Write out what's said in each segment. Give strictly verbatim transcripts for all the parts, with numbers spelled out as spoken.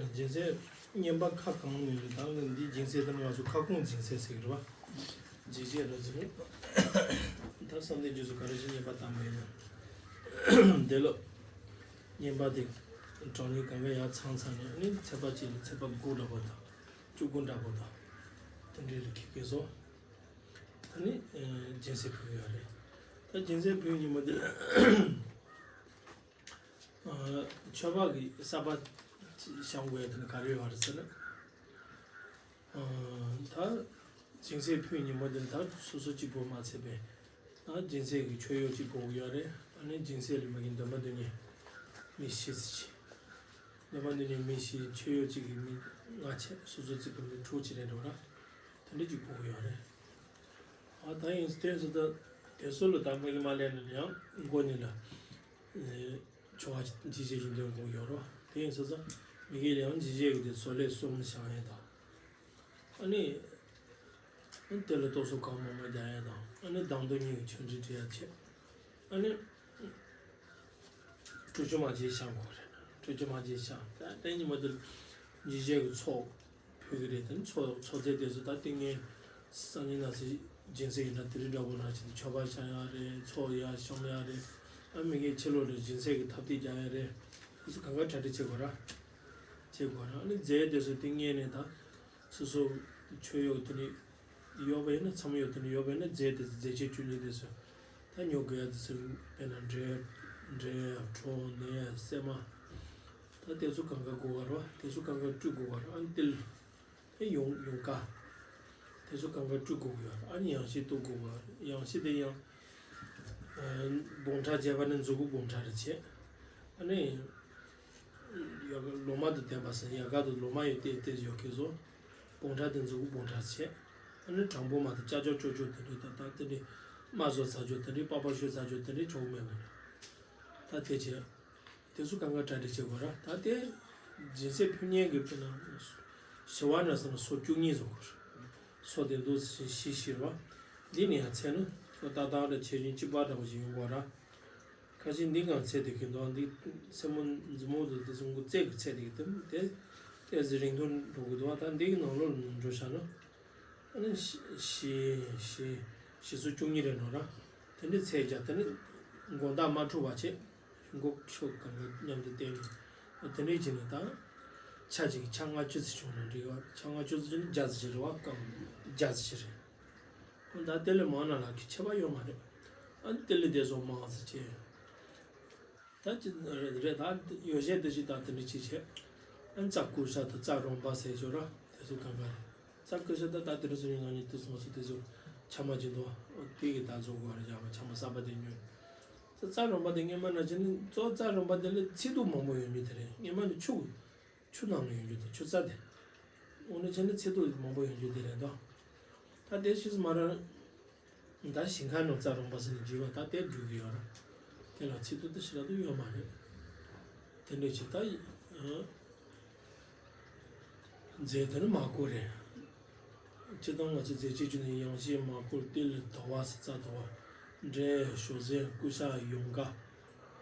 སྦྱིན་སྲེག་བསྙེན་པ་ཁ་གང་ནས་རེད། ད་ང་འདི་སྦྱིན་སྲེག་དང་ང་ཚོ་ཁ་སྐོང་སྦྱིན་སྲེག་ཟེར་གི་རེད་བ། རྗེས་བཅད་ར་ཟེར། ད་བསམ་གཏན་རྗེས་སུ་ག་རེ་ཞིག་བསྙེན་པ་བཏང་བ་ཡིན་ན། དེ་ལ་བསྙེན་པ་དེ་གྲངས་ཉུང་གང་ག་ཡར་ཚང་ཚང་ནས་ནི་ཚེས་པ་གཅིག་ལ་ཚེས་པ་དགུ་འདྲ་པོ་དང་བཅུ་དགུ་འདྲ་པོ་དང་། དེ་འདྲའི་རིགས་ཀྱི་སྐད་སོ། ད་ནི་སྦྱིན་སྲེག་ཕུལ་ཡོད་རེད། ད་སྦྱིན་སྲེག་ཕུལ་ཉིན་མོ་དེ། མཆོད་པ་གི་ས་པ་བཤམས་དགོས་ཡ་དེ་ནི་ག་རེ་ཡོད་རེད་ཟེར་ན། ད་སྦྱིན་སྲེག་ཕུལ་ཉིན་མོ་དེ་ནི་ད་སོ་སོ་གཅིག་པོ་མ་ཚད་པའི་ད་སྦྱིན་སྲེག་གི་མཆོད་གཡོག་གཅིག་དགོས་ཀྱི་ཡོད་རེད། ཨ་ནི་སྦྱིན་སྲེག་ལ་མ་གི་འདོན་པ་འདོན་མཁན་མི་བཞི་ཙམ་ཅིག་འདོན་པ་འདོན་མཁན་མི་བཞི། མཆོད་གཡོག་གཅིག་གི་མི་ལྔ་བྱས། སོ་སོ་གཅིག་པོ་མི་དྲུག་ཅིག་རེད་འགྲོ་ར། དེ་འདྲ་གཅིག་དགོས་ཀྱི་ཡོད་རེད། ཨ་ད་ཡིན་དུས་སུ་ད་དེ་ཚོ་ལ་ད་མ་གི་མ་ལས་ན་ཡང་མགོ་ནས་ལ། ཆོ་ག་ཅི་བྱེད་ཅི་འདོན་དགོས་ཡོད་རོ། དེ་ཡིན་ས་ས་མི་གིས་ཡང་ཇི་བྱེད་ཀྱི་དེ་བཟོ་ལས་གསུམ་བཞག་ཡས་དང་། ཨ་ནི། དེ་ལ་ཏོག་ཙམ་གང་མང་མང་རྒྱག་ཡས་དང་། ཨ་ནི་དང་དུ་གཉིས་ཀྱི་ཆོས་འབྲེལ་བྲི་ཡ་བྱེད། ཨ་ནི། གྲུ་ཆུ་མ་བྱེད་བཞག་དགོས་རེད། གྲུ་ཆུ་མ་བྱེད་བཞག་ད་དེ་ཉིན་མ་དེར་ཇི་བྱེད་ཀྱི་ཚོགས། ཕུལ་གྱི་རེད། དེ་ནི་ཚོགས་ཚོགས་རྫས་དེ་ཚོ་ད་ཏིང་ངེ་སང་ཉིན་ན་སི་སྦྱིན་སྲེག་ཡིན་ན་དེ་རིང་འདྲ་པོ་ན་ཆེད་དུ་མཆོད་པ་བཤམས་ཡ་རེད། ཚོགས་ཡ་བཤམས་ཡ་རེད། ཨ་མི་ངའི་ཕྱི་ལོགས་ལ་སྦྱིན་སྲེག་གི་ཐབ་ཏིག་རྒྱག་ཡ་རེད། དེ་ཚོ་གང་ག་གྲ་སྒྲིག་བྱེད་དགོས་ར། བྱེད་དགོས་ར། ཨ་ནི་རྫས་དེ་ཚོ་ཏིང་ངེ་ནས་ད་སོ་སོ་མཆོད་གཡོག་དེ་ནི་ཡོད་པ་ཡིན་ན་མཚམས་ཡོད་དེ་ནི་ཡོད་པ་ཡིན་ན་རྫས་དེ་ཚོ་རྫས་ཆས་བཅུ་གཉིས་དེ་ཚོ་ད་ཉོ་དགོས་ཡ་དེ་ཚོ་དཔེར་ན་འབྲས་འབྲས་གྲོ་ནས་སྲན་མ། ད་དེ་ཚོ་གང་ག་དགོས་པ་རེད་བ། དེ་ཚོ་གང་ག་བཀྲུ་དགོས་པ་རེད། ཨ་ནི་ཏིལ། དེ་ཡོང་ཡོང་ཀ་དེ་ཚོ་གང་ག་བཀྲུ་དགོས་པ་རེད། ཨ་ནི་ཡང་ཤེས་གཏུབ་དགོས་པ་རེད། ཡང་ཤེས་དེ་ཡང་སྦོམ་ཕྲ་བྱས་པ་ནི་མཛུ་གུ་སྦོམ་ཕྲ་རེ་བྱས། ཨ་ནི་ཡ་ག་ལོ་མ་དང་ལྡན་པ་ཟེར། ཡ་ག་དང་ལོ་མ་ཡོད་དེ་དེ་ཡོད་ཀི་བཟོ། སྦོམ་ཕྲ་དེ་མཛུ་གུ་སྦོམ་ཕྲ་བྱས། ཨ་ནི་དྲང་པོ་མ་དང་ཅ་ཅོ་ཅོ་ཅོ་དེ་འདྲའི་ད་ལྟ་དེ་འདྲའི་རྨ་བཟོ་ཚ་ཅོ་དེ་འདྲའི་པགས་པ་བཤུ་ཚ་ཅོ་དེ་འདྲའི་ཆོག་མེད་མོད། ད་དེ་བྱས། དེ་ཚོ་གང་ག་གྲ་སྒྲིག་བྱེད་དགོས་ར། ད་དེ་སྦྱིན་སྲེག་ཕུལ་མཁན་གྱི་ཕུལ་ན་ཞི་བ་ན་ཟེར་ན་སོ་བཅུ་གཉིས་བཟོ་དགོས་ར། སོ་དེ་འདུག་ཞི་ཞི་ཞི་ར་བ། འདི་ནི་ཡང་ཚད་ན་ཁོ་ཏག་ཏག་ར་ཆེ་ཆུང་གཅིག་པ་འདྲ་བོ་ཞིག་ཡོང་དགོས་ར། ཁ་ཅིག་འདི་གང་ཚད་དེ་གི་འདུག་འདི་སེན་མོ་མཛུབ་མོ་དེ་དེ་ཚོ་མགོ་རྩེ་གི་ཚད་དེ་གི་དེ་དེ་ཏོག་ཙམ་རིང་ཐུང་འགྲོ་གི་འདུག་ད་འདི་གི་ནང་ལོགས་ལ་འགྲོ་བཞག་ན། ཨ་ནི་ཞི་ཞི་ཞི་ཞི་སོ་བཅུ་གཉིས་རེད་ནོ་ར། དེ་འདྲའི་ཚད་བརྒྱབ། དེ་ནི་དགོང་དག་མ་འཁྲུ་བ་བྱེད། མགོ་ཕྱོགས་གང་ག་མཉམ་དུ་བསྟན་ནས། ཨ་དེ་འདྲའི་བྱས་ནས་ད་ཆ་གཅིག་ཆ་ལྔ་བཅུ་ཙམ་བྱུང་ན་འགྲིག་ག་ཆ་ལྔ་བཅུ་ཙམ་བྱུང་ན་བརྒྱ་ཙམ་ཞིག་རེད་བ། སྐམ་བརྒྱ་ཙམ་ཞིག་རེད། ཨ་ད་དེ་ལས་མང་ན་ལག་གི་ཁྱད་པར་ཡོད་མ་རེད། ཨ་དེ་ལས་དེ་ཚོ་མང་ཙམ་བྱས། ད་ཅི་རེད། ད་ཡོ་བྱད་དེ་ཅི་ད་དེ་འདྲ་ཅི་བྱས། ཨ་རྩྭ་ཀུ་ཤ་དང་རྩྭ་རོང་པ་ཟེར་ཅོ་ར་དེ་ཚོ་གང་ག་རེད། རྩྭ་ཀུ་ཤ་ད་ད་དེ་འདྲ་ཚོ་ཡིན་ང་ནི་དེ་ཚོ་ང་ཚོ་དེ་ཚོ་ཆ་མ་ཅི་འདུག་དེ་གི་ད་བཟོ་དགོས་རེད། ཡང་ཆ་མ་གསར་པ་དེ་ཉོས། རྩྭ་རྩྭ་རོང་པ་དེ་སྔོན་མ་ན་ཅི་ནི་གཙོ་རྩྭ་རོང་པ་དེ་ལ་ཚིགས་ཐོག་མང་པོ་ཡོད་མི་དེ་རེད། སྔོན་མ་ནི་ཆུ་ཆུ་ནང་ལ་ཡོད་རྒྱུ་དེ་ཆུ་རྩྭ་དེ། འོ་ན་ཅི་ནི་ཚིགས་ཐོག་མང་པོ་ཡོད་རྒྱུ་དེ་རེད་དོ། ད་དེ་ཕྱིས་སུ་མ་ར། ད་ཞིང་ཁ་ནང་རྩྭ་རོང་པ་ཟེར་ནས་བྲིས་པ་ད་དེ་འགྲིག་གི་ཡོད་རེད། དེ་ལ་ཚིག་ཏུ་དེ་ཞེ་དྲག་ཏུ་ཡོད་མ་རེད། དེ་འདྲ་ཅིག་ད་ཡིན། རྫས་དེ་ནི་མར་ཁུ་རེད། སྤྱིར་བཏང་ང་ཚོ་རྫས་ཆས་བཅུ་ནི་ཡང་ཞིང་མར་ཁུ་ཏིལ་དུ་བ་ཟེར་རྩྭ་དུ་བ། འབྲས་ཞོ་ཟས་ཀུ་ཤ་ཡོང་ཀ་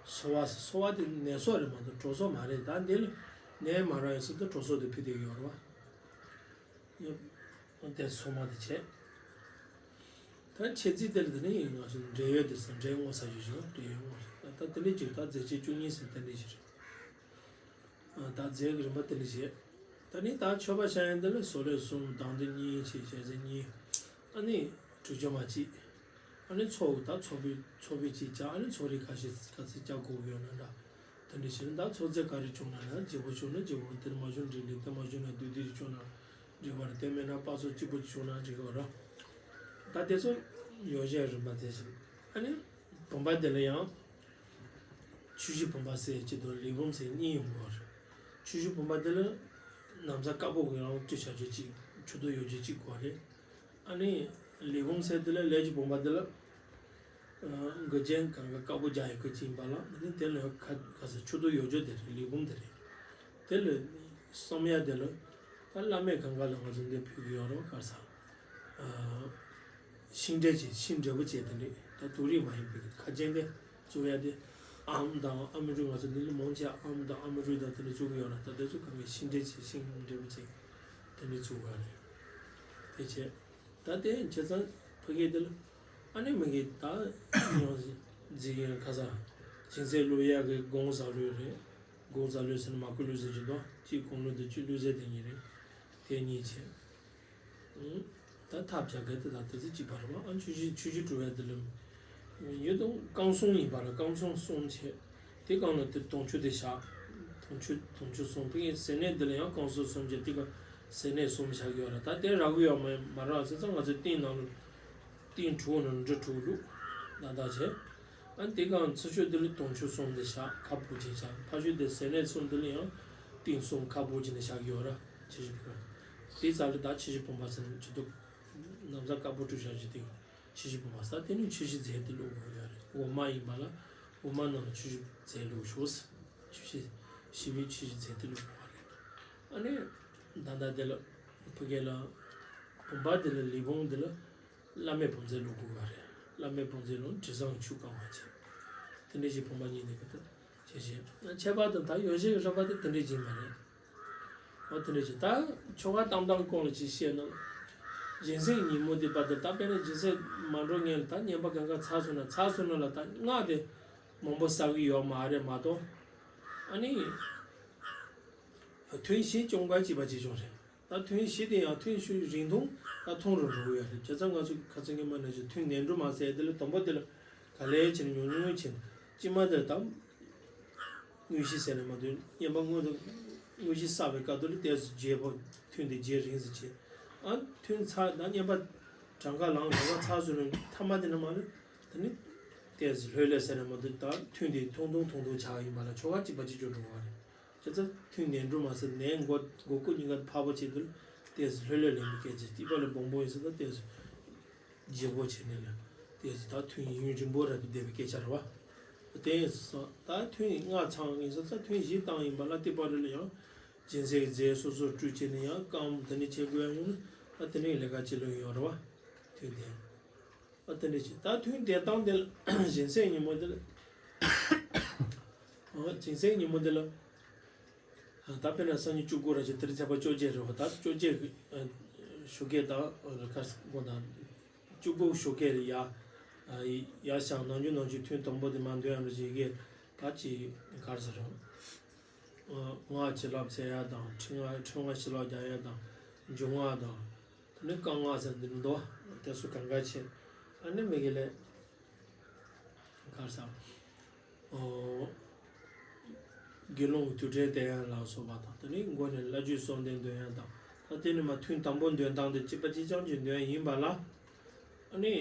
སོ་བ་ཟེར། སོ་བ་དེ་ནས་སོ་རེད་མ་གཏོགས་གྲོ་སོ་མ་རེད། ད་འདི་ལ་ནས་མ་ར་ཡོང་ཟེར་དུས་གྲོ་སོ་དེ་ཕུལ་བསྡད་ཀྱི་ཡོད་རེད་བ། དེ་སོ་མ་དེ་བྱས། ད་ཆས་རྩིས་དེ་ལ་དེ་ནས་ང་ཚོ་འབྲེལ་ཡོད་དེ་ཟེར། འབྲེལ་ངོ་ས་ཞུ་ཞུ་འབྲེལ་ཡོད་ངོ་ས། ད་དེ་ལས་ཅིག་ད་རྫས་ཆས་བཅུ་གཉིས་ཟེར་དེ་འདྲ་ཞིག་རེད། ད་རྫས་ཀྱི་རིམ་པ་དེ་འདྲ་བྱས། ད་ནི་ད་མཆོད་པ་བཤམས་ཡས་དེ་ལ་བཟོ་ལས་གསུམ། དང་དུ་གཉིས་བྱས། ཞལ་ཟས་གཉིས། ཨ་ནི་གྲུ་ཆུ་མ་གཅིག་ཨ་ནི་ཚོགས་ད་ཚོགས་ཕུད་ཚོགས་ཕུད་གཅིག་བྱ། ཨ་ནི་ཚོགས་རིགས་ཁ་ཤས་ཁ་ཤས་བཅའ་དགོས་ཀྱི་ཡོད་ན་འདྲ། དེ་འདྲ་བྱས་ན་ད་ཚོགས་རྫས་ག་རེ་བྱུང་ན་ན་བརྗེ་པོ་བྱུང་ན་བརྗེ་པོ། དེ་མ་བྱུང་འགྲིག་འགྲིག་དེ་མ་བྱུང་ན་བསྡུས་བསྡུས་བྱུང་ན་འགྲིག་པ་རེད། དེ་མེད་ན་པ་སོ་གཅིག་པོ་བྱུང་ན་འགྲིག་གི་རེད། ད་དེ་ཚོ་ཡོ་བྱད་རིམ་པ་དེ་བཞིན། ཨ་ནི་བུམ་པ་དེ་ལ་ཡང་ཆུ་བཞི་བུམ་པ་ཟེར་གཅིག་དང་ལས་བུམ་ཟེར་གཉིས་ཡོང་གི་རེད། ཆུ་བཞི་བུམ་པ་དེ་ལ་ན་བཟའ་དཀར་པོ་གི་རང་བཀྲུས་བྱ་རྒྱུ་གཅིག་ཆུ་ཐིགས་ཡོད་རྒྱུ་གཅིག་དགོས་རེད། ཨ་ནི་ལས་བུམ་ཟེར་དེ་ལ་ལས་ཀྱི་བུམ་པ་དེ་ལ། མགོ་ཅན་གང་ག་དཀར་པོ་རྒྱག་ཡོད་ཁུལ་གྱིན་པ་ལ། ཨ་ནི་དེ་ལ་ཁ་ཁ་ས་ཆུ་ཐིགས་ཡོད་རྒྱུ་དེ་རེད། ལས་བུམ་དེ་རེད། དེ་ལ་བསམ་ཡ་དེ་ལ་ད་བླ་མས་གང་ག་ལ་ང་ཚོ་འདི་ཕུལ་གི་ཡོད་རེད་བ། ག་ས། ཤིང་འབྲས་ཅན། ཤིང་འབྲས་བུ་ཅན་དེ་འདྲས། ད་དུག་རིགས་མ་ཡིན་པའི་ཁ་ཅན་དེ་བཙུགས་ཡ་དེ། ཨམ་དང་ཨ་མི་རུ། ང་ཚོ་འདི་ལ་མང་ཆེ་ཨམ་དང་ཨ་མི་རུ་དང་དེ་འདྲ་བཙུགས་ཀྱི་ཡོད་ན། ད་དེ་ཚོ་གང་གི་ཤིང་འབྲས་ཅིག་ཤིང་འབྲས་བུ་ཅིག་དེ་འདྲ་བཙུགས་པ་རེད། དེ་བྱས། ད་དེ་བྱས་ཙང་ཕ་གི་དེ་ལ་ཨ་ནི་མ་གི་ད་ཡང་འཛིན་ཡང་ཁ་སང་སྦྱིན་སྲེག་བླུག་ཡག་གི་སྒོང་ཟ་ལུགས་རེད། སྒོང་ཟ་ལུགས་ཟེར་ན་མར་ཁུ་བླུགས་ཟེར་གྱི་འདུག་གཅིག་སྒོང་བླུགས་དང་གཅིག་བླུགས་ཟེར་དེ་གཉིས་རེད། དེ་གཉིས་བྱས། ཨུ། ད་ཐབ་བྱ་གལ་ཏེ་ད་དེ་ཚོ་གཅིག་པ་རེད་པ། ཨ་ཆུ་བཞི་ཆུ་བཞི་བྲུ་བའི་དེ་ལ་ཡོད་དང་རྐང་གསུམ་ཡིན་པ་ལ་རྐང་གསུམ་གསུམ་བྱས། དེ་སྒང་ལ་དེ་དུང་ཆུ་དེ་བཞག་དུང་ཆུ་དུང་ཆུ་གསུམ། ཕ་གི་ཟས་གནས་དེ་ལ་ཡང་རྐང་གསུམ་གསུམ་བྱས། དེ་ག་ཟས་གནས་གསུམ་བཞག་གི་ཡོད་རེད། ད་དེ་རག་གི་ཡོད་མ་མ་རག་ཟེར་ཙང་ང་ཚོའི་ཏིང་ནང་ལ་ཏིང་དྲུག་ནང་ལ་འབྲུ་དྲུག་བླུགས་ན་ད་བྱས། ཨ་དེ་སྒང་ཚུར་ཕྱོགས་དེ་ལ་དུང་ཆུ་གསུམ་དེ་བཞག་ཁ་སྦུབ་ཅིག་བཞག་ཕར་ཕྱོགས་དེ་ཟས་གནས་གསུམ་དེ་ལ་ཡང་ཏིང་གསུམ་ཁ་སྦུབ་ཅིག་ནས་བཞག་གི་ཡོད་ར། ཕྱི་བཞི་པ། དེའི་རྩ་ལ་ད་ཕྱི་བཞི་བུམ་པ་ཟེར་ནས་ཅི་འདུག་ན་བཟའ་དཀར་པོ་བྲུས་བཞག་རྒྱུ་དེ་ཕྱི་བཞི་བུམ་པ་ཟེར། དེ་ནི་ཆུ་བཞི་རྫས་དེ་བླུགས་དགོས་ཡོད་རེད། འོ་མ་ཡིན་པ་ལ་འོ་མ་ནང་ལ་ཆུ་བཞི་རྫས་བླུགས་ཤོག་ཆུ་བཞི་ཞི་བའི་ཆུ་བཞི་རྫས་དེ་བླུགས་དགོས་རེད། ཨ་ནི་ད་ལྟ་དེ་ལ་ཕ་གི་ལ་བུམ་པ་དེ་ལ་ལས་བུམ་དེ་ལ་བླ་མའི་བུམ་རྫས་བླུགས་དགོས་པ་རེད། བླ་མའི་བུམ་རྫས་ལ་དྲི་བཟང་ཆུ་བཀང་བ་བྱས། དེ་འདྲ་ཞིག་བུམ་པ་གཉིས་དེ་ག་ད་བྱས་བྱས། ཁྱད་པར་དུ་ད་ཡོན་ཆབ་ཀྱི་རིམ་པ་དེ་དེ་འདྲ་ཅིག་མ་རེད། འོ་དེ་འདྲ་ཅིག་ད་ཆོ་ག་བཏང་སྟངས་སྐོར་ལ་ཅིག་བཤད་ན། སྦྱིན་སྲེག་ཉིན་མོ་དེ་བར་དུ་ད་དཔེར་ན་སྦྱིན་སྲེག་མ་འགྲོ་སྔོན་ལ་ད་བསྙེན་པ་གང་ག་ཚར་སོང་ན་ཚར་སོང་ན་ལ་ད་སྔགས་དེ་མང་པོ་བསགས་ཀྱི་ཡོད་མ་རེད་མ་གཏོགས། ཨ་ནི་ཐུན་བཞི་སྐྱོང་ག་གཅིག་པ་གཅིག་རྐྱང་རེད། ད་ཐུན་བཞི་དེ་ཡང་ཐུན་བཞི་རིང་ཐུང་ད་ཐུང་རུ་འགྲོ་གི་ཡོད་རེད། བྱས་ཙང་ང་ཚོ་ཁ་སང་གི་མ་ནང་བཞིན་ཐུན་ནན་འགྲོ་མ་ཟེར་དེ་ལ་དང་པོ་དེ་ལ་ག་ལེར་བྱས་ནས་ཉུང་ཉུང་བྱས་ནས་དཀྱིལ་མ་དེ་ལ་ད་དངོས་གཞི་ཟེར་ནས་མ་གཏོགས་བསྙེན་པ་དངོས་དང་དངོས་གཞི་བསགས་པའི་སྐབས་དེ་ལ་ཏོག་ཙམ་རྒྱས་པོ་ཐུན་དེ་རྒྱས་རིང་ཙམ་བྱས། ཨ་ཐུན་ཚར་ད་བསྙེན་པ་གྲངས་ཀ་ལངས་གྲངས་ཀ་ཚར་སོང་ནས་ཐ་མ་དེ་ན་མ་ལ་དེ་ནི་ཏོག་ཙམ་ལྷོད་ལྷོད་ཟེར་ནས་མ་གཏོགས་ད་ཐུན་དེ་ཐུང་ཐུང་ཐུང་ཐུང་ཆགས་ཡིན་པ་ལ་ཆོ་ག་གཅིག་པ་གཅིག་རྐྱང་འགྲོ་བ་རེད། བྱས་ཙང་ཐུན་ནན་འགྲོ་མ་ཟེར་ནན་མགོ་མགོ་སྐོར་གཉིས་ཀ་ཕར་པོ་བྱེད་དུས་ཏོག་ཙམ་ལྷོད་ལྷོད་ལེན་པའི་སྐད་ཆ། སྐྱིད་པ་ལ་སྦོམ་སྦོམ་ཡིན་ཟེར་ན་ཏོག་ཙམ་རྒྱས་པོ་བྱས་ནས་ལ་ཏོག་ཙམ་ད་ཐུན་ཡུན་རིང་པོ་ར་བསྡད་པའི་སྐད་ཆ་རེད་བ། དེ་ཡིན་སོང་ད་ཐུན་སྔ་ཚང་ཡིན་ཟེར་ཙང་ཐུན་བཞི་བཏང་ཡིན་པ་ལ་ཏི་པ་རི་ལ་ཡང་སྦྱིན་སྲེག་རྫས་སོ་སོར་སྤྲུལ་བྱས་ནས་ཡང་བསྐང་དེ་ནས་བྱེད་དགོས་ཡ་ཡོང་ན་ད་དེ་ནས་ལས་ཀ་བྱེད་ལོས་ཡོང་རེད་བ། ཐུན་དེ། ཨ་དེ་འདྲ་ཞིག་ད་ཐུན་དེ་བཏང་དེ་ལ་སྦྱིན་སྲེག་ཉིན་མོ་དེ་ལ། ཨ་སྦྱིན་སྲེག་ཉིན་མོ་དེ་ལ། ཨ་ད་དཔེར་ན་སང་ཉིན་བཅུ་དགུ་ར་ཞིག་དེ་རིང་ཚེས་པ་བཅོ་བརྒྱད་རེད་བ། ད་བཅོ་བརྒྱད་ཀྱི་ཨ་ཞོགས་ཀས་དང་ཨ་ཁ་སང་དགོང་དག་བཅུ་དགུ་ཞོགས་ཀས་ཡ་ཨ་ཡ་ཞང་ནང་རྒྱུ་ནང་རྒྱུ་ཐུན་དང་པོ་དེ་མ་འདོན་ཡ་ར་ཞིག་གི་ད་ཅི་གར་ས་རང་ཨ་སྔགས་བྱིན་རླབས་བྱེད་ཡ་དང་ཁྲི་སྔགས་ཁྲི་སྔགས་བྱིན་རླབས་རྒྱག་ཡ་དང་འཇུག་སྔགས་དང་། དེ་ནས་བསྐང་སྔགས་ཟེར་འདི་འདུག་དེ་ཚོ་གང་ག་བྱེད། ཨ་ནི་མི་གི་ལས། གར་ས། ཨོ། དགེ་སློང་གི་དུས་དྲན་བསྟན་ཡ་ལ་སོགས་པ་དང་དེ་ནས་མགོ་ནས་བླ་བརྒྱུད་གསོལ་འདེབས་འདོན་ཡ་དང་ད་དེ་ནས་མ་ཐུན་དང་པོ་འདོན་སྟངས་དེ་གཅིག་པ་གཅིག་རྐྱང་གཅིག་འདོན་ཡ་ཡིན་པ་ལ། ཨ་ནི།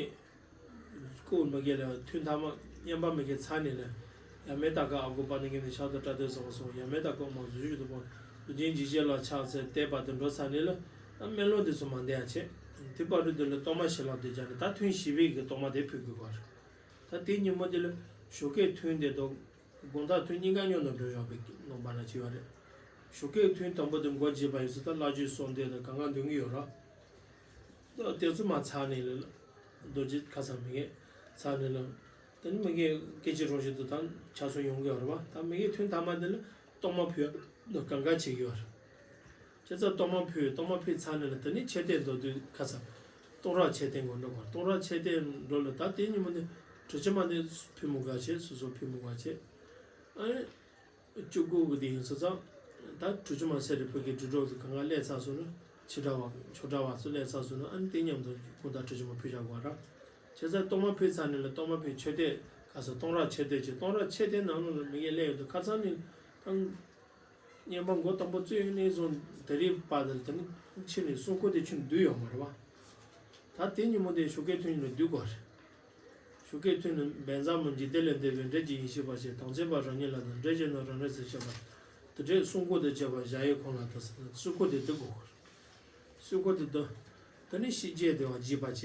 སྐུ་མི་དགེ་ལ་ཐུན་ཐ་མ་བསྙེན་པ་མི་དགེ་ཚར་ནས་ལ། ཡ་མེ་ཏ་ཀ་ཨ་གོ་པ་ནི་གེ་ནི་ཤ་དོ་ཏྲ་དོ་སོགས་སོགས་ཡ་མེ་ཏ་ཀོ་མ་བཟོ་ཞུ་དུ་པོ་ལུ་ཅན་ཇི་ཤེ་ལ་ཕྱག་འཚལ་བལྟས་པ་དུ་འགྲོ་ཚར་ནས་ལ། ད་སྨོན་ལམ་དེ་ཚོ་མ་འདས་ཡ་བྱེད། དེ་བར་དུ་དེ་ལ་གཏོར་མ་བྱིན་རླབས་དེ་སྦྱར་ནས་ད་ཐུན་བཞི་པའི་གི་གཏོར་མ་དེ་ཕུལ་དགོས་པ་རེད། ད་དེ་ཉིན་མོ་དེ་ལ་ཞོགས་ཀས་ཐུན་དེ་དང་། དགོང་དག་ཐུན་གཉིས་ཀ་མཉམ་དུ་འགྲོ་ཡོང་བའི་ནང་པ་ན་བྱེད་པ་རེད། ཞོགས་ཀས་ཐུན་དང་པོ་དེ་འགོ་བྱེད་པ་ཡིན་ཚེ་ད་བླ་བརྒྱུད་གསོལ་འདེབས་དང་གང་ག་འདོན་གྱི་ཡོད་ར། ད་དེ་ཚོ་མ་ཚར་ནས་ལ། རྡོ་རྗེ་ཁ་སང་མི་གེ་ཚར་ནས་ལ། དེ་ནི་མི་གེ་སྐད་ཅིག་རང་བཞིན་དུ་ད་ཆ་ཚང་ཡོང་གི་ཡོད་རེད་བ། ད་མི་གེ་ཐུན་ཐ་མ་དེ་ལ་གཏོར་མ་ཕུལ་ཡ་གང་ག་བྱེད་ཀྱི་ཡོད་རེད། བྱས་ཙང་གཏོར་མ་ཕུལ་གཏོར་མ་ཕུལ་ཚར་ནས་ལ་དེ་ནི་མཆོད་རྟེན་མདོར་བསྡུས་ཁ་སང་གཏོང་རག་མཆོད་རྟེན་སྒོ་འགྲོ་བར་གཏོང་རག་མཆོད་རྟེན་འགྲོ་ལ་ད་དེ་ཉིན་མོ་ནི་གྲུ་ཆུ་མ་ནི་ཕུལ་མི་དགའ་བྱས་སོ་སོ་ཕུལ་མི་དགའ་བྱས། ཨ་ནི། བཅུ་དགུ་གི་དེ་ཡིན་སོང་ཙང་། ད་གྲུ་ཆུ་མ་སེ་རི་ཕུ་གི་གྲུ་གྲོགས་ཀྱི་གང་ག་སླེབས་ཚར་སོང་ན་ཆི་འདྲ་བ་ཆོ་འདྲ་བ་ཚོ་སླེབས་ཚར་སོང་ན་ཨ་ནི་དེ་མཉམ་དུ་ཀུན་ད་གྲུ་ཆུ་མ་ཕུལ་བཞག་དགོས་ར། བྱས་ཙང་གཏོར་མ་ཕུལ་ཚར་ནས་ལ་གཏོར་མ་ཕུལ་མཆོད་རྟེན་ག་ས་གཏོང་རག་མཆོད་རྟེན་བྱས་གཏོང་རག་མཆོད་རྟེན་ནང་ལོགས་ལ་མི་ངན་སླེབས་ཡོད་དུ་ཁ་སང་ནི་ད་བསྙེན་པ་མགོ་དང་པོ་བཙུགས་ཡོད་ནས་བཟུང་དེ་རིང་བར་དུ་དེ་ནི་ཕྱི་ནས་སྲུང་འཁོར་དེ་ཕྱིན་བསྡུས་ཡོད་མ་རེད་བ། ད་དེ་ཉིན་མོ་དེ་ཞོགས་ཀས་ཐུན་ལ་བསྡུས་དགོས་རེད། ཞོགས་ཀས་ཐུན་ནི་བན་ཛ་མོ་འཇིག་རྟེན་ལས་འདས་པའི་འབྲས་ཀྱི་ཡེ་ཤེས་པ་ཞེས་དམ་ཚིག་པ་རང་ཉིད་ལ་དང་འབྲས་ཀྱི་ནོར་རང་རེ་ཟེར་བྱེད་པ། དེ་འདྲའི་སྲུང་འཁོར་དུ་བྱས་པ་བཞག་ཡས་ཁོང་ལ་དང་སྲུང་འཁོར་དེ་བསྡུ་དགོས། སྲུང་འཁོར་དེ་བསྡུ། དེ་ནི་ཤི་རྗེས་དེ་བ་འཇིགས་པ་བྱས་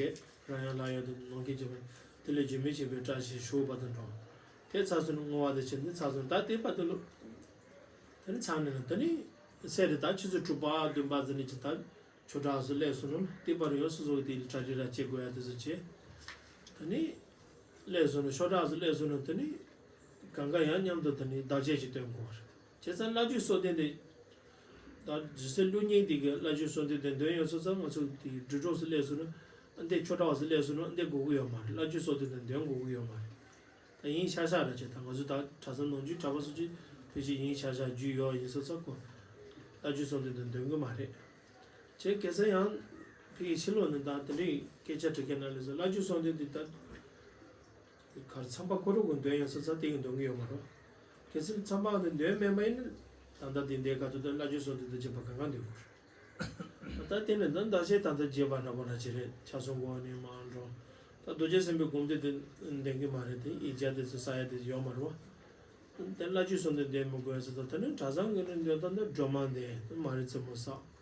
རང་ཡང་ལ་ཡོད་དུ་ནོར་གྱི་བྱེད་པ། དེ་ལས་རྒྱུ་མི་བྱེད་པའི་བཀྲ་ཤིས་ཞུ་བ་དང་འགྲོ། དེ་ཚར་སོང་ནས་བསྔོ་བ་དེ་བྱེད་འདི་ཚར་སོང་ད་དེ་བར་དུ་ལུ། དེ་ནི་ཚར་ནས་ལ་དེ་ནི་སེ་རི་ད་ཆུ་ཚོད་དྲུག་པ་བདུན་པ་ཟེར་ནས་ཅི་ད། ཆོས་གྲྭ་སུ་སླེབས་སོང་ནོ་ལྟེ་བར་ཡོད་སོ་སོ་གི་དེ་ལ་གྲ་སྒྲིག་ར་བྱེད་དགོས་ཡ་དེ་ཚོ་བྱེད། ད་ནི། སླེབས་སོང་ནོ་ཆོས་གྲྭ་སུ་སླེབས་སོང་ནོ་ད་ནི། གང་ག་ཡང་མཉམ་དུ་དེ་ནི་བདག་གཅེས་ཀྱི་དོན་དགོས་པ་རེད། བྱས་ཙང་བླ་བརྒྱུད་གསོལ་སྟོན་དེ། ད་ཇི་སྲིད་བློ་སྙིང་དེ་གི་བླ་བརྒྱུད་གསོལ་སྟོན་དེ་འདོན་ཡོང་སོང་ཙང་ང་ཚོ་དེ་འབྲི་གྲོགས་སུ་སླེབས་སོང་ན་འདི་ཆོས་གྲྭ་བ་སུ་སླེབས་སོང་ན་འདི་དགོས་ཀྱི་ཡོད་མ་རེད། བླ་བརྒྱུད་གསོལ་སྟོན་དེ་འདོན་དགོས་ཀྱི་ཡོད་མ་རེད། ད་ཡིན་ཤག་ཤག་རེད་ཅེ། ད་ང་ཚོ་ད་གྲྭ་ཚང་ནང་རྒྱུད་གྲྭ་པ་སོ་ཅིག་ཕལ་ཆེར་ཡིན་ཤག་ཤག་རྒྱུད་ཡོད་ཡིན་སོང་ཙང་ཁོ་བླ་བརྒྱུད་གསོལ་སྟོན་དེ་འདོན་གི་མ་རེད། བྱས་གལ་སྲིད་ཡང་ཕ་གི་ཕྱི་ལོགས་ནས་ད་དེ་འདྲའི་སྐད་ཆ་དྲི་མཁན་རྣམས་ལ་སོ་བླ་བརྒྱུད་གསོལ་སྟོན་དེ་ད་གར་ཚང་པ་ཁོ་རང་གི་འདོན་ཡོང་སོང་ཙང་དེ་གི་འདོན་གི་ཡོད་མ་རེད། གལ་སྲིད་ཚང་པ་གི་འདོན་མེད་པ་ཡིན་ན་ད་ལྟ་དེ་འདའི་ཁ་ཐུག་ད་བླ་བརྒྱུད་གསོལ་སྟོན་དེ་བྱེད་པ་གང་ག་འདོན་དགོས་རེད། ད་དེ་ནས་ད་ཟླ་ཤས་ད་ལྟ་རྒྱས་པ་འདྲ་པོ་འདྲ་ཅིག་རེད། ཕྱག་སྲུང་གོ་ནས་མར་འགྲོ། ད་རྡོ་རྗེ་སེམས་དཔའི་སྒོམ་བཟླས་དེ་འདོན་གི་མ་རེད། དེ་ཡིག་བརྒྱ་དེ་ཚོ་ས་ཡ་དེ་ཡོད་མ་རེད་བ། དེ་བླ་བརྒྱུད་གསུམ་དེ་འདོན་མི་དགོས་ཟེར་ད། དེ་ནས་གྲྭ་ཚང་གི་ནི་འདོན་ད་ནི་སྒྲོལ་མ་འདོན། མ་རིག་རྩེ་མོ་བསགས།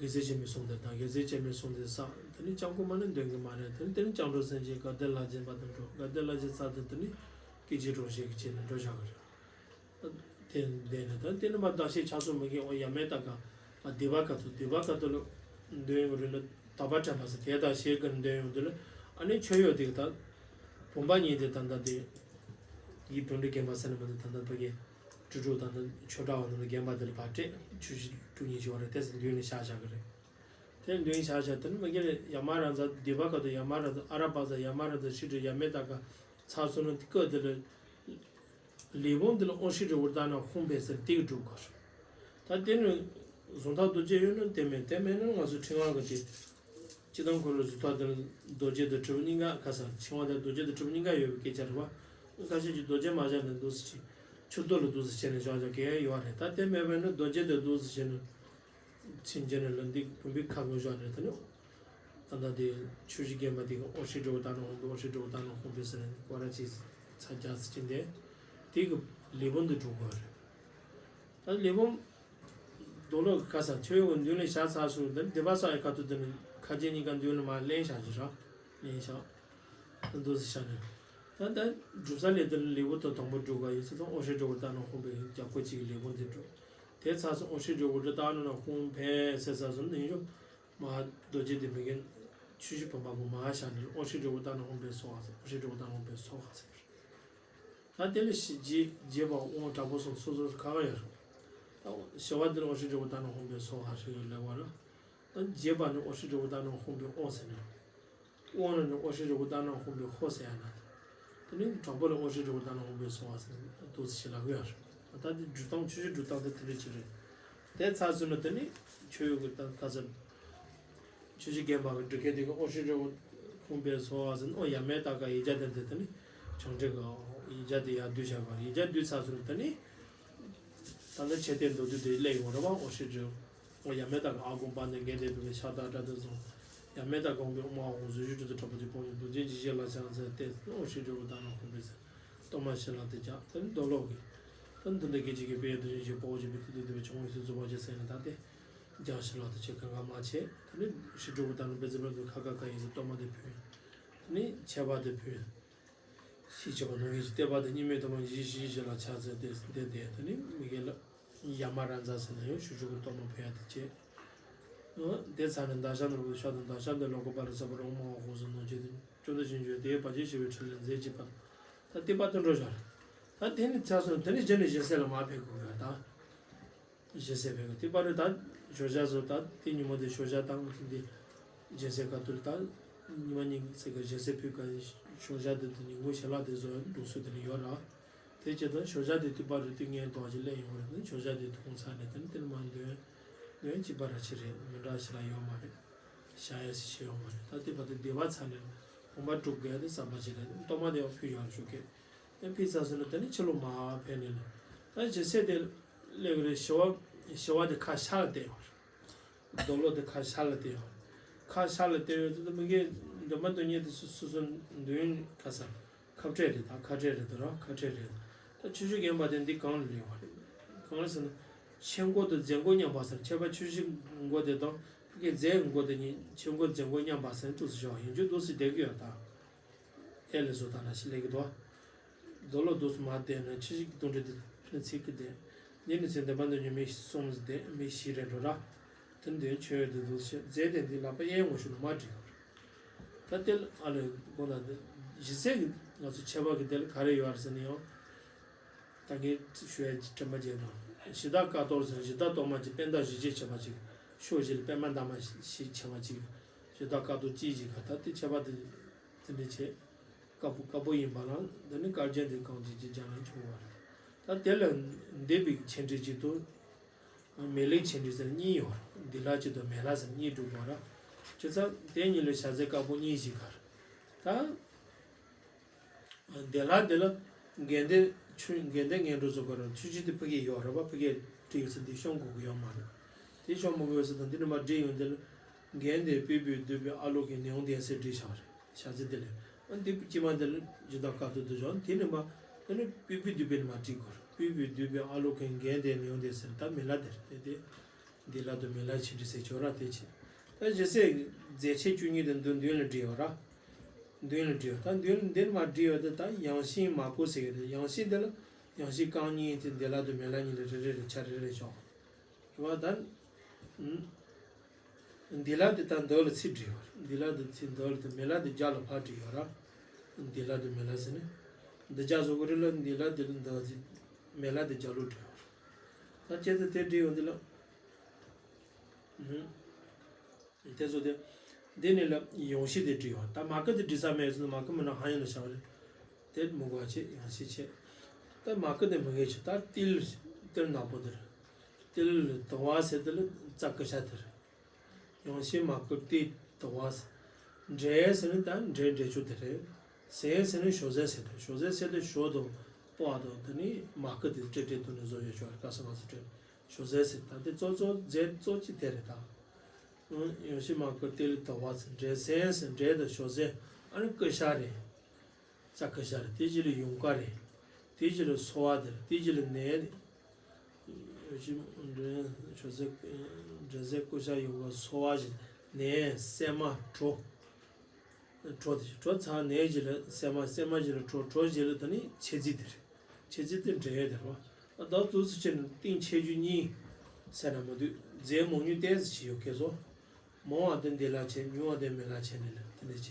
དགེ་ཚུལ་ཆེན་མོའི་གསུང་དེ་དང་དགེ་ཚུལ་ཆེན་མོའི་གསུང་དེ་བསགས། དེ་ནས་སྐྱབས་མགོན་མ་ནི་འདོན་གི་མ་རེད། དེ་ནས་དེ་ནས་སྐྱབས་འགྲོ་སེམས་བསྐྱེད་དགའ་ལྡན་ལྷ་བརྒྱ་པ་དང་འགྲོ། དགའ་ལྡན་ལྷ་བརྒྱ་ཚར་དེ་དེ་ནས་སྐད་ཅིག་གྲོགས་བཤད་ཀྱི་བྱས་ནས་འགྲོ་བཞག་གི་རེད། དེ་འདས་ནས་ད་དེ་ནི་མ་བདག་བསྐྱེད་ཕྱག་སྲུང་མ་གི་འོ་ཡ་མེད་ད་ག་ཨ་སྡིག་པ་ག་ཚོད་སྡིག་པ་ག་ཚོད་ལ་འདོན་ཡོང་རེད་ལ། དག་པ་དྲན་པ་ཟེར་དེ་དག་ཞེས་ཀྱི་འདོན་ཡོང་དུས་ལ། ཨ་ནི་ཆོས་ཡོད་དེ་གི་ད་བུམ་པ་ཉིད་དེ་ད་ལྟ་དེ་ཡིད་དུ་འདྲི་རྒན་པ་ཟེར་ནས་མ་དེ་ད་ལྟ་ཕ་གི་དྲི་དྲུག་ད་ལྟ་ཆོས་གྲྭ་བ་ནང་ལ་རྒན་པ་དེ་ལ་བ་སྤྲད་ཆུ་བཞི་དྲུག་ཉིད་ཞིག་བ་རེད། དེ་ཚོ་འདོན་ནས་བཞག་བཞག་གི་རེད། དེ་འདོན་བཞག་བཞག་དེ་ནི་མ་གི་ལ་ཡ་མ་ར་ཛ་སྡིག་པ་ག་ཚོད་ཡ་མ་ར་ཛ་ཨ་ར་པ་ཛ་ཡ་མ་ར་ཛ་ཤི་དྲི་ཡ་མེད་ད་ག་ཚར་སོང་ན་སྐབས་དེ་ལ། ལས་བུམ་འདི་ལ་ཨོ་ཤི་རི་བུར་ཏ་ན་ཧུམ་བེ་ཟེར་དེ་གི་སྒྲུབ་དགོས། ད་དེ་ནི་གཟུངས་ཐག་རྡོ་རྗེ་ཡོད་ན་དེ་མེད། དེ་མེད་ན་ང་ཚོ་ཕྲེང་བ་གི་དེ་སྤྱི་དང་འཁོར་ལོའི་གཟུངས་ཐག་དེ་ལ་རྡོ་རྗེ་དང་དྲིལ་བུ་གཉིས་ཀ་ག་ས་ཕྲེང་བ་དང་རྡོ་རྗེ་དང་དྲིལ་བུ་གཉིས་ཀ་ཡོད་པའི་སྐད་ཆ་རེད་བ། ཁ་ཤས་ཀྱིས་རྡོ་རྗེ་མ་བཞག་ནས་འདུག་སེ་ཕྱིར་རྡོ་ལ་འདུག་སེ་བྱས་ནས་བཞག་བཞག་གི་ཡོད་རེད། ད་དེ་མེད་པ་ནི་རྡོ་རྗེ་དང་འདུག་སེ་བྱས་ནས། ཕྱིན་ཆད་ནས་ལ་འདི་བུམ་པའི་ཁ་ངོ་ཞོག་ནས་ད་ནི། ད་ལྟ་དེ་ཆུ་བཞི་རྒན་པ་དེ་གི་ཨོ་ཤི་འགྲོ་ད་ནོ་ཧོང་པོ་ཨོ་ཤི་འགྲོ་ད་ནོ་ཧོང་པོ་ཟེར་ནས་ཀོ་ར་ཅི་ཚ་རྒྱ་ཟེར་གྱིན་དེ། དེ་གི་ལས་བུམ་དུ་འགྲོ་དགོས་རེད། ད་ལས་བུམ། རྡོ་ལོ་ག་ས་ཆོས་ཡོད་མདུན་ལས་བཞག་ཚར་སོང་། ད་ནི་སྡིག་པ་བསགས་ཡི་ཁ་ཐུག་དེ་ནི་ཁ་རྗེ་གཉིས་ཀ་མདུན་ལ་མར་ལེན་བཞག་ཅི་ར། ལེན་བཞག་ད་འདུག་སེ་བཞག་ནས། ད་ད་སྒྲུབ་ས་ལས་དེ་ལས་བུམ་དང་དང་པོ་འགྲོ་དགོས་ཡིན་ཟེར་ཙང་ཨོ་ཤི་འགྲོ་ད་ནོ་ཧོང་པོའི་རྒྱབ་ཁོ་གཅིག་གི་ལས་བུམ་དེ་འགྲོ། དེ་ཚར་སོང་ཨོ་ཤི་འགྲོ་ད་ནོ་ཧོང་པོའི་ཟེར་ཚར་སོང་ནི་ཡོད། མ་ཧཱ་རྡོ་རྗེ་དེ་མི་རྒན་ཆུ་བཞི་བུམ་པ་གོ་མ་ཧཱ་ཤ་ནི་ཨོ་ཤི་འགྲོ་ད་ནོ་ཧོང་པོའི་སོ་ཧ་ཟེར། ཨོ་ཤི་འགྲོ་ད་ནོ་ཧོང་པོའི་སོ་ཧ་ཟེར། ད་དེ་ལས་ཤི་རྗེས་རྗེས་པ་དབང་དྲག་པོ་སོགས་སོ་སོ་ཁ་ཁ་ཡོད་རེད། ད་ཞི་བ་འདི་ལ་ཨོ་ཤི་འགྲོ་ད་ནོ་ཧོང་པོའི་སོ་ཧ་ཧྲི་ཡོད་ལེགས་བ་ར། ད་རྗེས་པ་ནི་ཨོ་ཤི་འགྲོ་ད་ནོ་ཧོང་པོའི་ཨོ་ཟེར་ནས། དབང་ལ་ནི་ཨོ་ཤི་རི་བོ་ཏ་ན་ཧོང་པའི་ཧོ་ཟེར་ཡ་ན། དེ་ནི་དྲང་པོ་ལ་ཨོ་ཤི་རི་བོ་ཏ་ན་ཧོང་པའི་སོ་བ་ཟེར་ནས་འདུག་སེ་ཞིག་ལབ་ཀྱི་ཡོད་རེད། ད་དེ་སྒྲུབ་སྟངས་ཆུ་བཞི་སྒྲུབ་སྟངས་དེ་དེ་འདྲ་ཅིག་རེད། དེ་ཚར་ཚུན་ལ་དེ་ནི་ཆོས་ཡོད་ཀྱི་ད་ག་ཚོད། ཆུ་བཞི་རྒན་པ་གི་འབྲི་མཁན་དེ་གི་ཨོ་ཤི་རི་བོ་ཧོང་པའི་སོ་བ་ཟེར་ནས་ཨོ་ཡ་མེད་ད་ག་ཡིག་བརྒྱ་དེ་འདྲ་དེ་ནི་བྱང་འབྲི་གི་ཡིག་བརྒྱ་དེ་ཡར་བསྡུས་བཞག་པ་རེད། ཡིག་བརྒྱ་བསྡུས་ཚར་ཚུན་ལ་དེ་ནི། ད་ནི་ཆེ་བསྟན་མདོ་སྡུད་དེ་སླེབས་ཡོང་རེད་བ། ཨོ་ཤི་རི་བོ། ཨོ་ཡ་མེད་ད་ག་ཨ་དགོན་པ་ནས་འགན་དེ་བུད་པའི་ཤ་སྟག་སྒྲ་དེ་བཟུང་། ཡ་མེད་ད་ག་ཧོང་པའི་དབུ་མ་འོག་གཟུགས་ཞུགས་ཁྲི་ཚོ་གྲགས་པ་དེ་སྤོང་ཡོང་དུ་རྗེ་ཇི་ཞེས་ལ་ཆང་ཚེ་ཏེ་ཨོ་ཤི་རི་བོ་ད་ན་ཧོང་པའི་ཚེ། གཏོར་མ་ཞེས་ལ་དེ་ཅག་དེ་ནི་མདོ་ལོག་གི། ད་འདི་འདྲ་སྐད་ཅིག་གིས་དཔལ་རྡོ་རྗེ་ཞེས་པོ་ཅིག་པའི་ཐུགས་དེ་དེ་བའི་ཆུང་ངུའི་སྲིད་ཚོ་བ་ཅན་སེང་ལ་ད་དེ། རྒྱང་ཞེས་ལ་དེ་ཆེ་གང་ག་མ་ཆེ། ད་ནི་ཤི་རི་བོ་ད་ན་པེ་ཙི་པེ་ཏུ་ཁ་ཁ་ཁ་ཡིན་ཟེར་གཏོར་མ་དེ་ཕུལ། ད་ནི་ཆད་པ་དེ་ཕུལ། ཤེས་བྱ་བ་ནང་བཞིན་གྱི་བསྟན་པ་དེ་གཉིས་མེད་དུ་མ་ཡེ་ཤེས་ཞེས་ལ་ཕྱག་འཚལ་ཏེ་འདི་འདི་དེ་ནི་མི་དགེ་ལ་ཡ་མ་ར་ཛ་ཟེར་ན་ཡང་ཞུ་ཞུ་གི་གཏོར་མ་ཕུལ་ཡ་དེ་བྱས། འོ་དེ་ཚར་ནས་མདའ་ཤ་ནོར་བུ་ཤ་དང་མདའ་ཤ་འདི་ལོ་ཀོ་པ་ལ་ཟ་བ་རོང་མ་འོ་ཧོ་ཟེར་ནོར་བྱེད་དུ་ཅོ་འདི་བཞིན་བརྗོད་དེ་བ་ཇེ་ཞེས་པའི་ཁྲི་ལ་མཛེས་བྱེད་པ། ད་དེ་པ་དུ་འགྲོ་བཞག་ད་དེ་ནི་ཚར་སོང་དེ་ནི་གཞི་ནས་ཞེ་སེ་ལ་མ་ཕེབས་དགོས་ཡ་ད། ཞེ་སའི་བོད་ཀྱི་ཏི་པ་རི་ད་ཞོ་ཞ་བཟོ་ད་དེ་ཉིན་མོ་དེ་ཞོ་ཞ་དང་དེ་འདི་ཞེ་སའི་ཁ་ཐུར་ད་ཉི་མ་གཉིས་ཚེ་ག་ཞེ་སའི་བོད་ཀྱི་ཞོ་ཞ་དེ་དེ་ཉིན་གུང་ཞལ་ལག་དེ་བཟོ་འདུག་སུ་དེ་ནི་ཡོད་ར། དེ་བྱས་ད་ཞོ་ཞ་དེ་ཏི་པ་རི་དེ་ངའི་དོགས་ཀྱི་ལས་ཡོང་རེད། དེ་ཞོ་ཞ་དེ་ཐུང་ཚར་ནས་དེ་ནི་དེ་ནི་མ་འདོན་འདོན་ཅི་པ་ར་ཆེ་རེད། མི་འདྲ་ཞིག་ལ་ཡོད་མ་རེད། ཞ་ཡ་སི་ཞེ་ཡོད་མ་རེད། ད་ཏི་པ་དེ་སྡེ་བ་ཚར་ནས་བུམ་པ་དཀྲུག་དགོས་དེ་བསམ་པ་ཞིག་རེད། གཏོར་མ་དེ་ཡང་ཕུལ་ཡོང་ཞུ་གས། ཨེ་ཕི་ཚ་སོ་ནི་ད་ནི་ཕྱི་ལོགས་མ་ཕེབས་ནས་ནི། ད་ཞེ་སའི་དེ་སླེབས་རེད། ཞི་བ་ཞི་བ་དེ་ཁ་ཤ་ལ་བལྟས་ཡོད་རེད། རྡོ་ལོ་དེ་ཁ་ཤ་ལ་བལྟས་ཡོད་རེད། ཁ་ཤ་ལ་བལྟས་ཡོད་དུས་མི་གི་འདོན་མ་འདོན་ཉེ་དེ་སུ་སུ་སུ་འདོན་ཁ་ས་ཁ་བྲལ་རེད། ད་ཁ་བྲལ་རེད་དོ་ར་ཁ་བྲལ་རེད། ད་ཆུ་བཞི་རྒན་པ་དེ་འདི་གང་ལ་སླེབས་ཡོད་རེད། གང་ལ་ཟེར་ན། ཆེ་མགོ་དང་མཛེས་མགོ་མཉམ་པ་ཟེར། ཁྱད་པར་ཆུ་བཞི་མགོ་དེ་དང་ཕ་གི་མཛེས་མགོ་དེ་གཉིས་ཆེ་མགོ་མཛེས་མགོ་མཉམ་པ་ཟེར་འདུག་སེ་བཞག་ཡིན་རྒྱུ་འདུག་སེ་བསྡད་ཀྱི་ཡོད་ད། ཨེ་ལས་བཟོ་ལྟ་ན་ཞིག་ལས་ཀྱི་འདུག་རྡོ་ལོ་འདུག་སེ་མ་བསྡད་ན་ཆུ་ཞིག་གི་དུང་སྒྲ་དེ་ཕུ་ནས་ཚིག་གི་བསྡད། འདི་ནི་ཚེ་འདས་པ་འདི་ཉི་མའི་གསུམ་བསྡད་མི་ཞིག་རེད་འགྲོ་ར། དེ་འདི་ཆོས་འདི་འདུག་སེ་མཛད་དེ་འདི་ལག་པ་གཡས་ངོ་ཤུ་ནས་མ་བྲིས་ཡོད་རེད། ད་དེ་ཨ་ལས་དགོངས་དག་འདི་ཞེ་སའི་གི་ ང་ཚོ་ཁྱད་པར་གྱི་དེ་ལ་ག་རེ་ཡོད་རེད་ཟེར་ན་ཡང་། ད་ངས་ཞུ་ཡ་དྲན་པ་བརྗེད་འགྲོ། གཞི་བདག་དཀར་གཏོར་ཟེར། གཞི་བདག་གཏོར་མ་གཅིག་པད་ཟླ་བཞི་བྱས་བྱས་པ་གཅིག་ཕྱོགས་བཞི་ལ་པད་མ་འདབ་མ་བཞི་བྱས་པ་གཅིག་གཞི་བདག་དཀར་གཏོར་གཅིག་བྱས་ག་ད་དེ་ཁྱད་པར་དེ་དེ་འདྲ་བྱས། དཀར་པོ་དཀར་པོ་ཡིན་པ་ལ་འདི་ནི་དཀར་རྒྱན་དེ་གང་ཅི་ཅི་སྦྱར་ན་ཆོག་པ་རེད། ད་དེ་ལ་འདས་པའི་ཆེ་འབྲིང་གཅིག་ཏུ། མེ་ལེགས་ཆེ་འབྲིང་ཟེར་གཉིས་ཡོད་རེད། འདི་ལ་གཅིག་ཏུ་མེ་ལ་ཟེར་གཉིས་འགྲོ་དགོས་ར། བྱས་ཙང་དེ་གཉིས་ལ་བྱ་ཚིག་དཀར་པོ་གཉིས་ཤིག་གར། ད། འདི་ལ་འདི་ལ་འགལ་ཟླའི་ཆོས་འགལ་ཟླའི་ངན་འགྲོ་ཚོ་ག་རེ་ཆོས་ཅན་དེ་ཕ་གི་ཡོད་རེད་པ། ཕ་གི་བྲིས་ཡོད་ཚེ་འདི་ཤོང་དགོས་ཀྱི་ཡོད་མ་རེད། དེ་ཤོང་མི་དགོས་ཟེར་དང་འདི་ནི་མ་བྲིས་ཡོང་། འདི་ལ་འགལ་ཟླའི་སྤྲུལ་པས་བསྡུས་པའི་ཨ་ལོ་གའི་ནེའུ་ལྡན་ཟེར་བྲིས་བཞག་རེད། བྱ་ཚིག་དེ་ལས་ཨ་འདི་དཀྱིལ་མ་འདི་ལ་གཞི་བདག་དཀར་གཏོར་དུ་བཞག་དེ་ནི་མ་དེ་ནི་སྤྲུལ་པས་བསྡུས་པའི་ནི་མ་བྲིས་དགོས་རེད། སྤྲུལ་པས་བསྡུས་པའི་ཨ་ལོ་གའི་འགལ་ཟླའི་ནེའུ་ལྡན་ཟེར། ད་མེ་ལ་དེ་རེད་དེ་དེ། འདི་ལ་དུ་མེ་ལ་ཆེ་འབྲིང་ཟེར་ཆོག་ར་དེ་ཆེ། ད་ཞེ་སའི་རྫས་ཆེ་བཅུ་གཉིས་དེ་མདུན་མདུན་ལ་བྲིས་ཡོད་ར། མདུན་ལ་བྲིས་ཡོད། ད་མདུན་འདི་ནི་མ་བྲིས་ཡོད་དེ། ད་ཡང་ཤིང་མ་བསྐོར་ཟེར་གི་རེད། ཡང་ཤིང་འདི་ལ་ཡང་ཤིང་རྐང་གཉིས་དེ་འདི་ལ་དུ་མེ་ལ་གཉིས་ལ་རེ་རེ་རེ་ཆ་རེ་རེ་ཆོག་རེད་བ། ད་འདི་ལ་དེ་ད་འདི་ལ་ཚིག་བྲིས་ཡོད་ར། འདི་ལ་དེ་ཚིག་འདི་ལ་དེ་མེ་ལ་དེ་རྒྱ་ལ་ཕར་བྲིས་ཡོད་ར། འདི་ལ་དེ་མེ་ལ་ཟེར་ནས་འདི་རྒྱ་བཟོ་གི་རེད་ལ། འདི་ལ་དེ་ལ་འདི་ཚིག་མེ་ལ་དེ་རྒྱ་ལོ་བྲིས་ཡོད་ར། ད་བྱས་ཙང་དེ་བྲིས་ཡོང་འདི་ལ། ཨུམ། དེ་ཚོ་དེ། འདི་ནི་ལ་ཡང་ཤིང་དེ་བྲིས་ཡོང་། ད་མ་ཀི་དེ་བྲིས་ས་མེད་ཟེར་ན་མ་ཀི་མིན་ན་ཧ་ཡང་ལ་བྱ་བ་རེད། དེ་མི་དགོས་བྱས་ཡང་ཤིང་བྱས། ད་མ་ཀི་དེ་མི་དགོས་བྱས། ད་ཏིལ། ཏིལ་ནག་པོ་དེ་རེད། ཏིལ་དུ་བ་ཟེར་དེ་ལ་ཙ་ཀི་ཤ་དེ་རེད། ཡང་ཤིང་མ་ཀི་ཏིལ་དུ་བ་ཟེར། འབྲས་ཟེར་ནི་ད་འབྲས་འབྲས་ཆུ་དེ་རེད། ཟན་ཟེར་ནི་ཞོ་ཟན་ཟེར་དེ། ཞོ་ཟན་ཟེར་དེ་ཞོ་དང་སྤོག་དང་དེ་ནི་མ་ཀི་དེ་སྤྲེལ་སྤྲེལ་དུ་ནི་བཟོ་ཡོད་ཆོག་རེད། ཀ་ས་མ་ས་སྤྲེལ། ཞོ་ཟན་ཟེར་ད་དེ་གཙོ་གཙོ་རྫས་གཙོ་གཅིག་དེ་རེད་ད། ཡང་ཤིང་མ་ཀི་ཏིལ་དུ་བ་ཟེར། འབྲས་ཟན་ཟེར། འབྲས་དང་ཞོ་ཟན། ཨ་ནི་ཀི་ཤ་རེད། ཙ་ཀི་ཤ་རེད། དེ་རྗེས་ལ་ཡུངས་ཀ་རེད། དེ་རྗེས་ལ་སོལ་བ་དེ་རེད། དེ་རྗེས་ལ་ནས་རེད། ཞིམ་འབྲས་ཞོ་ཟན། འབྲས་ཟན་ཀི་ཤ་ཡུངས་ཀ་སོལ་བ་ཞིག་ནས་སྲན་མ་གྲོ། གྲོ་དེ་གྲོ་ཚང་ནས་རྗེས་ལ་སྲན་མ། སྲན་མ་རྗེས་ལ་གྲོ། གྲོ་རྗེས་ལ་ད་ནི་ཕྱེ་རྫས་དེ་རེད། ཕྱེ་རྫས་དེ་འབྲས་ཡོད་དེ་རེད་བ། ད་འདུག་སེ་བྱས་ནས་གཏིང་ཆེ་ཆུང་གཉིས་ཟེར་ན་མི་འདུག་རྫས་མང་ཉུང་ཏོག་ཙམ་ཅིག་ཡོད་སྐད་སོ། མང་བ་དེ་འདི་ལ་བྱས། ཉུང་བ་དེ་མེ་ལ་བྱས་ནས་ལ་དེ་འདྲ་བྱས།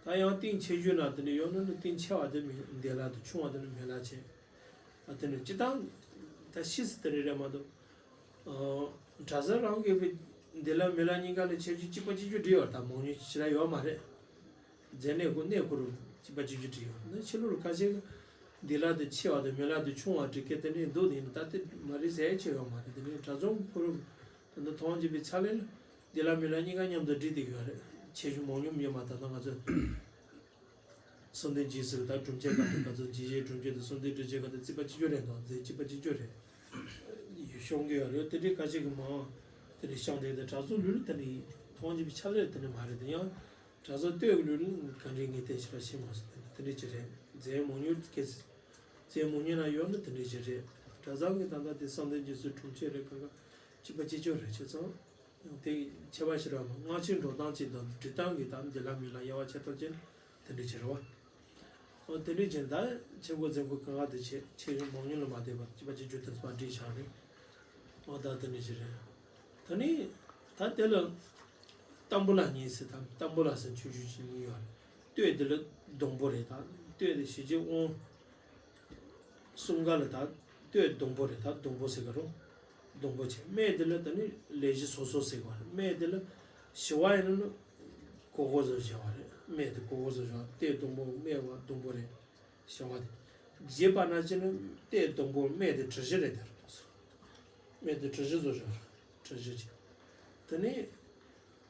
ད་ཡང་གཏིང་ཆེ་ཆུང་ན་དེ་འདྲ་ཡོད་ན་ནི་གཏིང་ཆེ་བ་དེ་མེ་འདི་ལ་དང་ཆུང་བ་དེ་ནི་མེ་ལ་བྱས། ཨ་དེ་ནི་སྤྱིར་བཏང་ད་ཤི་སི་དེ་རེ་རེ་མ་གཏོགས། ཨ་གྲྭ་ས་རང་གི་བི་འདི་ལ་མེ་ལ་གཉིས་ཀ་ལ་ཆེ་ཆུང་གཅིག་པ་གཅིག་རྒྱུ་འབྲི་བར་ད་མང་ཉུང་ཞེ་དྲག་ཡོད་མ་རེད། རྫས་གནས་ཁོ་གནས་ཁོ་རུ་གཅིག་པ་གཅིག་རྒྱུ་འབྲི་ཡོད་ན་ཕྱི་ལོགས་ལ་ཁ་ཤས་ཀྱིས་འདི་ལ་དེ་ཆེ་བ་དང་མེ་ལ་དེ་ཆུང་བ་འབྲི་མཁན་དེ་འདྲ་འདུག་དེ་ཡིན་ད་དེ་མ་རེད་ཟེར་ཡ་ཆེ་ཡོད་མ་རེད། དེ་ནི་གྲྭ་ཚང་ཁོ་རུ་ད་ལྟ་མཐོང་རྒྱུ་བའི་ཆ་ལས་ལ། འདི་ལ་མི་ལ་གཉིས་ཀ་མཉམ་དུ་བསྒྲིགས་བསྡད་ཡོད་རེད། ཆེ་ཆུང་མང་ཉུང་ཡོད་མ་ད་ལྟ་ང་ཚོས་གསང་བདེན་སྦྱིན་སྲེག་དང་སྒྲུབ་མཆོད་ག་དུས་ག་ཚོད་འཇིགས་བྱེད་སྒྲུབ་མཆོད་དང་གསང་བདེན་སྒྲུབ་མཆོད་ག་དུས་རྩིག་པ་གཅིག་གྱུར་རེད་དང་རྫས་གཅིག་པ་གཅིག་གྱུར་རེད། ཤོང་གི་ཡོད་རེད། དེ་འདྲའི་ཁ་ཤས་ཀྱི་མང་དེ་འདྲའི་ཤང་དེ་དང་གྲྭ་ཚོ་ལུས་ལ་དེ་འདྲའི་མཐོང་རྒྱུ་བའི་ཆ་ལས་དེ་འདྲ་མ་རེད། དེ་ཡང་གྲྭ་ཚོ་སྟོད་ཀྱི་ལུས་ལ་ག་འདྲའི་ངེས་གཏན་ཞིག་ལ་ཤེས་མ་སོང་། དེ་འདྲ་དེ་འདྲའི་ཅིག་རེད། རྫས་མང་ཉུང་གལ་སྲིད་རྫས་མང་ཉུང་ན་ཡོད་ན་དེ་འདྲའི་ཅིག་རེད། གྲྭ་ཚང་གི་ད་ལྟ་དེ་གསང་བདེན་སྦྱིན་སྲེག་སྒྲུབ་མཆོད་རེད། གང་ག་གཅིག་པ་གཅིག་གྱུར་རེད། བྱས་ཙང་། དེ་ཁྱད་པར་ཞིག་རེད་བ། སྔགས་ཆོས་འགྲོ་སྟངས་གཅིག་དང་འབྲི་སྟངས་ཀྱི་དང་འདི་ལ་མི་ལ་དབྱེ་བ་ཕྱེ་སྟངས་གཅིག་དེ་འདྲ་ཅིག་རེད་བ། འོ་དེ་འདྲ་ཅིག་ད་ཆེ་འགོ་འཛིན་འགོ་གང་ག་དེ་ཆེ་ཆེ་ཆུང་མང་ཉུང་ལ་མ་བལྟས་པར་གཅིག་པ་གཅིག་གྱུར་དུ་མ་བྲིས་བཞག་རེད། འོ་ད་དེ་འདྲ་ཅིག་རེད། ད་ནི་ད་དེ་ལ་ཏམ་བུ་ལ་གཉིས་ཟེར། ད་ཏམ་བུ་ལ་ཟེར་ཆུང་ཆུང་ཅིག་གཉིས་ཡོད་རེད། སྟོད་དེ་ལ་སྡོང་པོ་རེད། ད་སྟོད་དེ་ཞི་རྒྱས་དབང་གསུམ་ཀ་ལ་ད་སྟོད་སྡོང་པོ་རེད། ད་སྡོང་པོ་ཟེར་ག་རུང་སྡོང་པོ་བྱས། སྨད་དེ་ལ་ད་ནི་ལས་བཞི་སོ་སོ་ཟེར་ག་རེད། སྨད་དེ་ལ་ཞི་བ་ཡིན་ན་ནི་གོ་གོ་བཟོ་བྱས་པ་རེད། སྨད་དེ་གོ་གོ་བཟོ་བྱས་པ། སྟོད་སྡོང་པོ་སྨད་བ་སྡོང་པོ་རེད། ཞི་བ་དེ་བརྒྱད་པ་ན་ཅི་ནི་སྟོད་སྡོང་པོ་སྨད་དེ་གྲུ་བཞི་རེད། དེ་རེད་སོ། སྨད་དེ་གྲུ་བཞི་བཟོ་བྱས་པ་རེད། གྲུ་བཞི་བྱས། ད་ནི།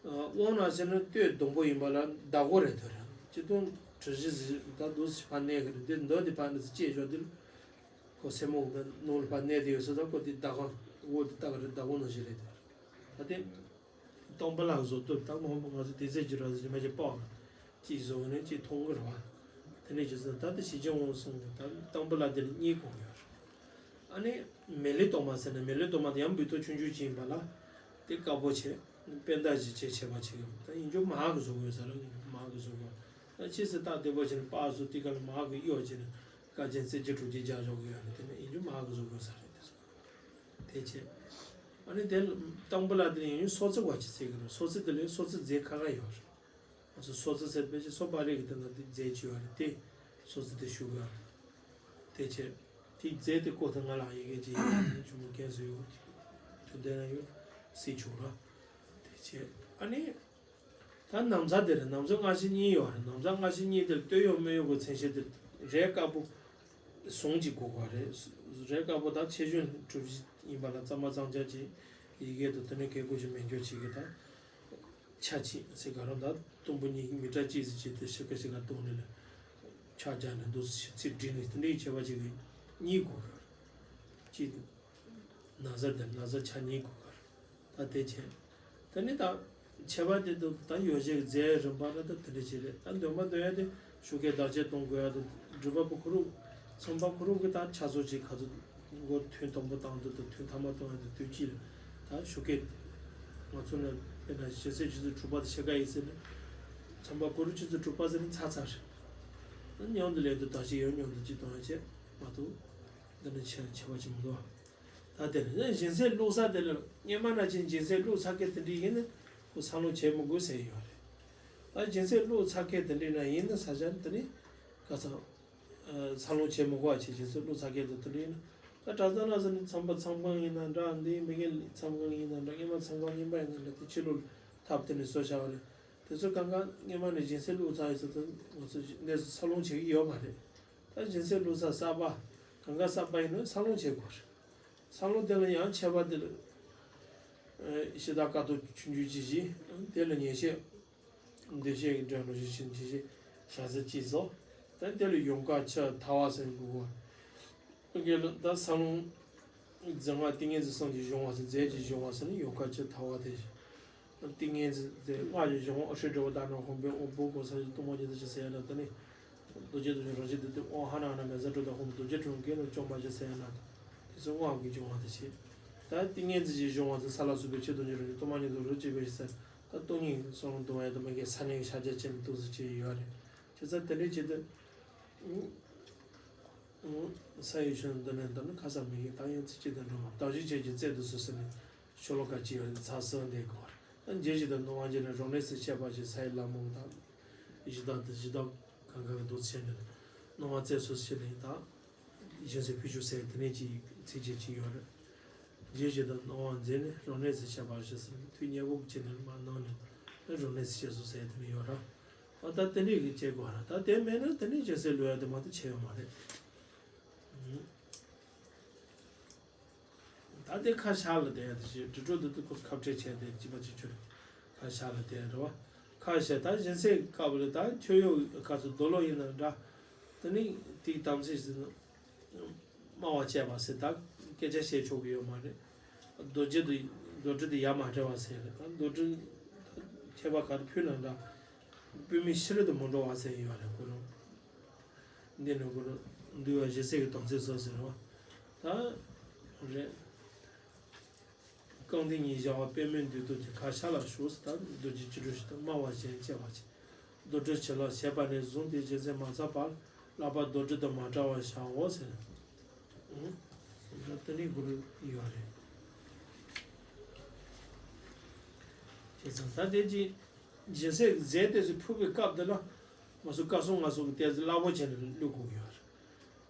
དབང་ན་བྱས་ན་སྟོད་སྡོང་པོ་ཡིན་པ་ལ་ཟླ་གོ་རེད་དོ་རེད། སྤྱིར་བཏང་གྲུ་བཞི་ཟིག་ད་འདུག་སེ་ཕར་གནས་ཀྱི་རེད། འདི་མདོ་འདི་ཕར་འདི་ཟིག་བཅད་ཞོག་འདི་ལ་ཁོ་སེན་མོ་གི་ནང་ལ་ཕར་གནས་དེ་ཡོད་ས་ད་ཁོ་དེ་ཟླ་གོ་འོ་དེ་ལྟ་གི་རེད། ཟླ་གོ་ནང་བཞིན་རེད་དོ་རེད། ད་དེ་སྟོང་པ་ལ་བཟོ་ཐུབ། ད་མ་འོངས་པ་ང་ཚོ་དེ་ཚེ་གྱི་ར་ཟིག་མ་བྱས་པའོ་ན་གཅིག་བཟོ་གི་ནས་གཅིག་མཐོང་གི་རེད་བ། དེ་ནས་ཇི་སྲིད་ད་ལྟ་ཞི་རྒྱས་དབང་གསུམ་གྱི་ད་སྟོང་པ་ལ་དེ་ལ་གཉིས་གོ་ཡོད་རེད། ཨ་ནི་མེ་ལེ་གཏོར་མ་ཟེར་ན་མེ་ལེ་གཏོར་མ་དེ་ཡང་འབུལ་ཐོག་ཆུང་ཆུང་ཅིག་ཡིན་པ་ལ་དེ་དཀར་པོ་བྱས། པད་ཟླ་བཞི་བྱས་བྱས་པ་བྱས་ཡོད། ད་ཡིན་རྒྱུ་མ་ཧ་གི་བཟོ་དགོས་ས་རེད། མ་ཧ་གི་བཟོ་དགོས། ད་ཕྱིས་སུ་ད་བདེ་པོ་བྱས་ནས་པ་བཟོ་དུས་ག་ལ་མ་ཧ་གི་གཡོ་བྱས་ནས་དཀར་ཆེན་རྩེ་གཅིག་དྲུག་གཅིག་རྒྱག་ཆོག་གི་ཡོད་རེད། དེ་ནས་ཡིན་རྒྱུ་མ་ཧ་གི་བཟོ་དགོས་ས་རེད། དེ་སོ་དེ་བྱས། ཨ་ནི་དེ་སྟོང་པ་ལ་དེ་ཡིན་རྒྱུ་སོ་རྩི་བ་ཅིག་ཟེར་གི་རེད། སོ་རྩི་དེ་ལས་སོ་རྩི་རྫས་ཁ་ཁ་ཡོད་རེད། ང་ཚོ་སོ་རྩི་ཟེར་བའི་ཕྱིར་སོ་པ་རེ་གི་དེ་ན་དེ་རྫས་ཅིག་ཡོད་རེད། དེ་ སོ་སོ་དེ་ཞུ་ག་དེ་བྱས། དེ་རྫས་དེ་ཀོ་ཐང་ང་ལ་ཡི་གེ་ཅིག་ཡིན་ཆུང་མོ་རྒན་སུ་ཡོད་ཅིག་ཆུང་དེ་ན་ཡོད་སྲིད་ཆུང་ར། དེ་བྱས་ཨ་ནི། ད་ན་བཟའ་དེ་རེད། ན་བཟའ་སྔ་ཕྱི་གཉིས་ཡོད་རེད། ན་བཟའ་སྔ་ཕྱི་གཉིས་དེར་སྟོད་གཡོགས་སྨད་གཡོགས་ཀྱི་མཚན་གཞི་དེ་རས་དཀར་པོ་ཟུང་གཅིག་དགོས་པ་རེད། རས་དཀར་པོ་དང་ཆེ་ཆུང་གྲུབ་བཞི་ཡིན་པ་ལ་གཙང་མ་གཙང་རྐྱང་ཅིག་ཡི་གེ་དང་དེ་ནས་གད་ཀོ་ཞིག་མེད་འཇོག་བྱེད་ཀྱི་དང་། ཆ་གཅིག་ཟེར་ག་རང་དང་དུམ་བུ་གཉིས་མི་ཏྲ་གཅིག་ཟེར་བྱས་ཏེ་ཤི་ཀ་ཤི་ཀ་གཏོང་ནས་ལ་ཆ་རྒྱག་ནས་འདུག་ཚིག་བྲིས་ནས་དེ་འདྲའི་བྱས་པ་ཅིག་གཉིས་དགོས་ག་རེད། གཅིག་ན་བཟའ་དེ་ན་བཟའ་ཆ་གཉིས་དགོས་ག་རེད། ད་དེ་བྱས། དེ་ནི་ད་ཁྱད་པར་དེ་དུ་ད་ཡོ་བྱད་ཀྱི་རྫས་རིམ་པ་ལ་ད་དེ་འདྲ་ཅིག་རེད། ད་འདོན་པ་འདོན་ཡ་དེ་ཞོགས་ཀས་བདག་གཅེས་གཏོང་དགོས་ཡ་དང་སྒྲུབ་པ་པོ་ཁོ་རུ་ཚོང་པ་ཁོ་རུ་གི་ད་ཆ་ཚོ་ཅིག་ག་ཚོད། མགོ་ཐུན་དང་པོ་བཏང་དུས་དང་ཐུན་ཐ་མ་གཏོང་ཡ་དེ་དུས་གཅིག་ལ་ད་ཞོགས་ཀས་ང་ཚོ་ནས་དཔེར་ན་ཞེ་སའི་ཆུ་ཚོད་དྲུག་པ་དང་ཕྱེད་ཀ་ཡིན་ཟེར་ན། ཚོང་པ་གུ་རུ་ཆུ་ཚོད་དྲུག་པ་ཟེར་ན་ཚར་ཚར་རེད། ཉུང་དུ་ལས་དུ་ད་ཅི་ཡོད་ཉུང་དུ་ཅི་གཏོང་ཡ་བྱས་མ་གཏོགས་འདི་ནི་ཆེ་ཆེ་བ་ཅིག་མི་འདུག་ད་དེ་ནི་སྦྱིན་སྲེག་བླུགས་ས་དེ་ལ་སྔོན་མ་ན་ཅིག་སྦྱིན་སྲེག་བླུགས་ཚར་མཁན་དེ་འདྲ་ཡིན་ན་ཁོ་འཚར་ལོངས་བྱེད་མི་དགོས་ཟེར་ཡོད་རེད། ད་སྦྱིན་སྲེག་བླུགས་ཚར་མཁན་དེ་འདྲ་ན་ཡིན་ན་ས་ཆ་དེ་ནི་ག་ཚང་། འཚར་ལོངས་བྱེད་མི་དགོས་པ་བྱེད་བྱེད་ཚུལ་བློ་ཚ་གལ་དུ་དེ་འདྲ་ཡིན་ན། ད་གྲྭ་ཚང་ལ་ཟེར་ནས་ཚང་པ་ཚང་ཁང་ཡིན་ན་འདྲ། འདིའི་མི་རྒན་ཚང་ཁང་ཡིན་ན་འདྲ། སྔོན་མ་ཚང་ཁང་རྙིང་པ་ཡིན་ན་འདྲ། དེ་ཕྱི་ལོགས་ཐབས་དེ་ནས་བཟོ་བྱ་བ་རེད། དེ་ཚོ་གང་ག་སྔོན་མ་ནས་སྦྱིན་སྲེག་བླུགས་ཚར་ཡིན་ཟེར་དུས་ང་ཚོ་གནས་སུ་འཚར་ལོངས་བྱེད་ཀྱི་ཡོད་མ་རེད། ད་སྦྱིན་སྲེག་བླུགས་ས་གསར་པ་གང་ག་གསར་པ་ཡིན་ན་འཚར་ལོངས་བྱེད་དགོས་རེད། འཚར་ལོངས་དེ་ལ་ཡང་ཁྱད་པར་དེ་ལ་ཤི་དྭགས་དཀའ་ཐུབ་ཆུང་ཆུང་ཅིག་བཞི། དེ་ལ་ཉེས་བཤད། འདུས་བྱས་ཀྱི་འགྲོ་ལུགས་ཤིག་ཕྱིན་ཅི་ཞིག་བྱ་ཟེར་ཅི་སོགས། ད་དེ་ལ་ཡོངས་ག་ཆ་ཐ་བ་ཟེར་དགོས་པ། ཨ་གེ་ལ་ད་ས་ལོང་རྫས་སྔགས་ཏིང་ངེ་འཛིན་གསུམ་གྱི་གཞུང་བ་ཟེར། རྫས་ཀྱི་གཞུང་བ་ཟེར་ནི་ཡོངས་ག་ཆ་ཐ་བ་དེ་བཞིན། ཏིང་ངེ་འཛིན་རྫས་སྔགས་ཀྱི་གཞུང་བ། ཨ་ཧྲི་དྲི་བ་དྷ་ན་ཧོ་བེ་ཨོ་བྷུ་གོ་ས་ཏུ་མ་ཉི་ད་ཅི་ཟེར་ཡ་ན་ད་ནི། རྡོ་རྗེ་རྡོ་རྗེ་རང་བཞིན་དུ་སྟེ་ཨོ་ཧ་ན་ཧ་ན་མེ་ཟ་དྲོ་དང་ཧོ་མ་རྡོ་རྗེ་དྲི་བ་གེ་ལ་བཅོམ་པ་ཅི་ཟེར་ཡ་ན་ད། དེ་ཚོ་སྔགས་ཀྱི་གཞུང་བ་དེ་བཞིན། ད་ཏིང་ངེ་འཛིན་གྱི་གཞུང་བ་ཟེར་ས་ལ་སོགས་པའི་ཆོས་ཐམས་ཅད་རང་བཞིན་སྟོང་པ་ཉིད་དུ་རོ་གཅིག་པའི་ཟེར། ད་སྟོང་ཉིད་སོང་འདུ་བ་ཡ་དུ་མ་གི་ས་ནས་ཤར་རྒྱ་ཅན་ཏུ་ཟེར་ཅིག་ཡོད་རེད། བྱས་ཙང་དེ་འདྲའི་ཆེད་དུ། ས་ཡི་ཆོས་འདི་ནས་འདི་ནི་ཁ་ས་མི་གི་ད་ཡང་ཚིག་གཅིག་དང་འགྲོ་མ་བདག་གཞི་བཅས་ཀྱི་རྩལ་དུ་གསོལ་ཟེར་ནས་ཤོ་ལོ་ཀ་གཅིག་ཡོད་རེད། ཚ་སོ་འདི་གོ་རེད། ད་འཇལ་བྱེད་དང་སྣང་བ་འཇལ་ནས་རང་གནས་སུ་བཤད་པ་ཞིག་ས་ཡི་ལ་མོ་དང་། ཡི་ཞི་དང་དུ་ཞི་དང་གང་གང་གི་འདུག་ཚེ་འདི་ནི་སྣང་བ་རྩལ་སོ་ཞེས་ནས་ད། སྦྱིན་སྲེག་ཕུལ་ཆོག་ཟེར་དེ་ནས་ཅིག་ཚིག་བཅད་ཅིག་ཡོད་རེད། རྗེས་བཞིན་དུ་སྣང་བ་མཛད་ནས་རང་གནས་སུ་བྱས་པ་ཞེས་ཟེར་ནས་ཐུགས་མཉེས་པོ་བྱས་ནས་མར་གནང་ནས་ད་རང་གནས་སུ་བྱས་སོ་ཟེར་དེ་ནས་ཡོད་ར། ཨ་ད་དེ་འདྲས་ཀྱི་བྱེད་དགོས་ར། ད་དེ་མེད་ན་དེ་ནས་སྦྱིན་སྲེག་བླུག་ཡ་དེ་མ་གཏོགས་བྱས་ཡོད་མ་རེད། ད་དེ་ཁ་ཤར་ལ་བསྡད་ཡ་དེ་ཞིག་དྲི་གྲོགས་འདི་དུ་ཁོ་ཁ་བྲལ་བྱས་ཏེ་སྐྱིད་པ་ཅིག་ཆུ་རེད། ཁ་ཤར་ལ་བསྡད་ཡ་རེད་བ། ཁ་ཤར་ད་སྦྱིན་སྲེག་དཀར་པོ་ལ་ད་ཁྱོད་ཡོད་ག་ཚོད་རྡོ་ལོ་ཡིན་ན་འདྲ། དེ་ནི་དེའི་དམ་ཚིག་ཟིན་ན། སྨྲ་བ་བཅད་པ་ཟེར་ད་སྐད་ཆ་བཤད་ཆོག་གི་ཡོད་མ་རེད། རྡོ་རྗེ་དེ་རྡོ་གྲི་དེ་ཡ་མ་བྲལ་བ་ཟེར་རེད། ད་རྡོ་གྲི་ད་ཁྱད་པར་ག་རེ་ཕུལ་ན་འདྲ། པུས་མོ་ཤི་རི་དུ་མི་འགྲོ་བ་ཟེར་ཡོད་རེད་ཁོ་རང་། འདི་ནི་ཁོ་རང་འདུལ་བ་ཞི་བྱེད་ཀྱི་དམ་ཚིག་སོགས་ཟེར་བ། ད་རེད། རྐང་མཐིལ་གཉིས་སྦྱར་བ་པདྨོའི་མདུན་དུ་གྱི་ཁ་ཤར་ལ་བཞུགས་སུ་ད་རྡོ་རྗེ་སྤྱི་སྒྲོལ་ཞིག་ཏུ་སྨྲ་བ་གཞན་གཅེས་པ་ཆེ། རྡོ་གྲི་བྱི་ལ་བྱས་པ་ནས་བཟུང་སྟེ་སྦྱིན་སྲེག་མ་ཚར་བར་ལག་པ་རྡོ་གྲི་དང་མ་བྲལ་བར་བཞག་འོ་ཟེར། ད་དེ་ནས་གུ་རུ་ཡོད་རེད། བྱས་ཙང་ད་དེ་ཅི། སྦྱིན་སྲེག་རྫས་དེ་ཚོ་ཕུལ་བའི་སྐབས་དེ་ལ་ང་ཚོ་བཀའ་སྲུང་ལྔ་སོགས་ཀྱི་ཏོག་ཙམ་སླ་པོ་བྱས་ནས་བླུག་དགོས་ཀྱི་ཡོད་རེད།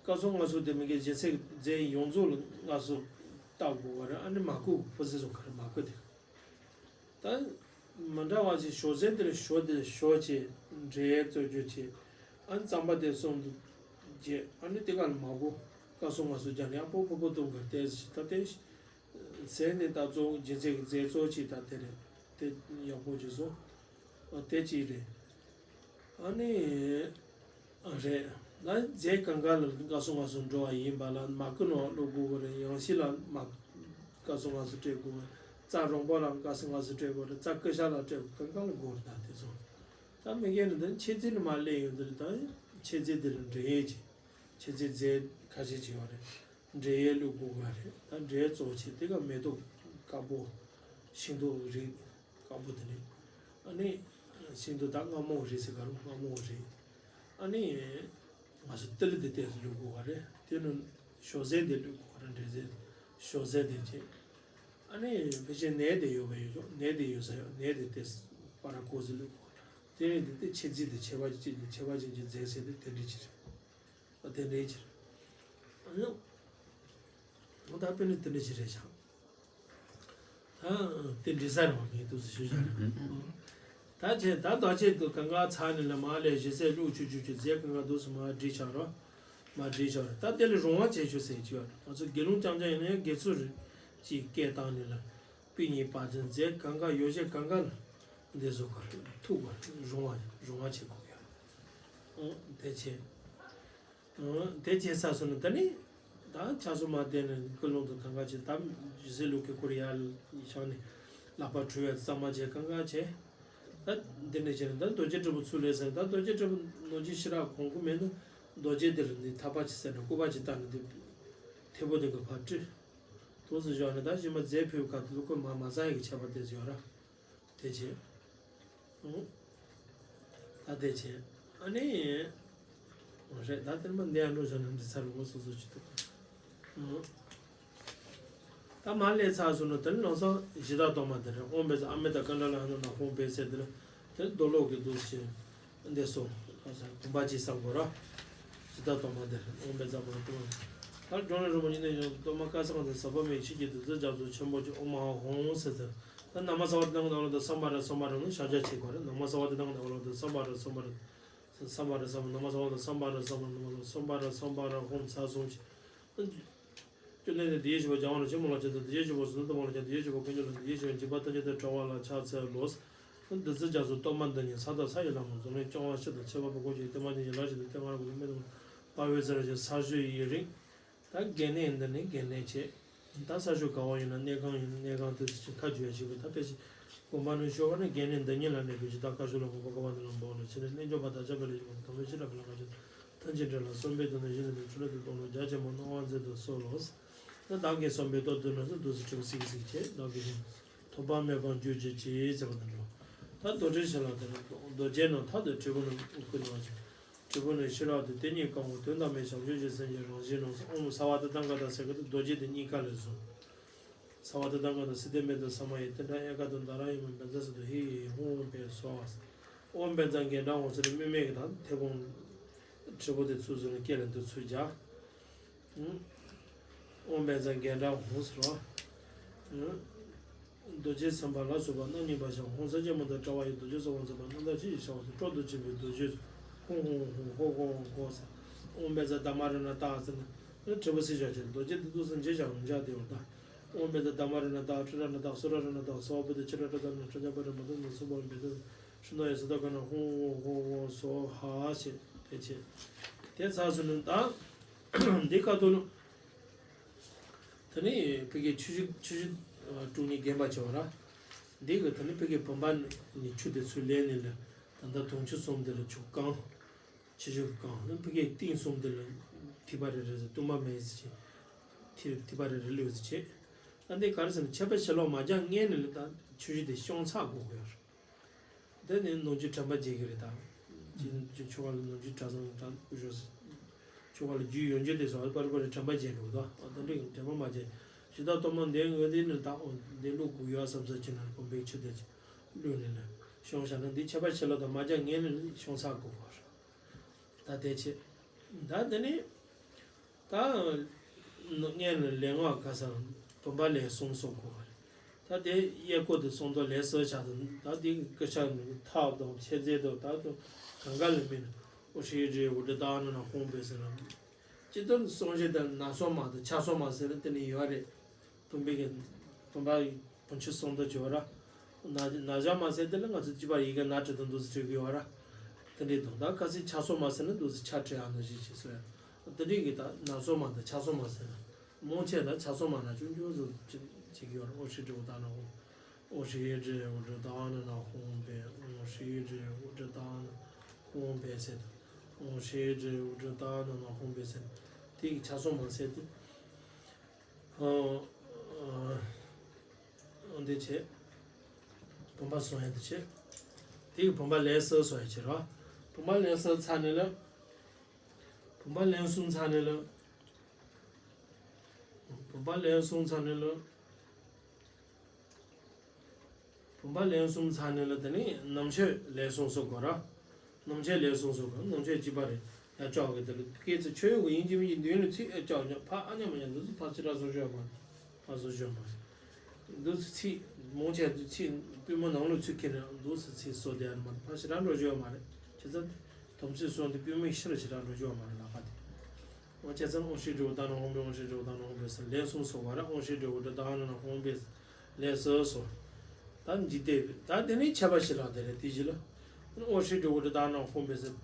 བཀའ་སྲུང་ལྔ་སོགས་དེ་མི་འགའི་སྦྱིན་སྲེག་རྫས་ཡོངས་རྫོགས་ལ་ལྔ་སོགས་བཏབ་དགོས་པ་རེད། ཨ་ནི་མ་བསྐུལ་ཕུལ་ས་སོགས་ག་རེ་མ་བསྐུལ་དེ། ད་མི་འདྲ་བ་ཞིག་ཞོ་ཟས་དེ་ལ་ཞོ་དེ་ཞོ་བྱས་འབྲས་བཙོ་རྒྱུ་བྱས། ཨ་ནི་རྩམ་པ་དེ་གསུམ་དུ་བྱས། ཨ་ནི་དེ་ག་ལ་མ་བསྐུལ་བཀའ་སྲུང་ལྔ་སོགས་ཀྱང་ཡག་པོ་ཕུར་བུ་གཏོང་གར་བལྟས་ཞིག་ད་བལྟས་ཤིག་ཟས་ནི་ད་གཙོ་བོ་སྦྱིན་སྲེག་གི་རྫས་གཙོ་བོ་གཅིག་ད་དེ་རེད། དེ་ཡག་པོ་ཅིག་བཟོ། ཨ་དེ་གཅིག་རེད། ཨ་ནི། རེད། ད་རྫས་གང་ག་ལ་བཀའ་སྲུང་ལྔ་སོགས་འགྲོ་བ་ཡིན་པ་ལ་མ་བསྐུལ་ནོ་བླུག་དགོས་ཀྱི་རེད། ཡང་ཤི་ལ་མ་བཀའ་སྲུང་ལྔ་སོགས་སྤྲད་དགོས་ཀྱི་རེད། རྩ་རོང་པོ་ལ་བཀའ་སྲུང་ལྔ་སོགས་སྤྲད་དགོས་རེད། རྩ་ཀུ་ཤ་ལ་སྤྲད་དགོས། གང་ག་ལ་དགོས་རེད། ད་དེ་ཚོ་ད་མི་རྒན་ནི་ད་མཆོད་རྫས་ནི་མ་སླེབས་ཡོང་དུས་ད་མཆོད་རྫས་དེ་ལ་འབྲེལ་ཡས་ཀྱི་མཆོད་རྫས་རྫས་ཁ་ཤས་ཅིག་ཡོད་རེད། འབྲས་ཡོས་བླུག་དགོས་ཀྱི་རེད། ད་འབྲས་གཙོ་བོ་བྱས་དེ་ག་མེ་ཏོག་དཀར་པོ། ཤིང་ཏོག་རིགས་དཀར་པོ་དེ་ནི། ཨ་ནི། ཤིང་ཏོག་ད་མངར་མོ་རིགས་ཟེར་ག་རུ་མངར་མོ་རིགས། ཨ་ནི། ང་ཚོ་ཏི་ལི་དེ་ཏོག་ཙམ་བླུག་དགོས་ཀྱི་རེད། དེ་ནི་ཞོ་ཟས་དེ་བླུག་དགོས་ཀྱི་རེད། འབྲས་ཟས། ཞོ་ཟས་དེ་བྱས། ཨ་ནི་ཕལ་ཆེར་ནས་དེ་ཡོད་པ་ཡོད་ཆོག་ནས་དེ་ཡོད་ས་ཡོད། ནས་དེ་ཏོག་ཙམ་པ་ར་ཀོ་ཙམ་བླུག་དགོས་ཀྱི་རེད། དེ་ནི་དེ་ཏོག་ཙམ་ཕྱེ་རྫས་དེ་ཕྱེ་བ་ཅིག་ནི་ཕྱེ་བ་ཅན་གྱི་རྫས་ཟས་དེ་དེ་འདྲ་ཅིག་རེད། དེ་འདྲའི་ཕྱིར། ཨ་ནི། ད་དཔེ་ནི་དེ་འདྲའི་ཕྱིར་རེད་ཤག་ད་དེ་འདྲའི་ས་རེད་བ། ངས་ཏོག་ཙམ་ཞུ་བྱ་རེད། ད་ཆེ་ད་ད་ཆེད་དུ་གང་ག་ཚ་ནི་ལ་མ་ལས་ཞེ་སའི་ལུགས་ཆུ་ཆུ་ཆུ་རྫས་གང་ག་དུས་སུ་མ་བྲིས་ཆགས་རོ། མ་བྲིས་ཆགས་རོ། ད་དེ་ལས་རུང་བ་བྱེད་ཆོག་ཟེར་གྱི་ཡོད་རེད། ང་ཚོ་དགེ་སློང་རྐྱང་རྐྱང་ཡིན་ན་ཡང་དགེ་ཚུལ་རེད། ཅིག་སྐད་བཏང་ནི་ལ། པི་ཉིད་པ་ཅན་རྫས་གང་ག་ཡོ་བྱད་གང་ག་ལ། འདི་བཟོ་དགོས་རེད། ཐུག་དགོས་རེད། རུང་བ་རུང་བ་བྱེད་དགོས་ཡོད་རེད། ཨོ་དེ་བྱས། ཨོ་དེ་བྱས་ཚར་སོང་ན་ད་ནི། ད་ཆ་སོ་མ་བསྟན་ནས་ཀུན་སློང་དུ་གང་ག་བྱས། ད་ཞི་བསིལ་ལུགས་ཀྱི་སྐོར་ཡར་བཞག་ནས་ལག་པ་འཁྲུ་བའི་གཙང་མ་བྱས་གང་ག་བྱས། ད་འདི་ནས་བྱས་ནས་ད་རྡོ་རྗེ་དྲིལ་བུ་ཚུར་ལེན་ཟེར། ད་རྡོ་རྗེ་དྲིལ་བུ་ནང་བཞིན་ཞི་རགས་གོང་བུ་མེད་ན་རྡོ་རྗེ་འདིར་འདི་ཐག་པ་ཅིག་བསད་ནས་སྐུད་པ་ཅིག་བཏགས་ནས་འདི་མཐེ་བོ་འདི་གི་ཕར་དཀྲི། དུས་སུ་བཞག་ནས་ད་ཞི་མ་རྫས་ཕུལ་བའི་སྐབས་དུ་ལུག་ཁོལ་མ་མ་ཟ་ཡག་གི་ཁྱད་པར་དེ་ཡོད་ར། དེ་བྱས། ཨང་། ད་དེ་བྱས། ཨ་ནི། རེད། ད་དེ་མ་འདི་ཡང་འགྲོ་བཞག་ན་འདི་ཚར་འོ་སོ་སོ་ཅི་ཐུབ། ཨང་། ད་མ་ལས་ཚར་སོང་ན་དེ་ནི་ལོ་སོ་གཞི་བདག་གཏོར་མ་དེ་རེད། ཨོཾ་བཛྲ་ཨ་མི་ཏ་ཀ་ཎྜ་ལ་ཧ་ན་ན་ཧཱུྃ་བཛྲ་ཟེར་དེ་ལ་དེ་རྡོ་སློག་གི་འདུག་ཟེར། འདི་སོ། བུམ་པ་གཅིག་བསམ་དགོས་ར། ཇི་ལྟར་གཏོར་མ་འདིར་ཨོཾ་བཛྲ་པུ་ར་ཏུ་མ། ད་སྒྲོན་མེ་རིན་པོ་ཆེ་ནས་ཡང་གཏོར་མ་དཀར་ས་གང་དང་ཟབ་པ་མེད་ཆུ་སྐྱེས་བདུད་རྩི་རྒྱ་མཚོ་ཆེན་པོ་གཅིག་ཨོཾ་ཨཱཿཧཱུྃ་ཟེར་ཏེ། ད་ན་མ་ས་བ་དེ་དང་དང་ལ་དང་སམ་བྷ་ར་སམ་བྷ་ར་ནི་ཤཱཀྱ་ཆེ་གོ་རེད། ན་མ་ས་བ་དེ་དང་དང་ལ་དང་སམ་བྷ་ར་སམ་བྷ་ར། སམ་བྷ་ར་སམ་ན་མ་ས་བ་དང་སམ་བྷ་ར་སམ་བྷ་ར་ན་མ་ས་སམ་བྷ་ར་སམ་བྷ་ར་ཧཱུྃ་ཚར་སོང་ཆེ། བཅོམ་ལྡན་འདས་དེའི་ཞི་བ་རྒྱལ་བ་རིན་པོ་ཆེ་མོ་ལ་ཕྱག་འཚལ། དེའི་ཞི་བ་བསོད་ནམས་མོ་ལ་ཕྱག་འཚལ། དེའི་ཞི་བ་དཀོན་མཆོག་ལ། དེའི་ཞི་བ་འཇིགས་པ་ཐམས་ཅད་དང་བྲལ་བ་ལ་ཕྱག་འཚལ་ལོ། བདུད་རྩི་རྒྱ་མཚོ་གཏོར་མ་འདི་ཉིད། ས་དང་ས་ཡི་ལྷ་མོ་འཛམ་གླིང་སྐྱོང་བ་སྤྱི་དང་ཁྱད་པར་འཕགས་པ་ཀུན་གྱི་བསྟན་པ་འདི་ཉིད་ལ་ཞིག་ཏུ་སྟེ། ང་རང་གི་མི་དང་དཔའ་བོའི་ཚེ་རབས་ཀྱི་ས་ཞུ་ཡི་རིང་། ད་འགན་ལེན་འདི་ནི་འགན་ལེན་བྱེད། ད་ས་ཞུ་ག་བ་ཡིན་ན་གནས་ཁང་ཡིན་ན་གནས་ཁང་དུ་ཁ་བརྒྱུད་ཡ་ཞིག་གི་ད་དཔེ་ཆ་དགོན་པ་ནས་ཤོར་བ་ནི་འགན་ལེན་འདི་ཉིད་ལ་གནས་པའི་ཇི་ལྟར་བཀའ་ཤོག་ལ་དགོངས་པ་དགའ་བ་འདི་ལ་འབོག་ལ་ཕྱི་ནས་རྣལ་འབྱོར་པ་དང་བཅས་པ་ལས་བྱུང་བ་དམ་པའི་ཆོས་གྲགས་པའི་ལམ་ཁ་ཅན་ཐམས་ཅད་འདྲེན་ལ་བསམ་པའི་དོན་དང་བཞི་ནི་འཕྲིན་ལས་དང་སྟོང་ལ་རྒྱ་ཆེན་པོ་གནང་བར་མཛད་དུ་གསོལ་ལོ། ད་བདག་གིས་བསམ་པའི་རྟོགས་དོན་ལ་སོགས་འདུག་སེ་དྲིལ་བུ་སིག་སིག་བྱས། བདག་གིས་ཐོགས་པ་མེད་པར་འགྱུར་གྱུར་ཅིག་ཟེར་བ་དང་འགྲོ། ད་རྡོ་དྲིལ་ཞལ་ལག་དེ་ནི་རྡོ་རྗེ་ནང་མཐའ་དང་དྲིལ་བུ་ནང་བསྐུར་གནང་ཞིང་། དྲིལ་བུ་ནི་ཤེས་རབ་སྟེ་དེ་ཉིད་གང་བོ་དོན་དམ་པའི་བྱང་ཆུབ་ཀྱི་སེམས་ཀྱི་རང་བཞིན་ནོ། ཨོཾ་སརྦ་ཏ་ཏང་ཀ་ཏ་ཟེར་གི་དེ་རྡོ་རྗེ་དེ་གཉིས་ཀ་ལས་བཟུང་། སརྦ་ཏ་ཏང་ཀ་ཏ་སིདྡྷི་མེ་ཏ་ས་མ་ཡེ་ཏནྟྲ་ཨེ་ཀ་ཏུ་ཏཱ་ར་ཡེ་མ་བཛྲ་སིདྡྷོ་ཧི་ཧཱུྃ་བཛྲ་སྭཱ་ཧཱ། ཨོཾ་བཛྲ་གཎྜཱ་ཧཱུྃ་ཟེར་ནས་དམིགས་མེད་ཀྱི་དང་མཐེ་བོང་། དྲིལ་བུ་དེ་ཚུར་བཟུང་ནས་སྐེ་ལ་འདི་ཚུར་སྦྱར། ཨོཾ་བཛྲ་གཎྜཱ་ཧཱུྃ་ཟེར་རོ། རྡོ་རྗེ་སེམས་དཔའ་ལ་སོགས་པ་རྣམ་གཉིས་པ་ཞིང་ཧཱུྃ་སརྦ་བྱེད་མ་དང་བྲལ་བ་ཡི་རྡོ་རྗེ་སོགས་པ་མཛད་པ་རྣམ་དག་ཅིང་ཡི་ཤ་བ་དང་སྤྲོ་བསྡུ་ཆེན་པོའི་རྡོ་རྗེ་ཧཱུྃ་ཧཱུྃ་ཧཱུྃ་ཧོ་ཧོ་ཧོ་ཧོ་ཟེར། ཨོཾ་བཛྲ་དྷརྨ་རཏྣ་ཏ་ཟེར་ནས་དྲིལ་བུ་སིག་བཞག་ཅིང་རྡོ་རྗེ་འདི་འདུག་སེ་འཇིགས་བྱ་འཇའ་དེ་བར་ལྟ། ཨོཾ་བཛྲ་དྷརྨ་རཏྣ་ཏ་ཏྲི་རཏྣ་ཏ་སུ་ར་རཏྣ་ཏ་སྭཱ་ཧཱ་བོ་དྷི་ཙི་ཏྲ་ཏྲ་ཏ་ན་ཏྲ་ཛྙཱ་པ་ར་མ་ཏ་ན་སྭཱ་ཧཱ་བོ་དྷི་མ་ཏ་ན་སྭཱ་ཧཱ་བོ་དྷི་མ་ཏ་ན་ཧཱུྃ་ཧཱུྃ་ཧཱུྃ་ཧཱུྃ་ཧཱུྃ་སྭཱ་ཧཱ་ཞེས་དེ་བྱས། དེ་ཚར་སོང་ནས་ད་འདི་ཁ་ཐུག་ལ། དེ་ནས་ཕ་གིའི་ཆུ་བཞི་ཆུ་བཞི་དྲུང་ནས་བརྒྱན་པ་བྱས་པ་ར། འདི་གི་དེ་ནས་ཕ་གིའི་བུམ་པ་ནས་ཆུ་དེ་ཚུར་ལེན་ནས་ལ། ད་ལྟ་དུང་ཆུ་གསུམ་དེ་ལ་ཆུ་བཀང་། ཆུ་བཞི་བཀང་། ཕ་གིའི་སྟེང་གསུམ་དེ་ལ་ཐིགས་པ་རེ་རེ་ཟེར། བཏུམ་པ་མེད་ཟེར་བྱས། ཐིགས་ཐིགས་པ་རེ་རེ་ལུས་ཟེར་བྱས། ད་འདི་ག་རེ་ཟེར་ན་ཆད་པ་ཕྱིར་ལོག་མ་རྒྱག་སྔོན་ནས་ལ་ད་ཆུ་བཞི་དེ་བཤང་ཚར་དགོས་ཀྱི་ཡོད་རེད། དེ་ནི་ནང་ཆུ་དྲན་པ་བརྗེད་ཀྱི་རེད་ད། ཅི་ཅི་ཆུ་བ་ལ་ནང་ཆུ་དྲག་ཙང་དྲག་སྐུ་ཞོགས། ཆུ་བ་ལ་རྒྱུས་ཡོང་རྒྱུ་དེ་སོགས་པར་པར་དྲན་པ་བརྗེད་འགྲོ་ད། ཨ་ད་འདྲི་དྲན་པ་མ་བརྗེད། ཇི་ལྟར་གཏོར་མ་འདི་ངོས་འདི་ནི་ད་འོ་འདི་བླུག་དགོས་ཡོད་བསམ་ས་ཅི་ན་བུམ་པའི་ཆུ་དེ་བླུགས་ནས་ནི་བཤང་བྱ་ན་འདི་ཆད་པ་ཕྱིར་ལོག་དང་མ་རྒྱག་སྔོན་ནས་བཤང་ཚར་དགོས་པ་རེད། ད་དེ་བྱས། ད་འདི་ནི། ད། སྔོན་ལ་ལས་སྔགས་ག་ས་བུམ་པ་ལས་གསུངས་སོགས་གོ་བ་རེད། ད་དེ་གཡས་སྐོར་དུ་གསུངས་དོ་ལས་གསལ་བྱ་དང་ད་དེ་སྐུ་ཕྱག་ཐག་དང་མཆེ་རྫས་དང་ད་དུ་གང་ག་ལས་མིན་ཨོ་ཧྲི་ཧྲི་ཨུ་དྲི་ཏ་ན་ན་ཧོང་པེ་ཟེར་ན། སྤྱི་དོན་གསུང་བཞིན་དུ་ན་སོ་མ་དང་ཆ་སོ་མ་ཟེར་ན་དེ་ནི་ཡོད་རེད། བུམ་པའི་གི་བུམ་པ་བུམ་ཆུ་གསུམ་དུ་སྦྱོར་ར། ན་ན་བཞག་མ་ཟེར་དེ་ལ་ང་ཚོ་གཅིག་པ་ཡི་གེ་ན་བྲི་དང་འདུག་སེ་བྲི་གི་ཡོད་ར། དེ་འདྲའི་དང་ད་ཁ་སང་ཆ་སོ་མ་ཟེར་ན་འདུག་སེ་ཆ་བྲི་ཨ་ནུ་ཞིག་བྱེད་སོ་ཡ། དེ་འདྲའི་གི་ད་ན་སོ་མ་དང་ཆ་སོ་མ་ཟེར་ན། རྨོངས་ཆེ་ད་ཆ་སོ་མ་ན་ཆུང་ཆུང་ཟུར་བྱེད་ཀྱི་ཡོད་ར། ཨོ་ཧྲི་དྲི་བུ་ད་ན་ཧོང་། ཨོ་ཧྲི་དྲི་བུ་དྲི་ད་ན་ན་ཧོང་པེ། ཨོ་ཧྲི་དྲི་བུ་དྲི་ད་ན་ཧོང་པེ་ཟེར་ད། ཨོ་ཧྲི་དྲི་བུ་དྲི་ད་ན་ན་ཧོང་པེ་ཟེར་ད། དེ་གི་ཆ་སོ་མ་ཟེར་ད། འདི་བྱས། བུམ་པ་གསུང་ཡ་འདི་བྱས། དེ་གི་བུམ་པ་ལན་གསལ་གསུང་ཡ་བྱེད་རོགས། བུམ་པ་ལན་གསལ་ཚར་ནས་ལ། བུམ་པ་ལན་གསུམ་ཚར་ནས་ལ། བུམ་པ་ལན་གསུམ་ཚར་ནས་ལ། བུམ་པ་ལན་གསུམ་ཚར་ནས་ལ་དེ་ནས་རྣམ་དཔྱོད་ལན་གསུམ་གསུང་དགོས་ར། རྣམ་དཔྱོད་ལན་གསུམ་གསུང་དགོས། རྣམ་དཔྱོད་གཅིག་པ་རེད། ཡ་ཅོག་གི་དེ་ལ་སྐད་ཅིག་ཆོས་ཡོད་ཀྱི་ཡིན་གཅིག་མིན་གཅིག་མདུན་ལ་ཚིག་ཨེ་ཅོག་ཉོག་ཕ་ཨ་ཉམས་མ་ཉམས་འདུག་ཚིག་ཕ་ཅི་ར་བཟོ་ཤོག་མ་ཕ་བཟོ་ཤོག་མ་འདུག་ཚིག་མོ་ཆེ་འདུག་ཚིག་པུས་མོ་ནང་ལ་ཚུད་ཁྱེར་ནས་འདུག་ཚིག་ཚིག་བཟོ་དེ་ཡ་མ་ཕ་ཞེ་དྲག་འགྲོ་ཤོག་མ་རེད། བྱས་ཙང་དམ་ཚིག་སྲུང་དེ་པུས་མོ་ཤི་ལ་ཞེ་དྲག་འགྲོ་ཤོག་མ་རེད་ལག་པ་དེ། འོ་བྱས་ཙང་དབང་ཕྱུག་འབྲས་བུ་ལྟར་སྣང་ཧཱུྃ་ཕཊ། དབང་ཕྱུག་འབྲས་བུ་ལྟར་སྣང་ཧཱུྃ་ཕཊ་ཟེར་ལན་གསུམ་གསུངས་པ་རེད། དབང་ཕྱུག་འབྲས་བུ་ལྟར་སྣང་ཧཱུྃ་ཕཊ་ཟེར་ལན་གསུམ་གསུངས། ད་འཇིག་རྟེན་ད་དེ་ནས་ཁྱད་པར་ཞི་ལྷག་དེ་རེད། དེ་བཞི་ལ། དབང་ཕྱུག་འབྲས་བུ་ལྟར་སྣང་ཧཱུྃ་ཕཊ་ཟེར།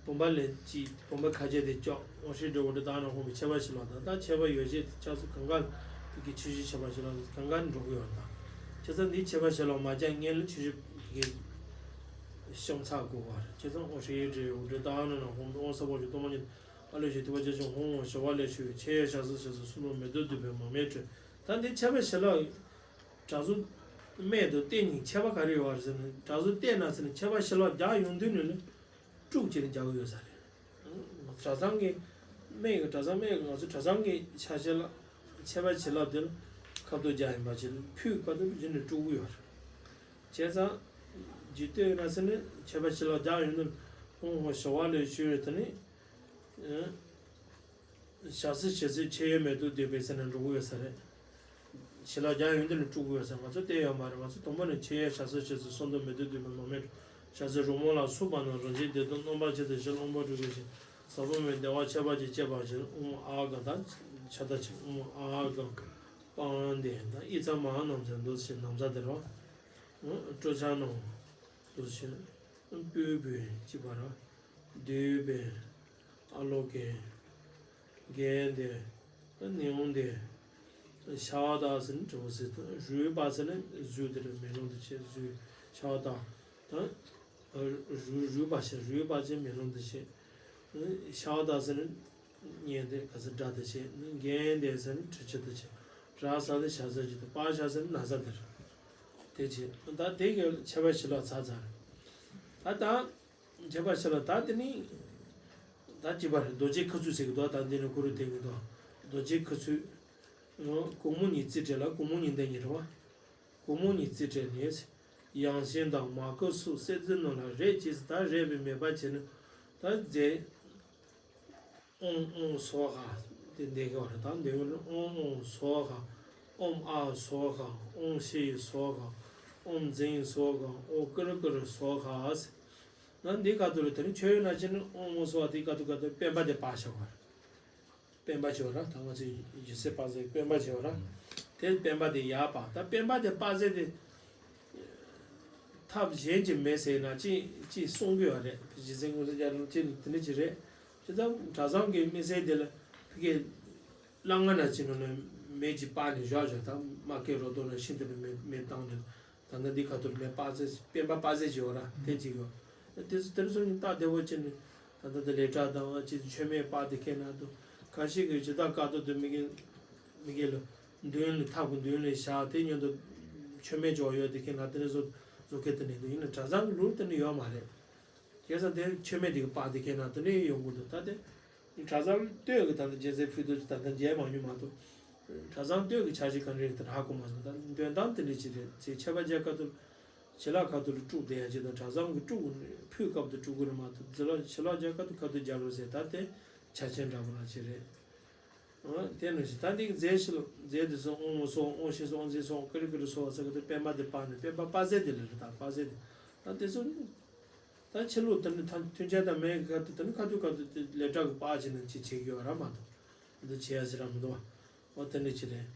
བུམ་པ་ལས་ཀྱི་བུམ་པ་ཁ་ཆེ་དེ་ལྕོགས། དབང་ཕྱུག་འབྲས་བུ་ལྟར་སྣང་ཧཱུྃ་ཕཊ་ཁྱད་པར་ཞི་ལྷག་དང་། ད་ཁྱད་པར་ཡོ་བྱད་ཆགས་སུ་གང་ག་དེ་གི་ཆོས་ཅན་ཁྱད་པར་ཞི་ལྷག་གང་ག་འགྲོ་གི་ཡོད་དང་། བྱས་ཙང་འདི་ཁྱད་པར་ཞི་ལྷག་མ་སྦྱངས་སྔོན་ལ་ཆོས་ཅན་དེ་གི་བཤམས་ཚར་དགོས་པ་རེད། བྱས་ཙང་དབང་ཕྱུག་འབྲས་བུ་ལྟར་སྣང་ཧཱུྃ་ཕཊ། དབང་ས་ཕོ་བྲང་སྟོང་པ་ཉིད། ཨ་ལས་ཞེས་ཐུབ་པ་ཅན་ཞིང་ཧཱུྃ་ཕཊ་ཞི་བ་ལྷས་ཞུ་བའི་ཕྱག་གཡས་ཞབས་སུ་བཞེས་སུ་གསོལ་ལོ། མེ་ཏོག་བདུག་སྤོས་མར་མེ་དྲི། ད་འདི་ཁྱད་པར་ཞི་ལྷག་དྲག་རྩུབ་སྨད་དང་སྟེང་གཉིས་ཁྱད་པར་ག་རེ་ཡོད་པ་རེད་ཟེར་ན། དྲག་རྩུབ་སྟེང་ན་ཟེར་ན་ཁྱད་པར་ཞི་ལྷག་རྒྱག་ཡོང་དུས་ནས་ནི་དཀྲུགས་བྱས་ནས་རྒྱག་གི་ཡོད་ས་རེད། གྲྭ་ཚང་གི་སྨད་ཀྱི་གྲྭ་ཚང་སྨད་ཀྱི་ང་ཚོ་གྲྭ་ཚང་གི་ཕྱག་ཞི་ལྷག་ཁྱད་པར་ཞི་ལྷག་དེ་ལ་ཁ་ཐུག་རྒྱག་ཡིན་པ་ཅིག་ལ་ཕུད་ཁ་ཐུག་རྗེས་ནས་དཀྲུག་གི་ཡོད་རེད། བྱས་ཙང་ཇི་ལྟར་ཡིན་ན་ཟེར་ན་ཁྱད་པར་ཞི་ལྷག་རྒྱག་ཡོང་དུས་ཧཱུྃ་ཕཊ་ཞི་བ་ལྷས་ཞུ་བའི་དེ་ནི། ཞབས་སུ་བཞེས་སའི་ཕྱག་གཡས་མེ་ཏོག་བདུག་སྤོས་ཟེར་ནས་འགྲོ་གི་ཡོད་ས་རེད། ཞི་ལྷག་རྒྱག་ཡོང་དུས་ནས་དཀྲུག་གི་ཡོད་ས་ང་ཚོ་བལྟས་ཡོད་མ་རེད། ང་ཚོ་དང་པོ་ནས་ཕྱག་གཡས་ཞབས་སུ་བཞེས་སུ་གསོལ་འདེབས་མེ་ཏོག་བདུག་སྤོས་མར་མེ་དྲི། ཞབས་སུ་རོལ་མོ་ལ་སོགས་པ་རྣམས་རང་བཞིན་བདེ་སྟོང་རྣམ་པར་ཕྱེ་སྟེ་ཞི་ལྷག་ཧཱུྃ་ཕཊ་སྤྲུལ་སྐུའི་ཞིང་ཟབ་མོ་མའི་བདེ་བ་ཁྱད་པར་ཅན་སྤྱད་པར་བྱིན། ཨོཾ་ཨཱཿཧཱུྃ་ད་ཕྱག་རྟགས་ཅིག་ཨོཾ་ཨཱཿཧཱུྃ་པཱདྱཾ་ཨི་ཙཾ་མ་ཧཱ་ན་མཚན་འདུག་སེ་ན་བཟའ་དེ་རོ། སྤྲོ་འཆམ་ནང་འདུག་སེ་སྤོས་སྤོས་ཅི་བ་ར། བདུག་སྤོས། ཨ་ལོ་ཀེ། གན་དེ། ནེའུ་དེ། ཤ་བ་དག་ཟེར་ནས་དྲི་བ་ཟེར་དང་། རུས་པ་ཟེར་ནས་རྫུས་དེ་རེད། མེ་ལོང་དུ་བྱས་རྫུས། ཤ་བ་དག་དང་། རུས་རུས་པ་བྱས་རུས་པ་ཅན་མེ་ལོང་དུ་བྱས། ཤ་བ་དག་ཟེར་ནས་གཉན་དེ་ག་ཟེར་དགྲ་དུ་བྱས། གན་དེ་ཟེར་ནས་གྲི་ཆུ་དུ་བྱས། ར་ས་དེ་ཞ་ཟེར་གྱི་དང་། པ་ཤ་ཟེར་ནས་ན་བཟའ་དེ་རེད། དེ་བྱས་ད་དེ་གི་ཁྱད་པར་ཞི་ལྷག་ཚར་ཚར་རེད། ད་ད། ཁྱད་པར་ཞི་ལྷག་ད་དེ་ནི། ད་ཅི་བ་རེད། རྡོ་རྗེ་ཁུ་ཚུར་ཟེར་གི་འདུག་ད་འདི་ནི་ཁུ་རུ་དེ་གི་འདུག་རྡོ་རྗེ་ཁུ་ཚུར། གུང་མོ་ཉིད་རྩིས་སྤྲད་ལ་གུང་མོ་ཉིད་འདི་ཉིད་རེད་བ། གུང་མོ་ཉིད་རྩིས་སྤྲད་ནས། ཡང་ཞིང་དང་མ་ཁུ་སོགས་གསེར་མཛེས་རྣམས་ལ་རེག་བྱས་སུ་ད་རེག་པའི་མོས་པ་བྱས་ནས། ད་རྫས། ཨོཾ་ཨོཾ་སྭཱ་ཧཱ། དེ་འདི་ག་བ་རེད། ད་འདི་ག་ཨོཾ་ཨོཾ་སྭཱ་ཧཱ། ཨོཾ་ཨཱཿཧཱུྃ། ཨོཾ་ཤཱཀྱ་སྭཱ་ཧཱ། ཨོཾ་ཛྙཱ་སྭཱ་ཧཱ། ཨོཾ་ཀུ་རུ་ཀུ་རུ་སྭཱ་ཧཱ། ན་འདི་ག་དུ་རེད། དེ་ནི་ཆོས་ཡོད་ན་ཅི་ནི་ཨོཾ་ཨོཾ་སྭཱ་ཧཱ། དེ་ག་དུ་ག་དུ་སྤེན་པ་དེ་སྤར་བྱ་བ་རེད། སྤེན་པ་བྱེད་པ་ར། ད་ང་ཚོས་ཡིག་ཚད་སྤར་ཚད་སྤེན་པ་བྱེད་པ་ར། དེ་སྤེན་པ་དེ་ཡར་སྤར། ད་སྤེན་པ་དེ་སྤར་ཚད་དེ་ཐབས་གཞན་གྱིས་མེད་ཟེར་ན་ཅི་ཅི་གསུང་གི་ཡོད་རེད། རྗེ་བཙུན་ཀུན་བཟང་རྒྱ་རས་ལུང་ཅི་དེ་འདྲ་ཅི་རེད། ཅི་ད་གྲྭ་ཚང་གི་མི་སེར་དེ་ལ་ཕ་གི་གླང་ང་ན་ཅི་ནོ་ནས་མེ་ཅིག་སྤར་ནས་བཞག་བཞག་ད་མ་སྐད་རོ་ཏོ་ན་ཤིན་ཏུ་ནས་མེ་མེ་བཏང་ནས། ད་ལྟ་འདི་ཁ་ཐུར་མེ་སྤར་ཚད་སྤེན་པ་སྤར་ཚད་ཅིག་ཡོད་ར། དེ་ཅིག་ཡོད། དེ་ཚོ་དེ་ཚོ་ནི་སྟབས་བདེ་པོ་བྱས་ནས་ད་ལྟ་དེ་ལས་གྲྭ་དང་ཅིག་མཆོད་མེ་སྤར་དེ་ཁེ་ན་དུ་ཁ་ཤས་ཀྱིས་ཇི་ལྟར་དཀའ་སྡུག་དུ་མི་དགེ་མི་དགེ་ལ་མདུན་ལ་ཐབ་ཀྱི་མདུན་ལ་བཞག་དེ་མཉམ་དུ་མཆོད་མེ་ཅོག་ཡོད་དེ་ཁེ་ན་དེ་ནས་བཟོ་བཟོ་ཁེ་དེ་ནས་འདུག་ཡིན་ན་གྲྭ་ཚང་གི་ལུགས་དེ་ནི་ཡོད་མ་རེད། བྱས་ཙང་དེ་མཆོད་མེ་དེ་གི་སྤར་དེ་ཁེ་ན་དེ་ནས་ཡོང་གི་འདུག་ད་དེ། གྲྭ་ཚང་སྟོད་ཀྱི་ད་ལྟ་རྒྱལ་སྲས་ཕུད་དུ་ད་ལྟ་མཇལ་མ་མྱོང་མ་གཏོགས། གྲྭ་ཚང་སྟོད་ཀྱི་ཆ་ཤས་ག་རེ་རེད་ད་ཧ་གོ་མ་སོང་། ད་འདོན་སྟངས་དེ་འདྲ་ཅིག་རེད། ཚེ་ཁྱད་པར་རྒྱག་སྐབས་དུ། ཞི་ལྷག་ཁ་ཐུག་ལ་དཀྲུགས་བསྡད་ཡ་ཅིག་དང་། གྲྭ་ཚང་གི་དཀྲུགས་ཕུད་སྐབས་དུ་དཀྲུགས་གི་རེད་མ་གཏོགས། ཞི་ལྷག་ཞི་ལྷག་རྒྱག་སྐབས་དུ་ཁ་ཐུག་རྒྱག་རོགས་ཟེར་ད་དེ་ཆ་ཆེན་འདྲ་པོ་ལ་ཅིག་རེད། ཨ་དེ་ནང་བཞིན་ད་འདི་གི་རྫས་ཞི་ལྷག་རྫས་དེ་ཚོ་ཨོཾ་སྭཱ་ཧཱ། ཨོཾ་ཤཱཀྱ་སྭཱ་ཧཱ། ཨོཾ་ཛྙཱ་སྭཱ་ཧཱ། ཨོཾ་ཀུ་རུ་ཀུ་རུ་སྭཱ་ཧཱ་ཟེར་གི་དེ་སྤེན་པ་དེ་སྤར་ནས་སྤེན་པ་སྤར་རྫས་དེ་ལ་རེད། ད་སྤར་རྫས་དེ་ད་དེ་ཚོ། ད་ཕྱི་ལོགས་དེ་ནི་ད་མཐུན་རྐྱེན་དང་མེད་ཀྱི་ཁ་ཐུག་དེ་ནི་ཁ་ཐུག་ཁ་ཐུག་དེ་ལས་གྲྭ་གི་པར་བྱས་ནས་ཅིག་བྱེད་ཀྱི་ཡོད་ར་མ་གཏོགས། འདི་བྱེད་ཡ་ཟེར་ར་མི་འདུག་བ། འོ་དེ་འདྲ་ཅིག་རེད།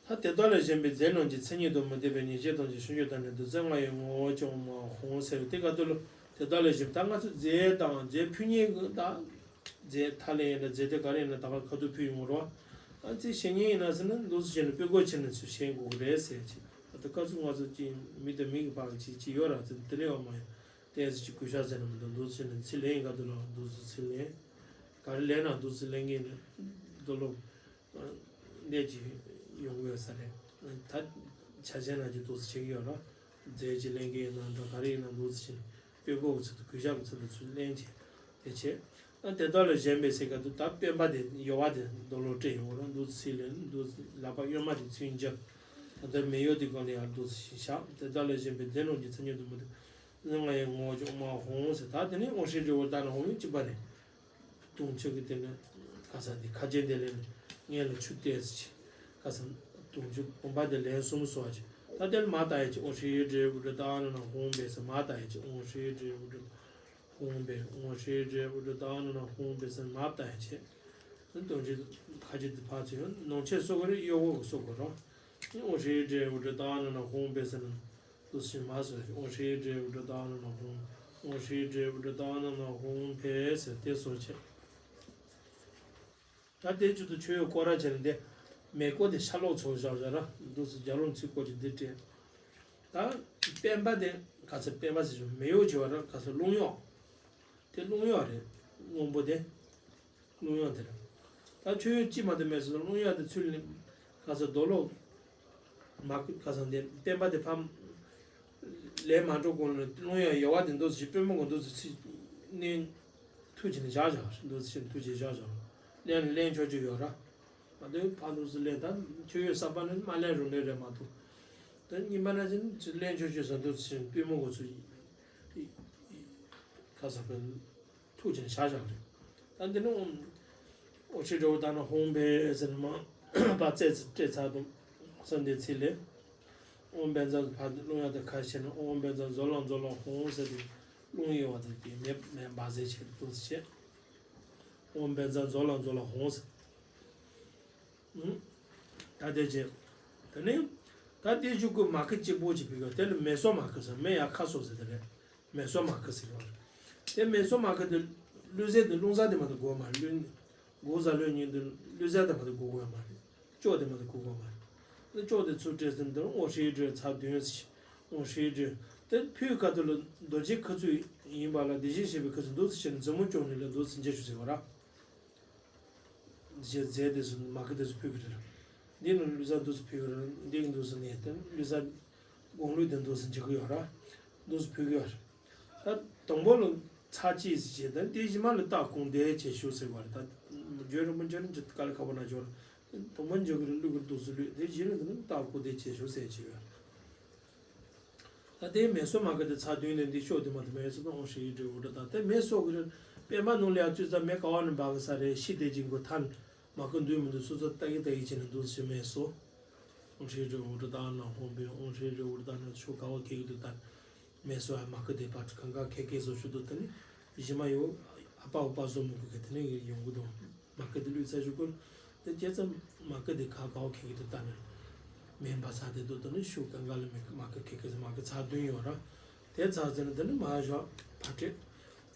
ད་དེ་དག་ལས་གཞན་པའི་རྫས་རྣམས་ཀྱི་མཚན་ཉིད་དུ་མི་ལྡན་པའི་ཉེས་བྱས་དང་བཅས་ཤིང་འཇུག་དང་ནི་བདུད་རྩི་ལྔ་ཡི་ངོ་བོ་ཅན་ཨོཾ་ཨཱཿཧཱུྃ་ཟེར་བའི་དེ་ག་དུ་ལ་དེ་དག་ལས་གཞན་པ་ད་ང་ཚོ་རྫས་དང་རྫས་ཕུལ་མཁན་གྱི་ད་རྫས་ཐ་ལེ་ཡིན་ན་རྫས་དེ་ག་རེ་ཡིན་ན་ད་ག་ཁ་ཐུག་ཕུལ་ཡོང་རོགས། ཨ་ཙི་བཤད་མཁན་ཡིན་ན་ཟེར་ན་འདུག་སེ་བྱས་ནས་དཔེ་བཀོད་བྱས་ནས་ཚུར་བཤད་དགོས་ཀྱི་རེད་ཟེར་ཅིག་ད་ལྟ་ཁ་ཚུགས་ང་ཚོ་ཅིག་མི་དང་མི་གི་བར་གྱི་ཅིག་ཅིག་ཡོད་ར་ཙི་དེ་ལས་ཡོད་མ་ཡོད། ཏོག་ཙམ་ཅིག་གུས་ཞབས་ཟེར་ན་མི་འདུག་འདུག་ཟེར་ནས་ཚིག་ལེན་ག་འདུག་ལ་འདུག་ཟེར་ཚིག་ལེན། ག་རེ་ལེན་ན་འདུག་ཟེར་ལེན་གྱི་ནི་འདུག་ལོ། འདས་ཀྱི་ཡོང་གི་ཡོད་ས་རེད། ད་ཆ་ཆེན་ན་ཅིག་འདུག་ཟེར་བྱེད་ཀྱི་ཡོད་ར། རྫས་ཀྱི་ལེན་གྱི་ཡིན་ན་འདྲ་ག་རེ་ཡིན་ན་འདུག་ཟེར་བྱེད་ནས་དཔེ་བཀོད་ཀྱི་ཚུལ་དུ་གུས་ཞབས་ཀྱི་ཚུལ་དུ་ཚུལ་ལེན་བྱེད་དེ་བྱེད། ད་དེ་དག་ལས་གཞན་པའི་ཟེར་ག་འདུག་ད་སྤེན་པ་དེ་ཡོལ་བ་དེ་འདུག་ལོ་སྤྲད་ཡོང་ར་འདུག་ཟེར་ཚིག་ལེན་འདུག་ལག་པ་གཡོན་མ་དེ་ཚུར་འཇུ། ད་ལྟ་མེ་ཡོལ་དེ་སྒང་ལ་ཡར་འདུག་ཟེར་བཞག་དེ་དག་ལས་གཞན་པའི་རྫས་རྣམས་ཀྱི་མཚན་ཉིད་དུ་མི་ལྡན། ལྔ་ཡི་ངོ་བོ་ཅན་ཨོཾ་ཨཱཿཧཱུྃ་ཟེར། ད་དེ་ནི་དབང་ཕྱུག་འབྲས་བུ་ལྟར་སྣང་ཧཱུྃ་ཡིན་གཅིག་པ་རེད། དུང་ཕྱུར་གྱི་དེ་ནི་ག་ས་འདི་ཁ་ཆེ་འདི་ལས་ནི་ངན་ལ་ཆུ་བལྟས་ཟེར་གྱི། ག་ས་དུང་ཕྱུར་བུམ་པ་འདི་ལན་གསུམ་གསོལ་བ་བྱས། ད་དེ་ལ་མ་བཏགས་ཡ་ཅིག་ཨོ་ཧྲི་ཡེ་ཏྲེ་ཨུ་ཏྲ་ཏ་ན་ན་ཧོང་བེ་ཟེར་མ་བཏགས་ཡ་ཅིག་ཨོ་ཧྲི་ཡེ་ཏྲེ་ཨུ་ཏྲ་ཧོང་བེ། ཨོ་ཧྲི་ཡེ་ཏྲེ་ཨུ་ཏྲ་ཏ་ན་ན་ཧོང་བེ་ཟེར་མ་བཏགས་ཡ་ཅིག་དུང་ཕྱུར་ཁ་ཆེ་འདི་ཕར་ཚུར་ནང་ཆས་གསོལ་གྱི་རེད། གཡོག་གོ་གསོལ་གོ་རོ། ཨོ་ཧྲི་ཡེ་ཏྲེ་ཨུ་ཏྲ་ཏ་ན་ན་ཧོང་བེ་ཟེར་ན། འདུག་སེ་མ་གསོལ། ཨོ་ཧྲི་ཡེ་ཏྲེ་ཨུ་ཏྲ་ཏ་ན་ན་ཧོང་། ཨོ་ཧྲི་ཡེ་ཏྲེ་ཨུ་ཏྲ་ཏ་ན་ན་ཧོང་བེ་ཟེར་དེ་གསོལ་བྱས། ད་དེ་བརྒྱུད་དུ་མཆོད་ཡོན་སྐོར་ར་བྱས་ནས་འདི་མེ་བཀོ་དེ་ཤ་ལོག་ཚོ་བཞག་བཞག་ར། འདུག་སེ་རྒྱ་ལོ་ཚིག་བཀོད་ཀྱི་འདི་སྤྲད། ད་སྤེན་པ་དེ་ག་ཚོད་སྤེན་པ་ཟེར་ཞིག་མེ་གཡོག་བྱེད་པ་ར། ག་ཚོད་རླུང་གཡོག་དེ་རླུང་གཡོག་རེད། སྔོན་པོ་དེ། རླུང་གཡོག་དེ་རེད། ད་མཆོད་ཡོན་ཅི་མ་དེ་མེད་སོང་། རླུང་གཡོག་དེ་ཚུར་ལེན། ག་ས་རྡོ་ལོག་མ་ག་ས་འདི་བསྟན་པ་དེ་ཕམ་ལས་མ་འགྲོ་གོང་ལ་རླུང་གཡོག་ཡལ་བ་དེ་འདུག་སེ་པུས་མོ་གོ་འདུག་སེ་ཚིག་ནས་ཐུག་བྱས་ནས་བཞག་བཞག་འདུག་སེ་ཐུག་བྱས་བཞག་བཞག་ལེན་ལེན་ཆོག་ཆོག་ཡོད་ར། མ་གཏོགས་ཕ་འདུག་སེ་ལེན་ད་མཆོད་ཡོན་གསར་པ་ནི་མ་ལེན་རུང་ལེན་རེད་མ་གཏོགས། ད་རྙིང་པ་ན་ཅིན་ལེན་ཆོག་ཆོག་ཟེར་འདུག་སེ་པུས་མོ་གོ་ཚུར་ག་ས་པའི། ཐུགས་ཆེན་བྱ་བཞག་རེད། ད་འདི་ནི་ཨོ་ཧྲི་ཏྲེ་ཨུ་ཏྲ་ན་ཧོང་བེ་ཟེར་ནས་མ་པ་ཙེ་ཙེ་སྤྲད་ཚར་དུ་ས་འདི་ཚིག་ལས། ཨོཾ་བཛྲ་ཕ་རླུང་གཡོག་དེ་ཁ་ཕྱེ་ནས་ཨོཾ་བཛྲ་མཛོ་ལ་མཛོ་ལ་ཧོང་ཟེར་ཏེ་རླུང་གཡོག་དེ་དེ་མེ་མེ་འབར་ཟེར་བྱེད་དུ་བྱེད། ཨོཾ་བཛྲ་མཛོ་ལ་མཛོ་ལ་ཧོང་ཟེར། ད་དེ་བྱས། དེ་ནས་ད་དེ་གཞུག་གུ་མ་ཁུ་གཅིག་པོ་གཅིག་ཕུལ་གི། དེ་ལ་མེ་སོ་མ་ཁུ་ཟེར། མེ་ཡ་ཁ་སོ་ཟེར་དེ་རེད། མེ་སོ་མ་ཁུ་ཟེར་གི་རེད། དེ་མེ་སོ་མ་ཁུ་དེ་བླུགས་ཟས་དེ་བླུགས་ཟ་དེ་མ་གཏོགས་དགོས་མ་རེད། བླུགས་བཟའ་བླུགས་ཉིན་དེ་བླུགས་ཟ་དེ་མ་གཏོགས་དགོས་དགོས་མ་རེད། ལྕོག་དེ་མ་གཏོགས་དགོས་དགོས་མ་རེད། དེ་ལྕོག་དེ་ཚུར་སྤྲད་ཟིན་དེ་ཨོ་ཧྲི་ཏྲེ་ཚར་བདུན་ཟེར། ཨོ་ཧྲི་ཏྲེ། དེ་ཕུལ་ཁ་ཐུག་ལ་རྡོ་རྗེ་ཁུ་ཚུར་ཡིན་པ་ལ་དེ་བཞིན་གཤེགས་པའི་ཁུ་ཚུར་འདུག་སེ་བྱས་ནས་མཛུབ་མོ་བཅུག་ནས་ལ་འདུག་སེ་མཇལ་ཞུ་ཟེར་བ་ར། རྗེས་རྫས་དེ་ཚོ་མ་ཁུ་དེ་ཚོ་ཕུལ་གི་རེད། འདི་ནི་ལུས་རྩལ་འདུག་སེ་ཕུལ་གི་རེད། འདི་གི་འདུག་སེ་ནས་དེ་ལུས་རྩལ་དགུང་ལུས་དེ་འདུག་སེ་འཇུག་གི་ཡོད་ར། འདུག་སེ་ཕུལ་གི་ཡོད་རེད། ད་དང་པོ་ལ་ཚར་གཅིག་ཟེར་བྱས་ད་དེ་གཞི་མ་ལ་སྟག་ཁོང་དེ་བྱས་ཞུ་ཟེར་བ་རེད། ད་འཇོན་རིན་པོ་འཇོན་རིན་ཅི་དཀའ་ལས་ཁག་པོ་ན་འཇོན་རེད། དང་པོ་འཇོན་གི་རེད། ལུས་གི་རེད། འདུག་སེ་ལུས་དེ་གཞི་ལ་འདི་ནི་སྟག་ཁོང་དེ་བྱས་ཞུ་ཟེར་བྱས་ཡོད་རེད། ད་དེ་མེ་སོ་མ་ཁུ་དེ་ཚར་བདུན་ལས་འདི་ཤོག་དེ་མ་དེ་མེ་སོ་དང་ཨོ་ཧྲི་ཡེ་ཏྲེ་ཨུ་ཏྲ་ད་དེ་མེ་སོ་གི་རེད། པད་མ་ནང་ལ་ཡ་བཙུད་ཙམ་མེ་ག་བ་ནས་འབར་གི་ས་རེད། ཤི་དེ་ཅིག་གོ་ཐན་མ་ཁུ་འདུས་མི་འདུས་སོ་སོ་ལྟ་གི་ལྟ་གི་བྱས་ནས་འདུག་སེ་མེ་སོ། ཨོ་ཧྲི་ཡེ་ཏྲེ་ཨུ་ཏྲ་ད་ན་ཧོང་བེ། ཨོ་ཧྲི་ཡེ་ཏྲེ་ཨུ་ཏྲ་ད་ན་ཤོག་ག་བ་ཁེ་གི་འདུག་ད་མེ་སོ་ཡ་མ་ཁུ་དེ་པ་གང་ག་ཁེ་ཁེ་སོ་ཤུ་འདུག་ད་ནི་གཞི་མ་ཡོ་ཨ་པ་ཨུ་པ་བཟོ་མི་དགོས་གི་དེ་ནས་ཡོང་གི་འདུག་མ་ཁུ་དེ་ལུས་ཚ་ཞུ་ཀུན། དེ་བྱས་ཙང་མ་ཁུ་དེ་ཁ་ཁ་བ་ཁེ་ཁེ་དེ་ལྟ་ནས། མེ་འབར་ས་དེ་དུ་དེ་ནི་ཤུགས་གང་ག་ལ་མེ་མ་ཁུ་ཁེ་ཁེ་མ་ཁུ་ཚར་བདུན་ཡོད་ར། དེ་ཚར་ཟིན་ན་དེ་ནི་མ་ཞོ་ཕ་ཏྲེ།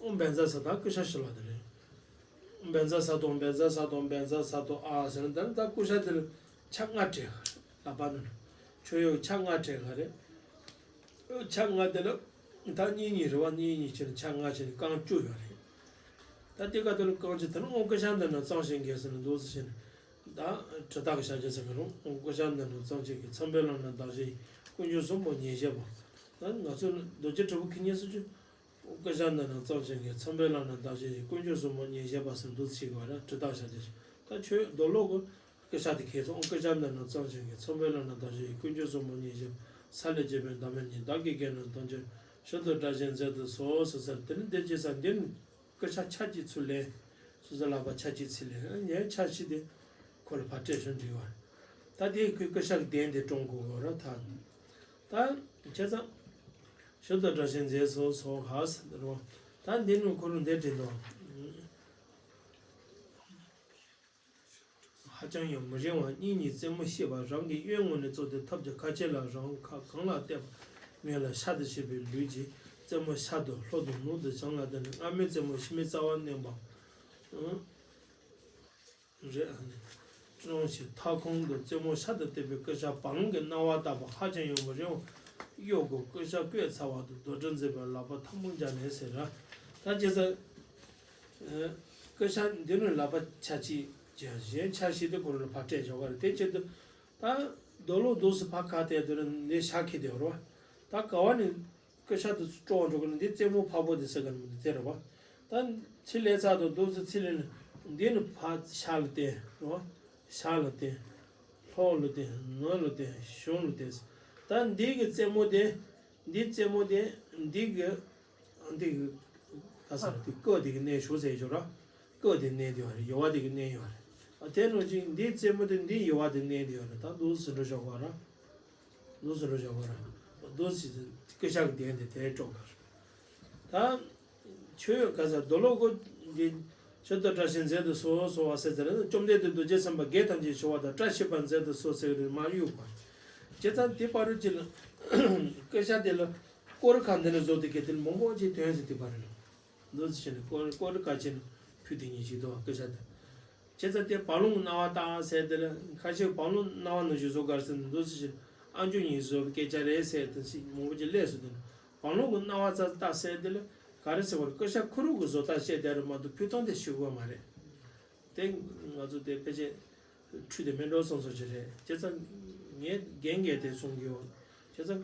ཨོཾ་བཛྲ་ས་དང་ཀུ་ཤ་ཤི་ལ་དེ་རེད། ཨོཾ་བཛྲ་ས་དང་བཛྲ་ས་དང་བཛྲ་ས་དང་ཨ་ཟེར་ན་དེ་ནི་ད་ཀུ་ཤ་དེ་ལ་ཆ་ལྔ་སྤྲད་ག་རེད། ལག་པ་ནང་ལ་མཆོད་ཡོན་ཆ་ལྔ་སྤྲད་ག་རེད། ཆ་ལྔ་དེ་ལ་ད་གཉིས་གཉིས་རེད་བ། གཉིས་གཉིས་བྱས་ནས་ཆ་ལྔ་བྱས་ནས་རྐང་བཅུ་ཡོད་རེད། ད་དེ་ག་དེ་ལ་རྐང་བཅུ་དེ་ནི་ཨོཾ་ཀུ་ཤ་འདི་ན་ཙང་ཞིང་གེ་ཟེར་ནས་འདུག་སེ་བྱས་ནས་ད་དྲི་དག་གི་ཞབས་ཀྱུ་ཟེར་གི་རུང་ཨོཾ་ཀུ་ཤ་འདི་ན་ཙང་ཞིང་གེ་མཚམས་པའི་ལམ་ན་བདག་གཞན་ཡི་དཀོན་མཆོག་གསུམ་པོ་ཉེར་བཞི་པ། ད་ང་ཚོ་ནི་རྡོ་རྗེ་དྲིལ་བུ་ཁེ་ཉེ་སུ་ཆུ། ཨོཾ་ཀུ་ཤ་འདི་ན་ཙང་ཞིང་གེ་མཚམས་པའི་ལམ་ན་བདག་གཞན་ཡི་དཀོན་མཆོག་གསུམ་པོ་ཉེར་བཞི་པ་ཟེར་འདུག་སེ་བྱེད་གི་བ་ར། དྲི་དག་ཞབས་ཀྱུ་ཟེར། ད་ཆོས་མདོ་ལོག་གི་ཀུ་ཤ་དེ་ཁེ་སོང་། ཨོཾ་ཀུ་ཤ་འདི་ན་ཙང་ཞིང་གེ་མཚམས་པའི་ལམ་ན་བདག་གཞན་ཡི་དཀོན་མཆོག་གསུམ་པོ་ཉེར་བཞི། ས་ལས་བྱེད་པའི་བདག་མེད་ཉིད། བདག་གི་དགེ་རྣམས་ཐམས་ཅད་ཤིན་ཏུ་དགྲ་བཅོམ་མཛད་དུ་གསོལ་ཟེར་ཟེར། དེ་ནི་འདི་ཅི་ས་འདི་ནི་ཀུ་ཤ་ཆ་གཅིག་ཚུར་ལེན། སོ་སོ་ལག་པ་ཆ་གཅིག་ཚུར་ལེན། ངས་ཆ་བཞི་དེ་ཁོ་ལ་ཕར་སྤྲད་ཤོག་འགྲིག་བ། ད་དེ་ཁོའི་ཀུ་ཤ་གི་གདན་དེ་བཀྲོངས་དགོས་དགོས་ར་ད། ད་བྱས་ཙང་། ཤིན་ཏུ་དགྲ་བཅོམ་མཛད་དུ་གསོལ་ཧ་ཟེར་རོ། ད་འདི་ནི་ཁོ་རང་འདི་དྲན་དོ། ཧ་ཅང་ཡང་མི་རིང་བར་གཉིད་ཉལ་རྩེད་མོ་བྱེད་པ། རང་གི་གཡོན་ངོས་ནས་ཙོག་སྟེ་ཐབས་ཀྱི་ཁ་ཕྱེ་ལ་རང་ཁ་གང་ལ་གཏད་པ་ངན་ལ་ཤ་དང་བཅས་པའི་ལུས་ཀྱིས་རྩེད་མོ་ཤ་དང་ལྷོ་དང་ནུབ་ཏུ་བྱང་ལ་བལྟས་ནས་སྔ་མའི་རྩེད་མོ་ཕྱི་མའི་རྩ་བར་གནོན་པ། རེད། ཀྲོང་ཞིག་མཐའ་ཁོང་དུ་རྩེད་མོ་ཤ་དང་བསྟན་པའི་ཀུ་ཤ་བ་ལང་གི་རྣ་བ་ལྟ་བུ་ཧ་ཅང་ཡང་མི་རིང་བར་གཡོ་དགོས། ཀུ་ཤ་བཀོད་ཚར་བ་དང་རྡོར་དྲིལ་འཛིན་པའི་ལག་པ་ཐལ་མོ་སྦྱར་ནས་ཟེར་ར། ད་ཅི་ཟེར། ཀུ་ཤ་འདི་ནི་ལག་པ་ཆ་གཅིག་ཅན་གཞན་ཆ་བཞི་དེ་ཁོ་རང་ལ་ཕར་སྤྲད་ཆོག་ག་རེད། དེ་ཆེད་དུ་ད་རྡོ་ལོ་རྡོ་སུ་ཕ་ཁ་དེ་དེ་རུ་འདི་ཤ་ཁེ་དེ་རོ། ད་ག་བ་ནི་ཀུ་ཤ་དེ་སྤྲོ་བ་འགྲོ་གི་ནི་འདི་རྩེད་མོ་ཕ་བོ་དེ་ཟེར་ག་ནི་མི་འདི་རེད་བ། ད་ཚི་ལས་ཚ་དང་རྡོ་སུ་ཚི་ལས་ནི་འདི་ནི་ཕ་ཤ་ལ་བརྟེན་རོ། ཤ་ལ་བརྟེན། ལྷོ་ལ་བརྟེན། ནུབ་ལ་བརྟེན། བྱང་ལ་བརྟེན། ད་འདི་གི་རྩེད་མོ་དེ། འདི་རྩེད་མོ་དེ་འདི་གི་འདི་གི་ག་ས་ར་དེ་ཀོ་དེ་གི་གནས་ཞུ་ཟེར་ཞོ་ར། སྐུ་དེ་གནས་དེ་ཡོད་རེད། ཡོལ་བ་དེ་གི་གནས་ཡོད་རེད། ཨ་དེ་ནང་བཞིན་འདིའི་རྩེ་མོ་དེ་འདིའི་ཡོལ་བ་དེ་གནས་དེ་ཡོད་རེད། ད་འདུག་ཟེར་འགྲོ་ཞོག་གོ་ར། འདུག་ཟེར་འགྲོ་ཞོག་གོ་ར། འདུག་ཟེར་སྐུ་ཤ་གི་གདན་དེ་དེར་སྤྲོ་གི་རེད། ད་ཆོས་ག་ས་རྡོ་ལོ་གོ་འདི་ཆོས་དང་བཀྲ་ཤིས་མཛད་དུ་གསོལ་གསོལ་བ་ཟེར་ཟེར་ན། བཅོམ་ལྡན་འདས་རྡོ་རྗེ་སེམས་དཔའ་བརྒྱད་ཐམས་ཅད་ཞི་བ་དང་བཀྲ་ཤིས་པ་མཛད་དུ་གསོལ་ཟེར་གི་རེད། མ་གཡུག་པ། བྱས་ཙང་དེ་བར་དུ་ཅི་ལ་སྐུ་ཤ་དེ་ལ་སྐོར་ཁ་འདི་ལ་བཟོ་དེ་གི་དེ་ལ་མང་པོ་ཅིག་ཐོན་ཟེར། དེ་བར་ལ། འདུག་སེ་བྱས་ནས་སྐོར་སྐོར་ཁ་ཕྱེ་ནས་ཕུལ་དེ་ཉིད་ཅིག་འདུག་བ། སྐུ་ཤ་དེ། བྱས་ཙང་དེ་བ་ལོང་གི་སྣང་བ་བཏགས་ཟེར་དེ་ལ། ཁ་ཤས་བ་ལོང་སྣང་བ་ནང་བཞིན་བཟོ་གར་ཟེར་ནས། འདུག་སེ་བྱས་ནས་ཨ་མཆོག་ཉིད་བཟོ་བའི་སྐད་ཆ་རེད་ཟེར་དེ་ཞིག་མང་པོ་ཅིག་སླེབས་སོང་། དེ་ནས་བ་ལོང་གི་སྣང་བ་ཙམ་བཏགས་ཟེར་དེ་ལ་ག་རེ་ཟེར་བ་རེད། སྐུ་ཤ་ཁུ་རུ་གི་བཟོ་ལྟ་བཤད་དེ་རེད་མ་གཏོགས་ཕུལ་སྟངས་དེ་ཞུ་དགོས་མ་རེད། དེ་ང་ཚོ་དེ་ཕལ་ཆེར་འཁྲུལ་དེ་མེད་འགྲོ་སོང་སོང་ཅིག་རེད། བྱས་ཙང་ངས་རྒན་རྒས་དེ་གསུང་གི་ཡོད། བྱས་ཙང་།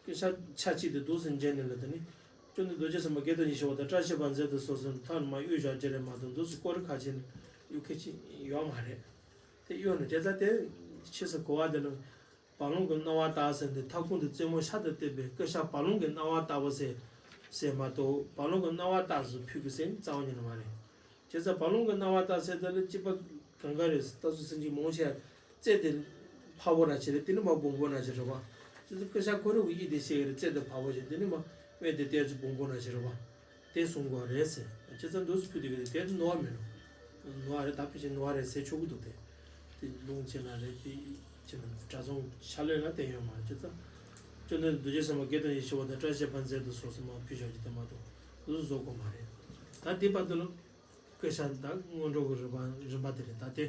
སྐུ་ཤ་ཆ་གཅིག་དེ་འདུག་སེ་མཇལ་ནས་ལ། དེ་ནི་བཅོམ་ལྡན་རྡོ་རྗེ་སེམས་དཔའ་བརྒྱད་ཐམས་ཅད་ཞི་བ་དང་བཀྲ་ཤིས་པ་མཛད་དུ་གསོལ་ཟེར་ཐག་ལ་མ་གཡུག་བཞག་རྒྱུ་རེད་མ་གཏོགས། འདུག་སེ་སྐོར་ཁ་ཕྱེ་ནས་གཡུག་མཁན་ཅིག་ཡོད་མ་རེད། དེ་གཡུག་ནས་བྱས་ཙང་དེ་ཕྱིས་སུ་གོ་བ་དེ་ལ་བ་ལོང་གི་སྣང་བ་བཏགས་ཟེར་ནས། ཐབ་ཁུང་དེ་རྩེ་མོ་ཤར་དུ་བལྟས་པས་སྐུ་ཤ་བ་ལོང་གི་སྣང་བ་ལྟ་བུ་ཟེར་ཟེར་མ་གཏོགས། བ་ལོང་གི་སྣང་བ་བཏགས་ཟེར་ཕུལ་གི་ཟེར་རྩ་བ་ཉིད་ནས་མ་རེད། བྱས་ཙང་བ་ལོང་གི་སྣང་བ་བཏགས་ཟེར་དེ་ལ་གཅིག་པ་གང་ག་རེད། ད་གཟུགས་ཅན་གྱི་མང་ཆེ་རྩེ་དེ་ཕ་བོ་ར་ཆེ་རེད། དེ་ནི་མ་བོང་བུ་ན་ཆེ་རེད་བ། བྱས་ཙང་སྐུ་ཤ་ཁོ་རང་གི་ཡིད་དེ་ཤེས་ཀྱི་རེད། རྩེ་དེ་ཕ་བོ་ཆེ། དེ་ནི་མ་དབེན་དེ་ཏོག་ཙམ་བོང་བུ་ན་ཆེ་རེད་བ། དེ་གསུང་དགོས་རེད་ཟེར། བྱས་ཙང་འདུག་སེ་ཕུལ་དེ་གི་རེད། དེ་ནོར་བ་མེད་ནོ། ནོར་བ་རེད། ད་ཕལ་ཆེར་ནོར་བ་རེད་ཟེར་ཆོག་གི་འདུག་དེ་དེ་ལུང་བྱས་ན་རེད། དེ་བྱས་ན་གྲྭ་ཚང་ཕྱག་ལས་ལ་བརྟེན་ཡོད་མ་རེད། བྱས་ཙང་བཅོམ་ལྡན་རྡོ་རྗེ་སེམས་དཔའ་བརྒྱད་ཐམས་ཅད་ཞི་བ་དང་བཀྲ་ཤིས་པ་མཛད་དུ་གསོལ་ཟེར་མ་ཕུལ་བཞག་རྒྱུ་དེ་མ་གཏོགས་འདུག་སེ་བཟོ་དགོས་མ་རེད། ད་དེ་བར་དུ་ལ། སྐུ་ཤ་དང་སྔོན་འགྲོ་གི་རིམ་པ་རིམ་པ་དེ་རེད། ད་དེ།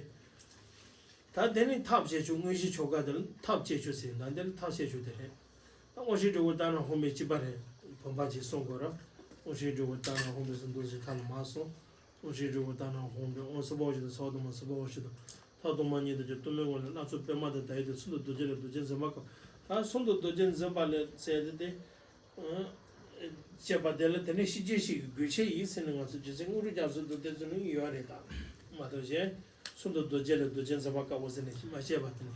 ད་དེ་ནི་ཐབས་བྱས་ཆོག་དངོས་གཞི་ཆོ་ག་དེ་ལ་ཐབས་བྱས་ཆོག་ཟེར། ད་འདི་ལ་ཐབས་བྱས་ཆོག་དེ་རེད། ད་དབང་ཕྱུག་འབྲས་བུ་ལྟར་སྣང་ཧཱུྃ་བྷེ་གཅིག་པ་རེད། བུམ་པ་གཅིག་གསུང་དགོས་ར། དབང་ཕྱུག་འབྲས་བུ་ལྟར་སྣང་ཧཱུྃ་བྷེ་ཟེར་འདུག་ཟེར་ཐ་ན་མ་གསུང་། དབང་ཕྱུག་འབྲས་བུ་ལྟར་སྣང་ཧཱུྃ་བྷེ། དབང་གསུམ་པ་འོག་གཞི་དང་། ས་འོག་གདོང་མ། གསུམ་པ་འོག་གཞི་དང་། ཐོག་གདོང་མ་གཉིས་དང་བཅས་པ། གཏོར་མའི་ངོ་ལ་སྣ་ཚོགས་པདྨ་དང་ཟླ་འོད་དང་། གསུམ་དུ་རྡོ་རྗེ་ལ་རྡོ་རྗེ་འཛིན་པ་བཀའ་བ་ཟེར་དེ། བཤད་པ་དེ་ལ་དེ་ནི་ཤེས་བྱེད་བཞི་གི་དགོས་ཆེད་ཡིན་ཟེར་ནས། ང་ཚོ་རྗེ་བཙུན་དངོས་གྲུབ་རྒྱ་མཚོ་མདོ་སྡེ་ཚོ་ནང་ཡོད་རེད། ད་མ་གཏོགས་གཞན་གསུམ་དུ་རྡོ་རྗེ་ལ་རྡོ་རྗེ་འཛིན་པ་བཀའ་བ་ཟེར་ནས་མ་བཤད་པ་དེ་ནི་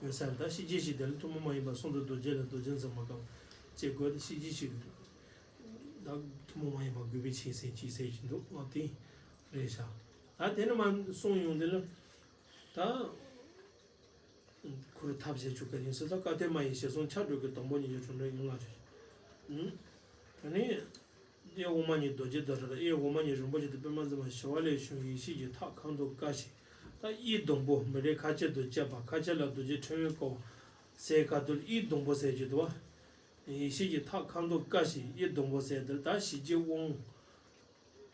ཡོད་ས་རེད། ད་ཤེས་བྱེད་བཞི་དེ་ལ་ཐུན་མོང་མ་ཡིན་པ་གསུམ་དུ་རྡོ་རྗེ་ལ་རྡོ་རྗེ་འཛིན་པ་བཀའ་བ་ཅེས་དགོས་ཏེ། ཤེས་བྱེད་བཞི་གི་ད་ཐུན་མོང་མ་ཡིན་པ་དགོས་པའི་ཆེད་ཟེར་གྱི་ཟེར་གྱི་འདུག་ཨ་དེ་རེད་ཤག་ད་དེ་ནི་མ་གསུངས་ཡོང་དེ་ལ་ད། ཁོ་རང་ཐབས་ཤེས་བཅུ་ཀ་ཡིན་ཟེར། ད་བཀའ་གདམས་མ་ཡི་ཞལ་གསུང་ཆ་དྲུག་གི་དང་པོ་ཉིད་ཀྱི་དྲུང་འདྲེན་ཡོངས་ལ་ཞུ། ཨུམ། ད་ནི། གཡས་འོག་མ་གཉིས་རྡོ་རྗེ་ཟླ་གྲགས་དང་། གཡས་གོང་མ་གཉིས་རིན་པོ་ཆེ་དང་པདྨ་འཛིན་པ། ཞི་བ་ལྷའི་གཞུང་ཡེ་ཤེས་ཀྱི་ཐག་ཁང་དུ་བཀའ་བཞིན། ད་གཡས་ཟླུམ་པོ་མེ་རི་ཁ་ཆེ་དང་བཅས་པ། ཁ་ཆེ་ལ་རྡོ་རྗེ་ཕྲེང་བས་བསྐོར་བ་ཟེར་ཁ་ཐུག་གཡས་ཟླུམ་པོ་ཟེར་གྱི་འདུག་བ། ཡེ་ཤེས་ཀྱི་ཐག་ཁང་དུ་བཀའ་བཞིན། གཡས་ཟླུམ་པོ་ཟེར་དེར་ད་ཞི་རྒྱས་དབང་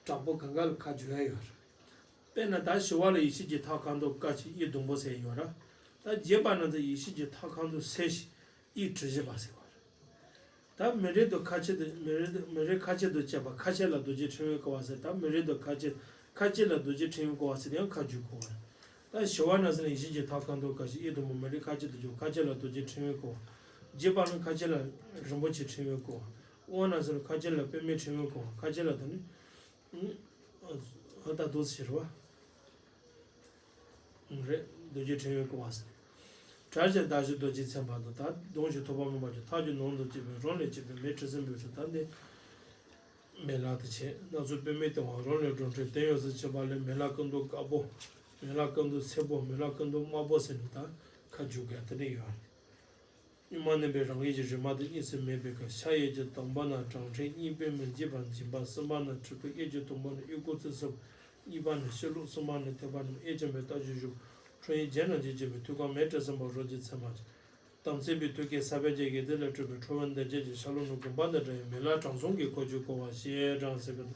དྲག་པོ་གང་ག་ལ་ཁ་བསྒྱུར་ཡ་ཡོད་རེད། དཔེར་ན་ད་ཞི་བ་ལྷ་ཡེ་ཤེས་ཀྱི་ཐག་ཁང་དུ་བཀའ་བཞིན་གཡས་ཟླུམ་པོ་ཟེར་ཡོད་ར། ད་རྒྱས་པ་ན་ཚ་ཡེ་ཤེས་ཀྱི་ཐག་ཁང་དུ་གསལ་ཞིང་གཡས་གྲུ་བཞི་པ་ཟེར་བ་རེད། ད་མེ་རི་དང་ཁ་ཆེ་དང་། མེ་རི་དང་མེ་རི་ཁ་ཆེ་དང་བཅས་པ། ཁ་ཆེ་ལ་རྡོ་རྗེ་ཕྲེང་བས་བསྐོར་བ་ཟེར། ད་མེ་རི་དང་ཁ་ཆེ་ཁ་ཆེ་ལ་རྡོ་རྗེ་ཕྲེང་བས་བསྐོར་བ་ཟེར་དེ་ཡང་ཁ་བསྒྱུར་དགོས་པ་རེད། ད་ཞི་བ་ན་ཚ་ཡེ་ཤེས་ཀྱི་ཐག་ཁང་དུ་བཀའ་བཞིན་གཡས་ཟླུམ་པོ་མེ་རི་ཁ་ཆེ་དང་བཅས་པ། ཁ་ཆེ་ལ་རྡོ་རྗེ་ཕྲེང་བས་བསྐོར་བ། རྒྱས་པ་ན་ཁ་ཆེ་ལ་རིན་པོ་ཆེ་ཕྲེང་བས་བསྐོར་བ། དབང་ན་ཚ་ཁ་ཆེ་ལ་པདྨའི་ཕྲེང་བས་བསྐོར་བ། ཁ་ཆེ་ལ་ད་ནི། ཨ་ད་འདུག་ཟེར་བ། རེད། རྡོ་རྗེ་ཕྲེང་བས་བསྐོར་བ་ཟེར། གྲལ་ཆེན་བདག་གཞན་རྡོ་རྗེ་ཚན་པ་དང་། ད་གདོང་བཞི་ཐོད་པ་སྨིན་པ་ཅན། ཐག་རྒྱུད་ནོར་དང་བཅས་པའི་རོ་ལས་སྐྱེས་པའི་མེ་ཁྲི་སྲིན་པོའི་ཚོགས། ད་འདི་མེ་ལྷ་དང་བཅས། སྣ་ཚོགས་པདྨའི་སྟེང་བ་རོ་ལས་འགྲོ་འཕྲུལ་དོན་ཡོད་སར་ཁྱབ་པ་ལས། མེ་ལྷ་ཀུན་འདུས་དཀར་པོ། མེ་ལྷ་ཀུན་འདུས་སེར་པོ། མེ་ལྷ་ཀུན་འདུས་དམར་པོ་ཟེར་ནས་ད་ཁ་བསྒྱུར་དགོས་དེ་འདྲ་ཡོད། གཉུག་མ་མནན་པས་རང་གཡས་ཀྱི་རིག་མ་དང་གཉིས་སུ་མེད་པའི་སྐབས། ཕྱག་གཡས་ཀྱི་དང་པོ་ན་བྲང་ཕྲེང་། གཉིས་པས་མི་འཇིགས་པ་འཛིན་པ། གསུམ་པ་ན་དྲིལ་བུ། གཡས་ཀྱི་དང་པོ་ན་གཡས་སྐོར་རྩིབས་གསུམ། གཉིས་པ་ན་ཤེལ་ལོག་གསུམ་པ་ན་ཐེག་པ་རྣམས། གཡས་བརྐྱང་པའི་རྟགས་ཀྱི་བཞུགས། ཁྲོ་བོའི་རྒྱན་རྣམས་ཀྱིས་བརྒྱན་པའི་ཐུགས་ཀར་མེ་ཁྲི་སྲིན་པོ་རོ་རྗེ་ཚན་པ་ཅན། དམ་ཚིག་པའི་ཐུགས་ཀའི་ས་བོན་གྱི་དགེ་ལྡན་ལ་སྤྲུལ་པའི་ཁྲོ་བོའི་མདངས་ཅན་གྱི་ཤར་ལྷོ་ནུབ་དགོན་པ་དང་འདྲ་བའི་མེ་ལྷ་དྲང་སྲོང་གི་འཁོར་གྱིས་བསྐོར་བ་ཞེས་གྲངས་ཚད་ཀྱི་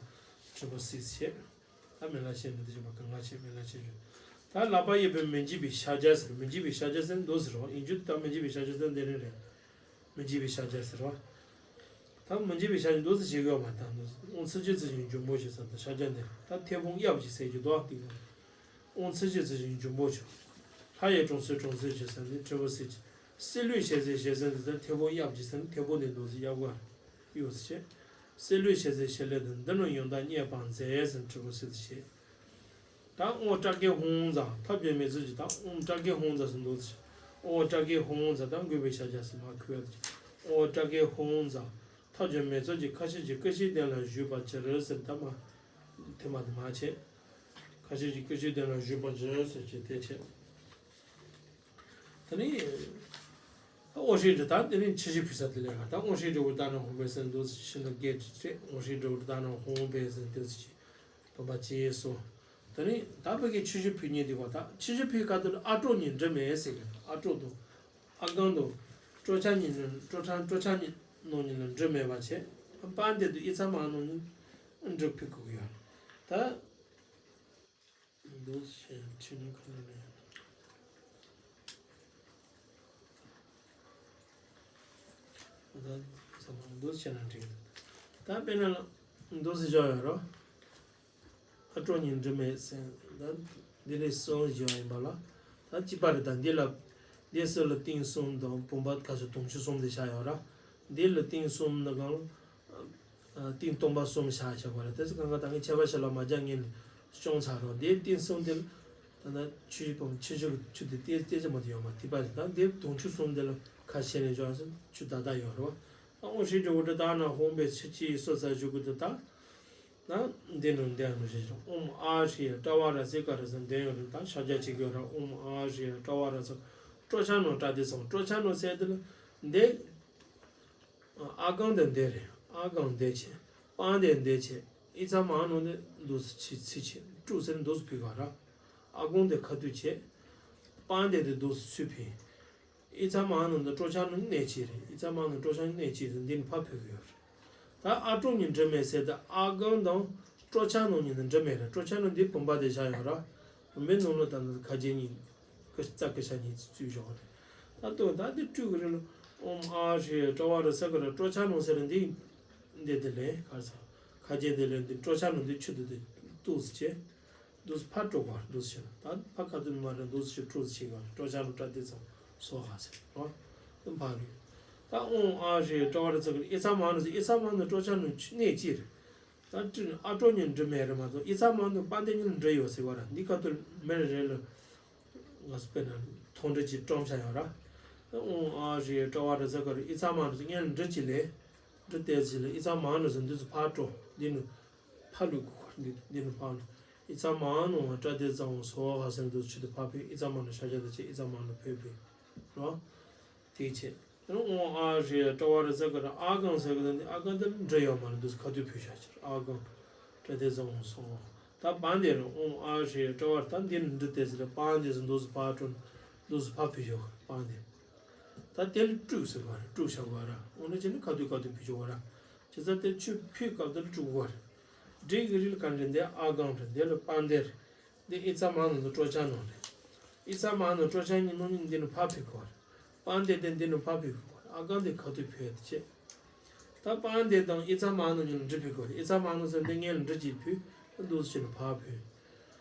དྲིལ་བུ་གསལ་བྱེད། ད་མེ་ལྷ་ཞེས་ནི་དེ་བཞིན་པ་གང་ག་ཞེས་མེ་ལྷ་ཞེས་བརྗོད། ད་ལག་པ་གཡས་པས་མི་འཇིགས་པའི་ཕྱག་རྒྱ་ཟེར། མི་འཇིགས་པའི་ཕྱག་རྒྱ་ཟེར་འདུག་ཟེར་བ། ཡིན་རྒྱུ་ད་མི་འཇིགས་པའི་ཕྱག་རྒྱ་ཟེར་འདི་རེད་རེད། མི་འཇིགས་པའི་ཕྱག་རྒྱ་ཟེར་བ། ད་མི་འཇིགས་པའི་ཕྱག་རྒྱ་འདུག་ཟེར་བྱེད་དགོས་མ་ད་འདུག་དབང་ཚུལ་ཁྲིམས་ཀྱི་འབྱུང་པོ་ཞེས་ཟེར། ད་ཕྱག་རྒྱ་འདི་ད་ཐེག་དཔུང་གཡབ་ཀྱི་ཟེར་རྒྱུ་འདུག་ཨ་ཏིག་དབང་ཚུལ་ཁྲིམས་ཀྱི་འབྱུང་པོ་ཆོ། ལྷ་ཡི་དྲུང་གསོལ་དྲུང་གསོལ་ཞེས་ཟེར་ནི་དྲིལ་བུ་གསལ་བྱེད། སྲིད་ལུས་ཞལ་ཟས་ཞལ་ཟས་འདི་ལྟར་ཐེག་པོ་གཡབ་ཀྱི་ཟེར་ནི་ཐེག་པོ་ནས་འདུག་ཟེར་གཡབ་དགོས་ཡོད་ཟེར་བྱེད། སྲིད་ལུས་ཞལ་ཟས་ཞལ་ལས་འདི། འདི་རྣམས་ཡང་དག་རྙེད་པར་མཛད་ཟེར་ནི་དྲིལ་བུ་གསལ་བྱེད། ད་ཨོཾ་ཏྲ་ཀེ་ཧཱུྃ་ཟེར། ཐབས་ཀྱི་མེ་ཚོགས་ཀྱིས་ད་ཨོཾ་ཏྲ་ཀེ་ཧཱུྃ་ཟེར་ཟེར་འདུག་ཟེར། ཨོཾ་ཏྲ་ཀེ་ཧཱུྃ་ཟེར། ད་འགུལ་བའི་ཕྱག་རྒྱ་ཟེར་མ་ཁུ་བ་དེ། ཨོཾ་ཏྲ་ཀེ་ཧཱུྃ་ཟེར། ཐབས་ཀྱི་མེ་ཚོགས་ཀྱིས་ཁ་ཕྱིར་གྱི་སྐུ་བཞིའི་གདན་ལ་བཞུགས་པར་གྱུར་ཟེར། ད་མ་དེ་མ་དེ་མ་བྱེད། ཁ་ཤས་ཀྱིས་ཀུན་མཁྱེན་དོན་ལ་བཞུགས་པར་བྱོན་ཟེར་གྱི་དེ་བྱས། དེ་ནས་དབང་ཧྲིལ་འབྲི་ད་དེ་ནས་ཆུ་བཞི་ཕུལ་ས་དེ་ལས་ང་ད་དབང་ཧྲིལ་འབྲི་བོ་ད་ནང་ཧོང་པའི་སེམས་འདུ་ཤིན་ན་སྐད་ཅིག་དབང་ཧྲིལ་འབྲི་བོ་ད་ནང་ཧོང་པའི་སེམས་འདུ་ཤིན་བུམ་པ་བྱས་སོ། དེ་ནས་ད་བོད་ཀྱི་ཆུ་བཞི་ཕུལ་མཁན་དེ་གོ་ད་ཆུ་བཞི་ཕུལ་ཁ་ཐུག་ལ་ཨ་གྲོགས་གཉིས་འབྲི་མེད་ཟེར་གི་ཨ་གྲོགས་དང་། ཨ་གང་དང་། སྤྲོ་འཆམ་གཉིས་ནི་སྤྲོ་འཆམ་སྤྲོ་འཆམ་གཉིས་ནང་གཉིས་ལ་འབྲི་མེད་པ་བྱས། དཔལ་ལྡན་དུ་ཨི་ཚ་མ་ནང་གཉིས་འབྲི་ཕུལ་དགོས་ཀྱི་ཡོད། ད། འདུག་ཞེས་ཁྲིད་ནས་ཁ་ནས་ལེན། ད་ཚང་མ་འདུག་བྱས་ན་འགྲིག་ད་དཔེར་ན་འདུག་སེ་བཞག་ཡོད་རོ། ཨ་གྲོགས་གཉིས་འབྲི་མེད་ཟེར། ད་འདི་ནས་གསུམ་བཞག་ཡིན་པ་ལ། ད་གཅིག་པ་རེད། ད་འདི་ལ་འདི་སུ་ལ་ཏིང་གསུམ་དང་བུམ་པ་ག་ཚོད་དུང་ཕྱུར་གསུམ་དེ་བཞག་ཡོད་ར། འདི་ལ་ཏིང་གསུམ་ན་གང་། ཏིང་སྟོང་པ་གསུམ་བཞག་བཞག་པ་རེད། དེ་ཚོ་གང་ག་ད་ངས་ཁྱད་པར་ཞིག་ལ་མ་རྒྱག་ངས་ནས་སྐྱོང་ཚར་རོགས། འདིའི་ཏིང་གསུམ་དེ་ལ་ད་ལྟ་ཆུ་བཞི་བུམ་ཆུ་བཞི་གི་ཆུ་དེ་ཏེ་ཏེ་ཅི་མ་དེ་ཡོད་མ་ཐིག་པ་རེད། ད་འདིའི་དུང་ཕྱུར་གསུམ་དེ་ལ་ཁ་ཕྱེ་ནས་བཞག་སོང་ཆུ་ད་ད་ཡོད་རེད་བ། ཨོ་ཧྲི་ཏྲི་ཝུ་ཏྲི་ད་ན་ཧོང་པའི་ཆུ་ཅི་སོ་ས་བཞུགས་གི་འདུག་ད་ན་འདི་ནང་འདི་ཡང་ཞེས་ཨོམ་ཨ་ཧྲི་ཏྲ་བ་ར་སི་ཀ་ར་ཟེར་འདོན་ཡོད་རེད། ད་ཕྱག་རྒྱ་ཅིག་ཡོད་ར། ཨོམ་ཨ་ཧྲི་ཏྲ་བ་ར་སི། སྤྲོ་འཆམ་ནང་ཏྲ་ཏི་ཚང་སྤྲོ་འཆམ་ནང་ཟེར་དེ་ལ་འདི། ཨ་གང་དེ་འདི་རེད། ཨ་གང་འདི་བྱས། པང་དེ་འདི་བྱས། ཨི་ཚ་མ་ནོ་ནི་འདུག་སེ་ཕྱི་ཕྱི་བྱས། དཀྲུག་ཟེར་འདུག་སེ་ཕུལ་ག་ར། ཨ་གང་དེ་ཁ་ཐུག་བྱས། པང་དེ་དེ་འདུག་སེ་ཚུར་ཕུལ། ཨི་ཚ་མ་ནོ་འདི་སྤྲོ་འཆམ་ནོ་གནས་གཅིག་རེད། ཨི་ཚ་མ་ནོ་སྤྲོ་འཆམ་གནས་གཅིག་རེད། འདི་ནི་ཕར་ཕུལ་གི་ཡོད་རེད། ད་ཨ་གྲོགས་གཉིས་འབྲི་མེད་ཟེར། ད་ཨ་གང་དང་སྤྲོ་འཆམ་ནོ་གཉིས་ནི་འབྲི་མེད་རེད། སྤྲོ་འཆམ་ནོ་འདི་བུམ་པ་དེ་བཞག་ཡོད་ར། བུམ་པའི་ནང་ལ་ད་ནི་ཁ་རྗེ་གཉིས། ཀི་རྩ་ཀི་ཤ་གཉིས་བཙུགས་བཞག་རེད། ད་ལྟོས་ད་འདི་སྤྲུལ་གི་རེད་ལ། ཨོམ་ཨ་ཧྲི་ཏྲ་བ་ར་སི་ཀ་ར་སྤྲོ་འཆམ་ནོ་ཟེར་འདི། འདི་དེ་ལས་གར་ས། ཁ་རྗེ་དེ་ལས་འདི་སྤྲོ་འཆམ་ནོ་འདི་ཆུ་དེ་དེ་འདུག་སེ་བྱས། འདུག་སེ་ཕར་སྤྲོ་གར་འདུག་སེ་བྱས། ད་ཕར་ཁ་ཐུག་མ་རེད། འདུག་སེ་བྱས་སྤྲོ་སེ་བྱས་གར་སྤྲོ་འཆམ་ནོ་ཏྲ་ཏི་ཚང་སོ་ཧ་ཟེར་རོ། འདི་ཕར་རེད། ད་ཨོམ་ཨ་ཧྲི་ཏྲ་བ་ར་སི་ཀ་ར་ཨི་ཚ་མ་ནོ་ཟེར། ཨི་ཚ་མ་ནོ་སྤྲོ་འཆམ་ནོ་གནས་གཅིག་རེད། ད་སྤྲུལ་ཨ་གྲོགས་གཉིས་འབྲི་མེད་རེད་མ་གཏོགས་ཨི་ཚ་མ་ནོ་པང་དེ་གཉིས་འབྲི་ཡོད་ཟེར་བ་ར། འདི་ཁ་ཐུག་མེད་རེད་ལ། ང་ཚོ་དཔེར་ན་མཐོང་འདྲི་གྱི་བཀྲོམ་བྱ་ཡོད་ར། ཨོང་ཨ་ཧྲི་ཏྲ་བ་ར་ཟ་ག་ར་ཨི་ཚ་མ་ནོ་ཟེར་སྔོན་ལ་འབྲི་གྱི་ལས། འབྲི་ཏེ་ཟེར་ལ་ཨི་ཚ་མ་ནོ་ཟེར་འདི་ཚོ་ཕར་སྤྲོ། འདི་ནི་ཕར་ལུས་དགོས་ག་འདི་འདི་ནི་ཕར་ལུས། ཨི་ཚ་མ་ནོ་ཏྲ་ཏི་ཚང་སོ་ག་ཟེར་འདི་ཚོ་ཆུ་དེ་ཕར་ཕུལ། ཨི་ཚ་མ་ནོ་ཤ་ཤ་དེ་བྱས། ཨི་ཚ་མ་ནོ་ཕུལ་ཕུལ་རོ། དེ་བྱས། ཨོང་ཨ་ཧྲི་ཏྲ་བ་ར་ཟ་ག་ར་ཨ་གང་ཟེར་གི་འདི་ཨ་གང་འདི་འབྲི་ཡོད་མ་རེད། འདུག་སེ་ཁ་ཐུག་ཕུལ་བཞག་ཕྱིར་ཨ་གང་ཏྲ་ཏི་ཚང་སོ། ད་པང་དེ་རེད། ཨོང་ཨ་ཧྲི་ཏྲ་བ་ར་ད་འདི་ནི་འབྲི་ཏེ་ཟེར་ལ་པང་དེ་ཟེར་འདུག་སེ་ཕར་སྤྲོ། འདུག་སེ་ཕར་ཕུལ་བཞག་པང་དེ། ད་དེ་ལ་སྤྲུག་ཟེར་བ་རེད། སྤྲུག་བཞག་པ་ར། འོ་ན་ཅི་ནི་ཁ་ཐུག་ཁ་ཐུག་ཕུལ་བཞག་པ་ར། ཇི་ཙམ་དེ་ཆུ་ཕུལ་སྐབས་དེ་ལ་སྤྲུག་པ་རེད། འབྲི་གི་རིགས་གང་རེད། འདི་ཨ་གང་རེད། འདི་ལ་པང་དེ་རེད། འདི་ཨི་ཚ་མ་ནོ་འདི་སྤྲོ་འཆམ་ནོ་རེད། ཨི་ཚ་མ་ནོ་སྤྲོ་འཆམ་གཉིས་ནོ་གཉིས་འདི་ནི་ཕར་ཕུལ་དགོས་རེད། པང་དེ་དེ་འདི་ནི་ཕར་ཕུལ་དགོས་རེད། ཨ་གང་དེ་ཁ་ཐུག་ཕུལ་དེ་བྱས། ད་པང་དེ་དང་ཨི་ཚ་མ་ནོ་གཉིས་ལ་འབྲི་ཕུལ་དགོས་རེད། ཨི་ཚ་མ་ནོ་ཟེར་འདི་སྔོན་ལ་འབྲི་གཅིག་ཕུལ། འདུག་སེ་ཕར་ཕུལ།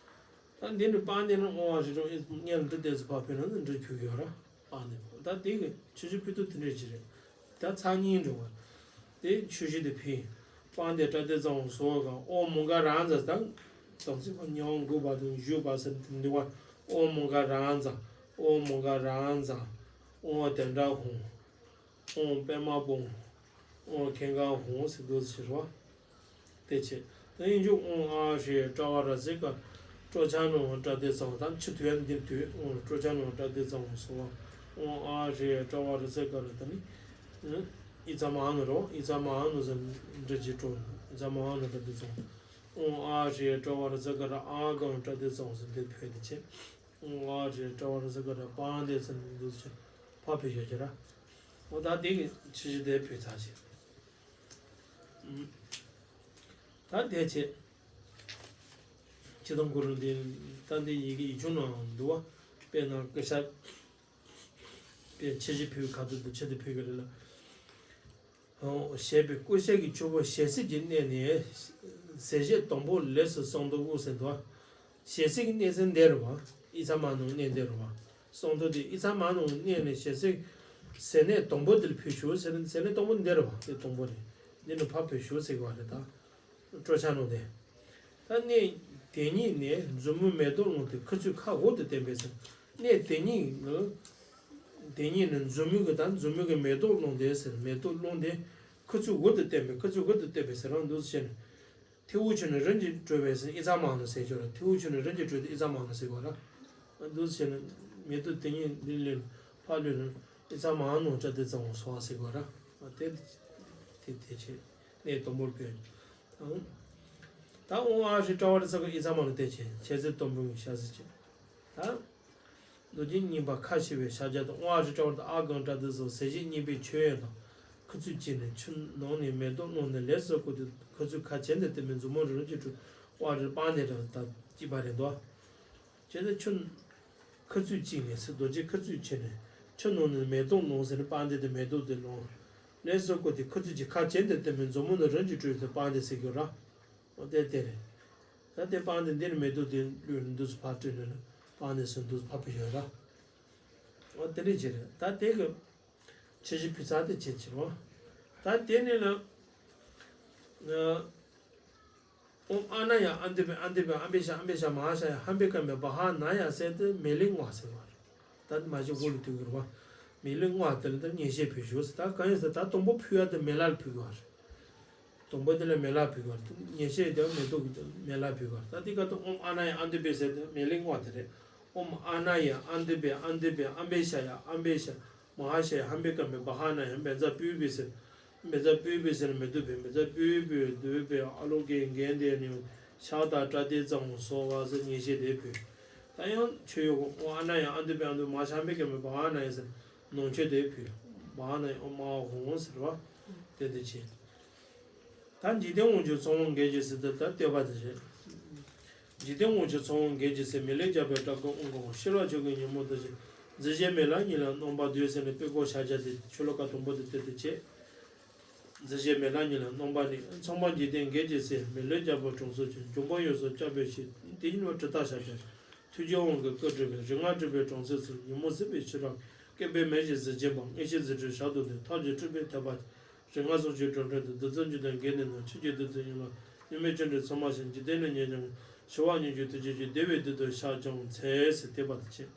ད་འདི་ནི་པང་དེ་ནི་ཨོ་ཨ་ཧྲི་ཏྲ་བ་ར་སི་ཀ་ར་སྔོན་ལ་འབྲི་ཏེ་ཟེར་ཕར་ཕུལ་ན་ནི་འབྲི་ཕུལ་གི་ཡོད་ར། པང་དེ་ད་དེ་གི་ཆུ་བཞི་ཕུལ་དུས་དེ་འདྲ་ཅིག་རེད། ད་ཚར་གཉིས་འགྲོ་བ། དེ་ཆུ་བཞི་དེ་ཕུལ། པང་དེ་ཏྲ་ཏི་ཚང་སོ་ག་ཨོ་མོ་ག་རང་ཛ་དང་། དམ་ཚིག་པ་ཉི་འོང་དགུ་པ་དང་བཞི་པ་ཟེར་འདི་བ། ཨོ་མོ་ག་རང་ཛ། ཨོ་མོ་ག་རང་ཛ། ཨོ་དན་དྲ་ཧོང་། ཨོ་པདྨ་པོ། ཨོ་ཁེན་ག་ཧོང་ཟེར་འདུག་ཟེར་བ། དེ་བྱས། ད་ཡིན་རྒྱུ་ཨོང་ཨ་ཧྲི་ཏྲ་བ་ར་སི་ཀ་ར་སྤྲོ་འཆམ་ནོ་ཏྲ་ཏི་ཚང་དང་ཆུ་དུས་ཡང་འདིར་དུས་ཨོང་སྤྲོ་འཆམ་ནོ་ཏྲ་ཏི་ཚང་སོ་བ། ཨོང་ཨ་ཧྲི་ཏྲ་བ་ར་སི་ཀ་ར་ད་ནི། ཨི་ཚ་མ་ནོ་རོ། ཨི་ཚ་མ་ནོ་ཟེར་འབྲི་གཅིག་སྤྲོ། ཨི་ཚ་མ་ནོ་ཏྲ་ཏི་ཚང་། ཨོང་ཨ་ཧྲི་ཏྲ་བ་ར་སི་ཀ་ར་ཨ་གང་ཏྲ་ཏི་ཚང་སོ་འདི་ཕུལ་དེ་བྱས། ཨོང་ཨ་ཧྲི་ཏྲ་བ་ར་སི་ཀ་ར་པང་དེ་ཚང་འདུག་སེ་ཕར་ཕུལ་བཞག་ར། འོ་ད་དེ་གི་ཆུ་བཞི་དེ་ཕུལ་ཚར་བྱས། ད་དེ་བྱས། ཁྱི་དང་གུ་རུ་འདི་ད་འདི་ཡི་གེ་ཡིག་ཆུང་ནང་འདུག་བ། དཔེར་ན་ཀུ་ཤ། དཔེ་ཆུ་བཞི་ཕུལ་ཁ་ཐུག་ཏུ་ཆུ་དེ་ཕུལ་གི་རེད་ལ། ཞེས་པའི་ཀུ་ཤ་གི་ཆུ་བོ་ཞལ་ཟས་ཀྱི་གནས་ནས་ཟས་བཞེས་དང་པོ་ལས་སུ་གསང་སྟོང་དབུགས་ཟེར་འདུག་ཞལ་ཟས་ཀྱི་གནས་ཟེར་འདི་རེད་བ། ཨི་ཚ་མ་ནོ་གནས་འདི་རེད་བ། གསང་སྟོང་དེ་ཨི་ཚ་མ་ནོ་གནས་ནས་ཞལ་ཟས་ཟས་གནས་དང་པོ་འདིར་ཕུལ་ཞུ་ཟེར་ཟས་གནས་དང་པོ་འདི་རེད་བ། དེ་དང་པོ་རེད། འདི་ནི་ཕར་ཕུལ་ཞུ་ཟེར་གི་བ་རེད་ད། སྤྲོ་འཆམ་ནོ་དེ། ད་གནས་དེ་ཉིད་ནས་མཛུབ་མོས་མེ་ཏོག་བླངས་ཏེ་ཁུ་ཚུར་ཁ་འོག་ཏུ་བསྟན་པས་ཟེར། གནས་དེ་ཉིད་ནི། དེ་ཉིད་ནི་མཛུབ་མོ་གི་ད་མཛུབ་མོ་གི་མེ་ཏོག་བླངས་ཏེ་ཟེར། མེ་ཏོག་བླངས་ཏེ་ཁུ་ཚུར་འུར་དུ་བསྟན་པས། ཁུ་ཚུར་འུར་དུ་བསྟན་པས་ཟེར་རང་འདུག་ཟེར་ནས། ཐེའུ་ཆུ་ནི་རི་འཇིག་བྲོས་པས་ཟེར་ཨི་ཚ་མ་ནོ་ཟེར་ཆོག་ར། ཐེའུ་ཆུ་ནི་རི་འཇིག་བྲོས་ཏེ་ཨི་ཚ་མ་ནོ་ཟེར་གོ་ར། འདུག་ཟེར་ནས་མེ་ཏོག་དེ་ཉིད་འདི་ལས་ཕག་ལུས་ནི་ཨི་ཚ་མ་ནོ་ཅ་དེ་ཙམ་སོ་ཟེར་གོ་ར། དེ་དེ་དེ་ཆེ་གནས་དང་པོར་བོད། ད་ཨོང་ཨ་ཧྲི་ཀྲ་བ་རི་ས་ཀ་ཨི་ཚ་མ་ནོ་དེ་ཆེ་ཆེ་ཚེ་དང་པོ་ངི་ཤ་ཟི་ཆེ། ད། མདོ་རྒྱུད་རྙིང་པ་ཁ་ཕྱེ་བའི་ཕྱག་རྒྱ་དང་ཨོ་ཨ་རི་ཀྲ་བར་དུ་ཨ་གང་ཏྲ་དུ་སོགས་ཟས་བཅུད་རྙིང་པའི་མཆོད་ཡོན་དང་ཁུ་ཚུར་བཅིངས་ནས་ཆུ་ནང་ནས་མེ་ཏོག་བླངས་ནས་ལས་སུ་བཀོད་དེ་ཁུ་ཚུར་ཁ་བྱེ་འདི་དེ་མིན་མཛུབ་མོ་རུ་རུ་གྱི་དྲུག་ཨོ་ཨ་རི་སྤང་ནས་ར་ད་སྐྱིད་པ་རེད་དོ། བྱས་ཏེ་ཆུ་ཁུ་ཚུར་བཅིངས་ནས་སི་རྡོ་རྗེ་ཁུ་ཚུར་བཅིངས་ནས་ཆུ་ནང་ནས་མེ་ཏོག་བླངས་ཟེར་ནས་སྤང་སྟེ་དེ་མེ་ཏོག་དེ་བླངས། ལས་སུ་བཀོད་དེ་ཁུ་ཚུར་གྱི་ཁ་བྱེ་འདི་དེ་མིན་མཛུབ་མོ་ནས་རུ་གྱི་དྲུག་དེ་སྤང་སྟེ་ཟེར་གྱི་ར། འོ་དེ་དེ་རེད། ད་དེ་སྤང་དེ་འདིར་མེ་ཏོག་དེ་ལུས་འདུག་སུ་ཕར་སྤྲད་ནས་ནི་སྤང་ནས་སུ་འདུག་སུ་ཕར་བུད་ཡོད་ར། འོ་དེ་འདྲ་བྱེད་རེད། ད་དེ་གི་ཆེ་ཞི་བུ་ཚ་དེ་བྱེད་ཀྱི་རོ། ད་དེ་ནས་ལ། ཨོཾ་ཨ་ན་ཡ་ཨ་འདུས་པའི་ཨ་འདུས་པའི་ཨམ་པེ་ཤ་ཨམ་པེ་ཤ་མ་ཧཱ་ཤ་ཡ་ཧམ་པེ་ཀ་མེ་བ་ཧ་ན་ཡ་ཟེར་དེ་མེ་ལེ་ལྔ་ཟེར་བ་རེད། ད་མ་གཞི་འོག་ལ་ཐུག་གི་རེད་བ། མེ་ལེ་ལྔ་དེ་ལ་ད་ངེས་ཤེས་ཕུལ་ཞུ་ཟེར། ད་གང་ཡིན་ཟེར་ད་དང་པོ་ཕུལ་ཡ་དེ་མེ་ལ་ལ་ཕུལ་གི་བ་རེད། དང་པོ་དེ་ལ་མེ་ལ་ཕུལ་བ་རེད། ཉེ་ཤེས་དེ་མེ་ཏོག་གི་མེ་ལ་ཕུལ་བ་རེད། ད་དེ་ག་ཏུ་ཨོཾ་ཨ་ན་ཡ་ཨ་འདུས་པའི་ཟེར་དེ་མེ་ལེ་ལྔ་དེ་རེད། ཨོཾ་ཨ་ན་ཡ་ཨ་འདུས་པའི་ཨ་འདུས་པའི་ཨམ་པེ་ཤ་ཡ་ཨམ་པེ་ཤ་མ་ཧཱ་ཤ་ཡ་ཧམ་པེ་ཀ་མེ་བ་ཧ་ན་ཡ་བཛྲ་པུཥྤེ་ཟེར། བཛྲ་པུཥྤེ་ཟེར་མེ་ཏོག་ཕུལ། བཛྲ་པུཥྤེ་འདུས་པའི་ཨ་ལོ་ཀེ་གན་དེ་ནི་ཕྱག་དང་པྲ་ཏི་ཙམ་སོགས་པ་ཟེར་ཉེ་ཤེས་དེ་ཕུལ། ད་ཡང་མཆོད་ཡོན་ཨོཾ་ཨ་ན་ཡ་ཨ་འདུས་པའི་ཨ་འདུས་མ་ཧཱ་ཤ་ཧམ་པེ་ཀ་མེ་བ་ཧ་ན་ཡ་ཟེར་ནང་མཆོད་དེ་ཕུལ། བ་ཧ་ན་ཡ་ཨོཾ་མ་ཧཱ་ཧཱུྃ་ཟེར་བ། དེ་དེ་བྱས། ད་འཇིག་རྟེན་དབང་ཕྱུག་ཚངས་དབྱངས་རྒྱས་ཀྱི་ཟེར་དེ་ད་བསྟོད་པ་དེ་རེད། འཇིག་རྟེན་དབང་ཕྱུག་ཚངས་དབྱངས་རྒྱས་ཀྱི་ཟེར་མེ་ལེགས་རྒྱལ་པོའི་བྲག་སྐུ་དབང་གང་ཤེས་རབ་མཆོག་གི་ཉིན་མོ་དུ་ཞིག་མཛེས་བྱེད་མེ་ལྷ་ཉིད་ལ་རྣམ་པར་བསྟོད་ཟེར་ནས་དཔེ་བཀོད་ཕྱག་རྒྱ་དེ་ཆོས་ལོ་ཀ་དང་པོ་དེ་དེ་དེ་བྱས། མཛེས་བྱེད་མེ་ལྷ་ཉིད་ལ་རྣམ་པར་ནི་ཚངས་པ་འཇིག་རྟེན་རྒྱས་ཀྱི་ཟེར་མེ་ལེགས་རྒྱལ་པོའི་དྲང་སྲོང་ཆེ་འབྱུང་པོ་ཡོངས་སུ་སྐྱབས་པའི་ཕྱིར་དེ་ཉིད་ནི་གྲུབ་རྟགས་ཕྱག་རྒྱ། ཐུགས་རྗེའི་དབང་གིས་སྐུ་གྲུབ་པའི་རིགས་ལྔ་གྲུབ་པའི་གྲོང་ཁྱེར་སུ་ཉིན་མོ་གཟིགས་པའི་ཕྱིར་ར། བསྐལ་པའི་མེ་བཞིན་གཟི་བརྗིད་པ། མངོན་ཤེས་གཟི་བྱུར་ཞལ་དུ་ལྡན། ཐབས་ཀྱི་སྤྲུལ་པས་ཐེག་པ་ཆེ། རིགས་ལྔ་སྲུང་ཞིང་སྒྲོལ་འདྲེན་དང་། བདུད་རྩི་འཇིག་རྟེན་འགེངས་ནས་ནི། ཆོས་ཀྱི་བདུད་རྩི་ཡན་ལག་ཡུམ་མེད་ཅི་འདྲའི་མཚན་མ་ཞིག་འཇིག་རྟེན་ན་ཉེ་ཞིང་ངུ། ཞི་བ་ཉིད་ཀྱི་ཐུགས་རྗེ་ཆེ། བདེ་བའི་དུས་སུ་ཞལ་བྱང་འཚལ་ཟེར་དེ་བར་དུ་བྱས།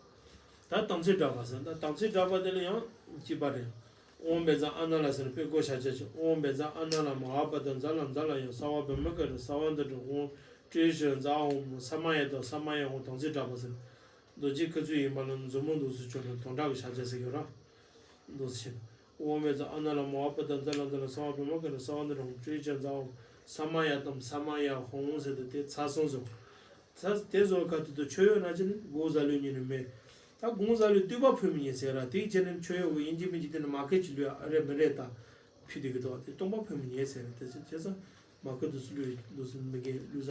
ད་དམ་ཚིག་བསྒྲགས་པ་ཟེར། ད་དམ་ཚིག་བསྒྲགས་པ་དེ་ལ་ཡང་གཅིག་པ་རེད། ཨོཾ་བཛྲ་ཨ་ན་ལ་ཟེར་ནས་དཔེ་བཀོད་ཕྱག་རྒྱ་བྱས། ཨོཾ་བཛྲ་ཨ་ན་ལ་མ་ཧཱ་པྲ་ཏ་ཛ་ལ་ཛ་ལ་ཡ། སརྦ་བྷཱུ་མི་ཀ་རི་སརྦ་ནཱ་ད་རི་ཧཱུྃ། ཀྲྀ་ཧྲཱིཿ་ཛཿཧཱུྃ། ས་མ་ཡ་ཏྭ། ས་མ་ཡ་ཧཱུྃ། དམ་ཚིག་བསྒྲགས་པ་ཟེར། རྡོ་རྗེ་ཁུ་ཚུར་ཡིན་པ་ལ་མཛུབ་མོ་འདུག་སེ་བྱས་ནས་དམ་བསྒྲགས་ཀྱི་ཕྱག་རྒྱ་ཟེར་གྱི་ཡོད་ར། འདུག་སེ་བྱས་ནས་ཨོཾ་བཛྲ་ཨ་ན་ལ་མ་ཧཱ་པྲ་ཏ་ཛ་ལ་ཛ་ལ། སརྦ་བྷཱུ་མི་ཀ་རི་སརྦ་ནཱ་ད་རི་ཧཱུྃ། ཀྲྀ་ཧྲཱིཿ་ཛཿཧཱུྃ། ས་མ་ཡ་ཏྭ། ས་མ་ཡ་ཧཱུྃ་ཟེར་ཏེ་དེ་ཚར་སོང་ཟེར། ཚར་དེ་ཚོ་ག་དུས་དུ་མཆོད་ཡོན་ར་ཅི་ནི་དགུང་ཟ་ལུགས་ཉིད་ནི་མེད། ད་དགུང་ཟ་ལུགས་བསྟོད་པ་ཕུལ་མི་ཉན་ཟེར་ར། དེའི་ཆེད་ནས་མཆོད་ཡོན་གྱི་ཡིན་གཅིག་མིན་གཅིག་དེ་ནི་མ་ཁེལ་གྱི་ལུས་ཨ་རེ་མི་རེ་ད། ཕུལ་དེ་གི་དོག་དེ་སྟོང་པ་ཕུལ་མི་ཉན་ཟེར་ར། དེ་ཚོ་བྱས་ཙང་མ་ཁུ་དུ་སུ་ལུས་དུ་སུ་མི་རྒན་ལུས་ཟ་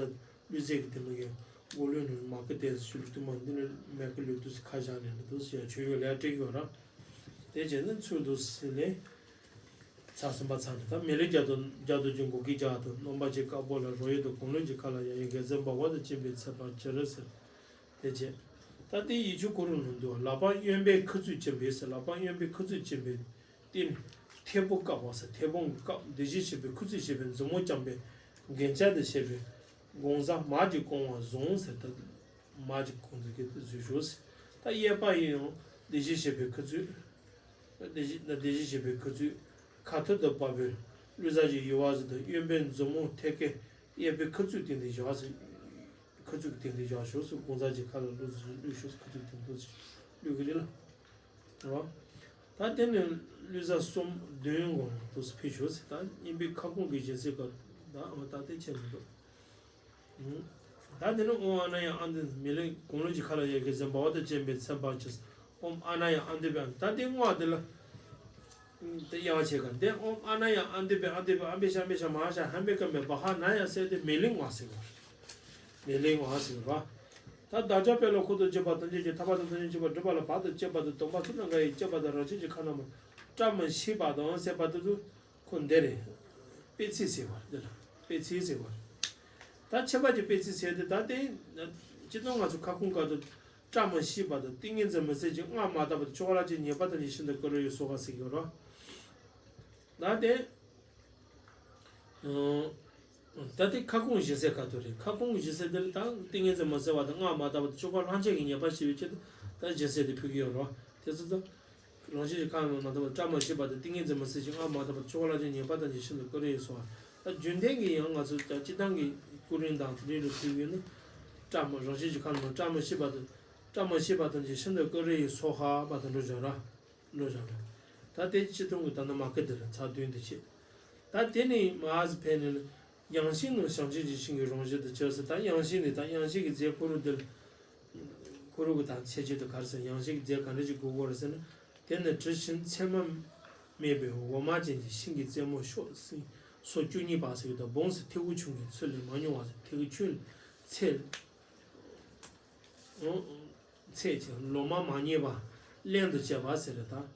ལུས་ཟད་ཀྱི་དེ་མི་རྒན་མགོ་ལུས་ནི་མ་ཁུ་དེ་སུ་ལུས་དུ་མ་འདི་ནི་མེ་ཁུ་ལུས་དུ་སུ་ཁ་བཞག་ནས་ནི་དུ་སུ་ཡ་ཆོས་ཡོད་ལས་སྤྲད་ཡོད་ར། དེ་བྱས་ནས་ཚུལ་དུ་སུ་ལས་ཚར་གསུམ་པ་ཚར་ནས་ད་མེ་ལེགས་རྒྱ་དུ་རྒྱ་དུ་ཅུང་གོ་གི་རྒྱ་དུ་རྣམ་པ་ཅིག་དཀར་པོ་ལ་རོ་ཡོད་དུ་གང་ལུས་ཀྱི་ཁ་ལ་ཡ་ཡི་གེ་ཟེར་འབར་བ་དང་བཅས་པའི་ཚེ་བར་ཅི་རེད་ཟེར། དེ་བྱས་ད་དེ་ཡི་ཆུ་ཁོ་རུ་ནང་དུ་ལག་པ་གཡོན་པས་ཁུ་ཚུར་བཅིངས་པའི་ཟེར། ལག་པ་གཡོན་པས་ཁུ་ཚུར་བཅིངས་པའི། སྟེང་ཐལ་བུ་བཀབ་པ་ཟེར། ཐལ་བུ་བཀབ་བདེ་བྱེད་བྱེད་པའི་ཁུ་ཚུར་བྱེད་པའི་མཛུབ་མོ་བརྐྱངས་པའི་རྒྱན་ཆ་དེ་བྱས་པའི་དགུང་ཟ་མ་གཅིག་བཀང་བ་བཟུང་ཟེར། ད་མ་གཅིག་བཀང་ཟེར་གྱི་དེ་བཟོས་ཞོག་ཟེར། ད་གཡས་པ་ཡིན་ཡང་བདེ་བྱེད་བྱེད་པའི་ཁུ་ཚུར། བདེ་བྱེད་ད་བདེ་བྱེད་བྱེད་པའི་ཁུ་ཚུར། ཁ་ཐུར་དུ་བབས་པའི་གླུད་གཟར་གྱི་ཡུ་བ་ཟེར། ད་གཡོན་པའི་མཛུབ་མོ་ཐལ་ཀའི་གཡས་པའི་ཁུ་ཚུར་སྟེང་དུ་བཞག་ཟེར། ཁུ་ཚུར་སྟེང་དུ་བཞག་ཞོག་ཟེར། དགུང་ཟ་གཅིག་ཁ་ལ་གླུད་གཟར་གླུད་ཞོག་ཟེར། ཁུ་ཚུར་སྟེང་དུ་གླུད་གི་རེད་ལ། རེད་བ། ད་དེ་ནས་གླུད་གཟར་གསུམ་བདུན་གོང་དུ་ཕུལ་ཞུ་ཟེར། ད་གཉིས་པའི་ཁ་སྐོང་གི་སྦྱིན་སྲེག་སྐབས་ད་འོ་ད་དེ་བྱས་མི་འདུག་ད་དེ་ནས་ཨོཾ་ཨ་ན་ཡ་ཨ་འདི་མེ་ལེགས་གང་ལུས་ཀྱི་ཁ་ལ་ཡ་གེ་ཟེར་འབར་བ་དང་བཅས་པའི་ཚེ་བར་ཅི། ཨོཾ་ཨ་ན་ཡ་ཨ་འདི་བ་ད་དེ་བསྔོ་བ་དེ་ལ། དེ་ཡང་བྱེད་ག་འདི་ཨོཾ་ཨ་ན་ཡ་ཨ་འདི་བ་ཨ་འདི་བ་ཨམ་པེ་ཤ་ཨམ་པེ་ཤ་མ་ཧཱ་ཤ་ཧམ་པེ་ཀ་མེ་བ་ཧ་ན་ཡ་ཟེར་དེ་མེ་ལེགས་བསྔོ་ཟེར་བ། མེ་ལེགས་བསྔོ་ཟེར་བ། ད་བདག་ཅག་དཔལ་ལ་འཁོར་དུ་གྱུར་པ་དང་། ཐམས་ཅད་ཀྱི་ཐར་པ་དང་དོན་གྱི་ཕྱིར་བགྲོད་པ་ལ་བར་དུ་གཅོད་པ་དང་། སྡོམ་པ་ཚུ་ནང་ག་ཡི་གཅོད་པ་དང་། རང་བཞིན་གྱི་ཁ་ན་མ་བཀྲ་མི་ཤིས་པ་དང་ཟེར་བ་དེ་ཚོ་ཁོ་འདི་རེད། སྤེལ་ཚིག་ཟེར་བ་འདི་ལ་སྤེལ་ཚིག་ཟེར་བ་རེད། ད་ཁྱད་པར་གྱི་སྤེལ་ཚིག་ཟེར་དེ་ད་ལྟའི་སྤྱིར་བཏང་ང་ཚོ་ཁ་སྐོང་སྐབས་དུ་བཀྲ་མི་ཤིས་པ་དང་ཏིང་ངེ་འཛིན་མི་ཟད་ཅིང་སྔགས་མ་དག་པ་དང་ཆོ་ག་ལ་ཅིག་ཉེས་པ་དང་ཉེས་ཤིང་དང་ཀུ་རེ་ཡོད་སོགས་པ་ཟེར་གྱི་ཡོད་རེད། ད་དེ། ད་དེ་ཁ་སྐོང་སྦྱིན་སྲེག་ག་དུས་རེད། ཁ་སྐོང་སྦྱིན་སྲེག་འདི་ལ་ད་ཏིང་ངེ་འཛིན་མི་ཟད་པ་དང་སྔགས་མ་དག་པ་དང་ཆོ་ག་སློང་བྱེད་ཀྱི་ཉེས་པ་ཞི་བའི་ཆེད་དུ་ད་སྦྱིན་སྲེག་དེ་ཕུལ་གྱི་ཡོད་རེད། དེ་ཚོ་ད་རང་བཞིན་གྱི་ཁ་ན་མ་དག་པ་བཀྲ་མི་ཤིས་པ་དང་ཏིང་ངེ་འཛིན་མི་ཟད་ཅིང་སྔགས་མ་དག་པ་དང་ཆོ་ག་སློང་བྱེད་ཀྱི་ཉེས་པ་དང་ཉེས་ཤིང་དང་ཀུ་རེ་ཡོད་སོགས་པ། རྒྱུན་ལྡན་གྱི་ཡང་ང་ཚོ་ད་སྤྱི་བཏང་གི་སྐུ་རིམ་དང་དེ་འདྲའི་རུ་ཕུལ་ཡོད་ན། བཀྲ་མ་རང་བཞིན་གྱི་ཁམས་ནང་བཀྲ་མ་ཤིས་པ་དང་། བཀྲ་མ་ཤིས་པ་དང་གི་ཤིན་ཏུ་ཀུ་རེ་ཡི་སོ་ཧ་པ་དང་འགྲོ་བཞག་ར། འགྲོ་བཞག་ར། ད་དེ་སྤྱི་བཏང་གི་ད་ནི་མ་ཀི་དེ་ལ་ཚར་བདུན་དེ་བྱེད། ད་དེ་ནི་མ་ཧ་ཟི་ཕན་ནི་ཡང་ཤིང་ནང་བྱང་ཆུབ་ཀྱི་ཤིང་གི་རང་བཞིན་དུ་གྱུར་ཟེར། ད་ཡང་ཤིང་ནི་ད་ཡང་ཤིང་གི་རྫས་ཁོ་རུ་དེ་ལ། ཁོ་རུ་གི་ད་ཆེ་ཆེ་དུ་གར་ཟེར། ཡང་ཤིང་གི་རྫས་ག་འདྲ་ཅིག་དགོས་གོ་རེད་ཟེར་ན། དེ་ནི་དྲི་ཞིམ་མཚན་མ་མེད་པའི་འོ་མ་ཅན་གྱི་ཤིང་གི་རྩེ་མོ་ཤོག་སྲིན་སོ་བཅུ་གཉིས་པ་ཟེར་གི་ད་བོངས་སུ་ཐེའུ་ཆུང་གི་ཚུལ་ལས་མ་མྱོང་བ་ཟེར། ཐེའུ་ཆུང་ཚེ་ཚད་ཀྱི་ལོ་མ་མ་རྙེད་པ་རླན་དུ་བཅད་པ་ཟེར་ད།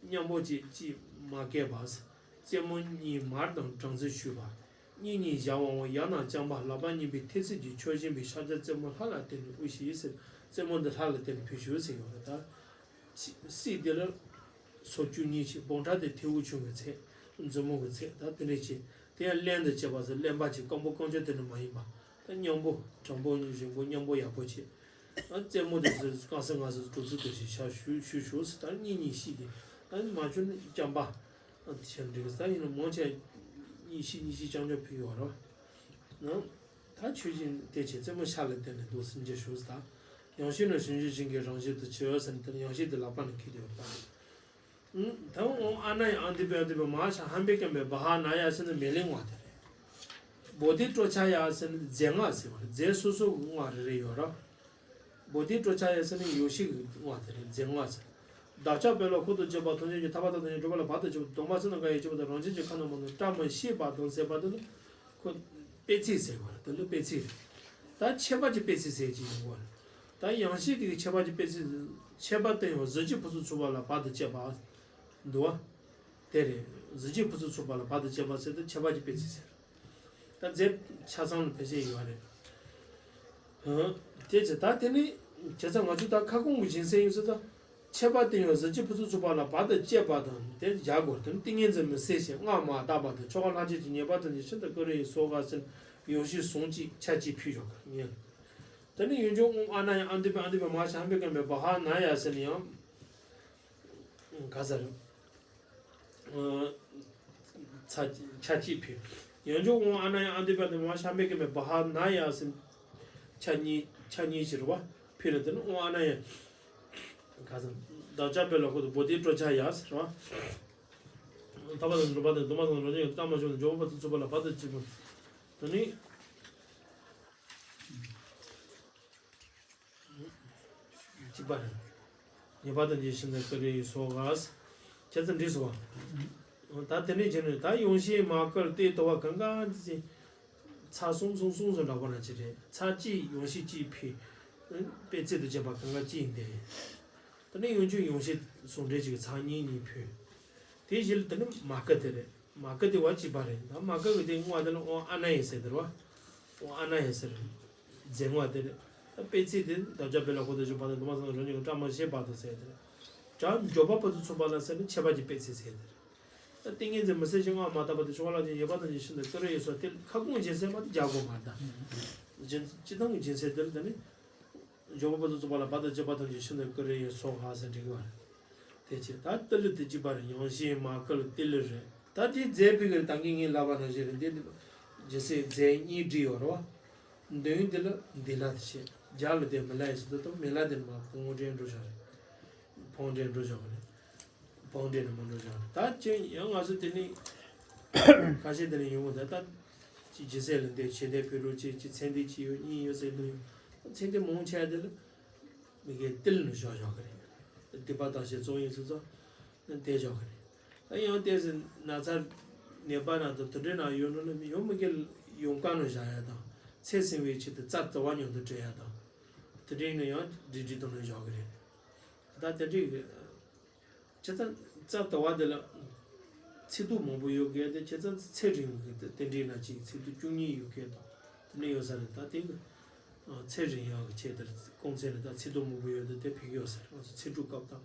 མཉམ་པོ་ཅིག་ཅིག་མ་སྐྱེས་པ། རྩེ་མོ་གཉིས་མར་དང་སྦྲང་རྩི་བཤུས་པ། གཉིས་གཉིས་བཞག་འོང་ཡང་ན་རྐྱང་པ། ལག་པ་གཉིས་པའི་མཐེབ་སྲིན་གྱིས་ཆོས་བཞིན་པའི་ཤ་ཚ་རྩེ་མོ་ལྷ་ལ་བརྟེན་ནས་དབུལ་ཞིག་ཟེར། རྩེ་མོ་འདི་ལྷ་ལ་བརྟེན་ནས་ཕུལ་ཞུ་ཟེར་ཡོང་རེད་ད། སྲིད་དེ་ལ་སོ་བཅུ་གཉིས་ཤིག་བོང་ཁྲ་དེ་ཐེའུ་ཆུང་གི་ཚད། མཛུབ་མོ་གི་ཚད་ད་དེ་འདྲས་ཅིག་དེ་ཡང་རླན་དུ་བཅད་པ་ཟེར། རླན་པ་ཅིག་སྐམ་པོ་སྐམ་ཆུང་དེ་འདྲ་མ་ཡིན་པ། ད་མཉམ་པོ་དྲང་པོ་ཞིམ་པོ་མཉམ་པོ་ཡག་པོ་བྱེད། ཨ་རྩེ་མོ་དེ་ཚོ་རྐང་སེན་ང་ཚོ་གྲུ་ཚུལ་དེ་ཞིག་ཤ་ཞུ་ཞུ་ཞུ་ཟེར། ད་གཉིས་གཉིས་ཤིག་གི་ཨ་མ་བྱུང་ན་རྐྱང་པ་ཨ་དེ་ཆ་འགྲིག་ད་ཡིན་ན་མང་ཆེ་གཉིས་ཤིག་གཉིས་ཤིག་རྐྱང་རྐྱང་ཕུལ་ཡོད་རོ། ན་ད་ཆོས་བཞིན་དེ་བྱེད། རྩེ་མོ་ཤ་ལ་བརྟེན་ནས་འདུག་སེམས་ཀྱི་ཞུ་ཟེར། ད་ཡང་ཤིང་ནི་ཞིང་བཞི་ཞིང་གི་རང་བཞིན་དུ་ཆེ་བ་ཟེར་ནས་དེ་ཡང་ཤིང་དེ་ལག་པ་ནས་འཁྱེར་ཡོད་པ། ད་འོང་ཨ་ན་ཡང་ཨ་འདི་པའི་ཨ་འདི་པའི་མ་ཤ་ཧམ་པའི་སྐམ་པའི་བ་ཧ་ན་ཡ་ཟེར་ནི་མེ་ལེ་ངོ་དེ་རེད། བོ་དྷི་སྤྲོ་ཆ་ཡ་ཟེར་ནི་རྫས་ངོ་ཟེར་བ་རེད། རྫས་སོ་སོ་གི་ངོ་རེ་རེ་ཡོད་ར། བོ་དྷི་སྤྲོ་ཆ་ཡ་ཟེར་ནི་ཡོ་ཤི་གི་ངོ་དེ་རེད། རྫས་ངོ་ཟེར། བདག་ཅག་བེ་ལ་ཁོ་ཐག་བཅད་པ་ཐམས་ཅད་ཀྱི་ཐར་པ་དང་ཐམས་ཅད་འགྲོ་བ་ལ་བར་དུ་གཅོད་པ་དང་། སྡོམ་པ་ཚུལ་དང་འགལ་བའི་སྤྱོད་པ་དང་། རང་བཞིན་གྱིས་ཁམས་དང་མ་དང་བཀྲ་མ་ཤིས་པ་དང་ཟེར་བ་དེ་ནི་ཁོ་སྤེལ་ཚིག་ཟེར་བ་རེད། དེ་ལ་སྤེལ་ཚིག་རེད། ད་ཁྱད་པར་གྱི་སྤེལ་ཚིག་ཟེར་གྱི་ཡོད་པ་རེད། ད་ཡང་ཤིང་དེ་གི་ཁྱད་པར་གྱི་སྤེལ་ཚིག་ཁྱད་པར་བསྟན་ཡང་གཟི་བརྗིད་ཕུན་སུམ་ཚོགས་པ་ལ་བར་དུ་གཅོད་པ་འདུག་བ། དེ་རེད། གཟི་བརྗིད་ཕུན་སུམ་ཚོགས་པ་ལ་བར་དུ་གཅོད་པ་ཟེར་དུས་ཁྱད་པར་གྱི་སྤེལ་ཚིག་ཟེར། ད་རྫས་ཆ་ཚང་ལ་ཕལ་ཆེར་ཡོད་རེད། ཧུམ། དེ་ཚེ་ད་དེ་ནི་བྱས་ཙང་ང་ཚོས་ད་ཁ་སྐོང་གི་སྦྱིན་སྲེག་ཡིན་ཟེར་ད། ཁྱད་པར་བསྟན་ཡང་གཟི་བརྗིད་ཕུན་སུམ་ཚོགས་པ་ལ་བར་དུ་གཅོད་པ་དང་དེ་བཞག་དགོས། དེ་ནི་ཏིང་ངེ་འཛིན་མི་ཟད་ཞིང་སྔགས་མ་དག་པ་དང་ཆོ་ག་ལྷག་བཅས་ཀྱི་ཉེས་པ་དང་ནི་ཤིན་ཏུ་ཀུ་རེ་ཡི་སོ་ག་ཟེར་ཡང་ཤིང་ཟུང་གཅིག་ཆ་གཅིག་ཕུལ་ཞོག་གར་ངེས། དེ་ནི་ཡོན་མཆོག་ཨོཾ་ཨ་ན་ཡ་ཨ་འདི་པའི་ཨ་འདི་པའི་མ་ཤ་ཧམ་པའི་སྐམ་པའི་བ་ཧ་ན་ཡ་ཟེར་ནི་ཡང་ག་ཟེར། ཚ་ཆ་གཅིག་ཕུལ། ཡང་ཆོག་ཨོཾ་ཨ་ན་ཡ་ཨ་འདི་པ་དེ་མ་ཤ་མེད་ཀྱི་མེད་བ་ཧ་ན་ཡ་ཟེར། ཆ་གཉིས་ཆ་གཉིས་ཕྱིར་བ་ཕུལ་ལ་དེ་ནི་ཨོཾ་ཨ་ན་ཡ། ག་ཟེར། བདག་ཅག་བེ་ལ་ཁོ་ཐག་བོ་དྷི་སྤྲོ་ཆ་ཡ་ཟེར་བ། ཐར་པ་དང་འགྲོ་བ་དང་སྡོམ་པ་དང་རང་བཞིན་གྱི་བཀྲ་མ་ཤིས་པ་དང་འབྱོར་པ་ཕུན་སུམ་ཚོགས་པ་ལ་བར་དུ་གཅོད་པ། དེ་ནི། གཅིག་པ་རེད། ཉེས་པ་དང་ཉེས་ཤིང་དང་ཀུ་རེ་ཡི་སོ་ག་ཟེར། ཁྱེད་ཚོ་འགྲིག་སོང་བ། ད་དེ་ནས་བྱས་ནས་ད་ཡང་ཤིང་མ་ཀིར་ཏེ་དོ་བ་གང་ག་འདི་ཚེ། ཚར་གསུམ་གསུམ་གསུམ་སོང་འདྲ་པོ་ན་ཅི་རེད། ཚར་གཅིག་ཡང་ཤིང་གཅིག་ཕུལ། དཔེ་ཚད་དུ་བྱས་པ་གང་ག་གཅིག་ཡིན་ཏེ། དེ་ནས་ཡང་ཆོག་ཡང་ཤིང་ཟུང་འབྲེལ་གཅིག་ཚར་གཉིས་གཉིས་ཕུལ། དེ་བཞིན་དུ་ནི་མ་ཀི་དེ་རེད། མ་ཀི་དེ་བ་གཅིག་པ་རེད། ད་མ་ཀི་གི་དེ་བསྔོ་བ་དེ་ལ་ཨོཾ་ཨ་ན་ཡེ་ཟེར་དེ་རེད་བ། ཨོཾ་ཨ་ན་ཡེ་ཟེར། རྫས་བསྔོ་བ་དེ་རེད། ད་སྤེལ་ཚིག་དེ་བདག་ཅག་བེ་ལ་ཁོ་ཐག་བཅད་པ་དང་སྡོམ་པ་ཚུལ་དང་འགལ་བའི་སྤྱོད་པ་དང་བཀྲ་མ་ཤིས་པ་དང་ཟེར་དེ་རེད། བྱ་འབྱོར་པ་ཕུན་སུམ་ཚོགས་པ་ལ་ཟེར་ནི་ཁྱད་པར་གྱི་སྤེལ་ཚིག་ཟེར་དེ་རེད། ད་ཏིང་ངེ་འཛིན་མི་ཟད་ཅིང་སྔགས་མ་དག་པ་དང་ཆོ་ག་ལྷག་བཅས་ཀྱི་ཉེས་པ་དང་ཉེས་ཤིང་དང་ཀུ་རེ་ཡི་སོ་དེ་ཁ་སྐོང་སྦྱིན་སྲེག་མ་དེ་རྒྱག་དགོས་མ་རེད་ད། སྦྱིན་སྤྱི་བཏང་གི་སྦྱིན་སྲེག་དེ་ལ་ད་ནི། འབྱོར་པ་ཕུན་སུམ་ཚོགས་པ་ལ་བར་དུ་གཅོད་པ་དང་ཉེས་ཤིང་དང་ཀུ་རེ་ཡི་སོ་ག་ཟེར་འགྲིག་གི་བ། དེ་ཆེ་ད་ཏི་ལི་དེ་གཅིག་པ་རེད། ཡང་ཤིང་མ་ཀིར་ཏི་ལི་རེད། ད་དེའི་རྫས་ཕུལ་གི་རེད། ད་གིན་ངས་ལབ་པ་ནང་བཞིན་རེད། འདི་ནི་སྦྱིན་སྲེག་རྫས་གཉིས་བྲིས་ཡོད་རེད་བ། མདུན་དེ་ལ་འདི་ལ་དེ་ཆེ། རྒྱ་ལ་དེ་མི་ལ་ཡི་སི་དུ་དང་མི་ལ་དེ་མ་ཕོང་འདྲེན་འགྲོ་བཞག་རེད། ཕོང་འདྲེན་འགྲོ་བཞག་རེད། བང་འདྲེན་ནི་མ་འགྲོ་བཞག་རེད། ད་ཅི་ཡང་ང་ཚོ་དེ་ནི་ཁ་ཤས་དེ་ནི་ཡོང་གི་ད་ད་ཅི་ཇི་སྲས་ལ་འདས་ཆེ་འདས་ཕེ་རུ་ཅི་ཅི་ཚན་འདི་ཅི་ཡོད་གཉིས་ཡོད་ཟེར་འདུག་ཡོད། ཚན་འདི་མང་ཆེ་བ་དེ་ལ་མི་གའི་ཏིལ་ནི་བཞག་བཞག་གི་རེད། སྡིག་པ་དག་བྱེད་གཙོ་ཡིན་ཚུལ་ཚོ་དེ་བཞག་གི་རེད། ད་ཡང་ཏོག་ཙམ་ན་ཚ་ནད་པ་ན་དང་དེ་འདྲའི་ན་ཡོད་ནོ་ལ་ཡང་མི་གའི་ཡོང་ཀ་ནི་བཞག་ཡ་དང་ཚེ་སྲིང་བའི་ཆེད་དུ་རྩ་དུ་བ་མཉམ་དུ་སྤྲད་ཡ་དང་དེ་འདྲའི་ནི་ཡང་འདྲི་འདྲི་དང་ནི་བཞག་གི་རེད། ད་དེ་འདྲའི་བྱས་ཙང་རྩ་ལྟ་བ་དེ་ལ་ཚིག་སྡུད་མང་པོ་ཡོད་གི་དེ་བྱས་ཙང་ཚེ་རིང་གི་དེ་དེ་འདྲའི་ན་ཅིག་ཚིག་སྡུད་བཅུ་གཉིས་ཡོད་གི་དང་དེ་འདྲ་ཡོད་ས་རེད། ད་དེ་གི་ཚེ་རིང་ཡག་གི་ཆེད་དེར་གོང་ཚད་ལ་ད་ཚིག་སྡུད་མང་པོ་ཡོད་དེ་དེ་ཕེབས་ཡོད་ས་རེད། ང་ཚོ་ཚེ་དྲུག་སྐབས་དང་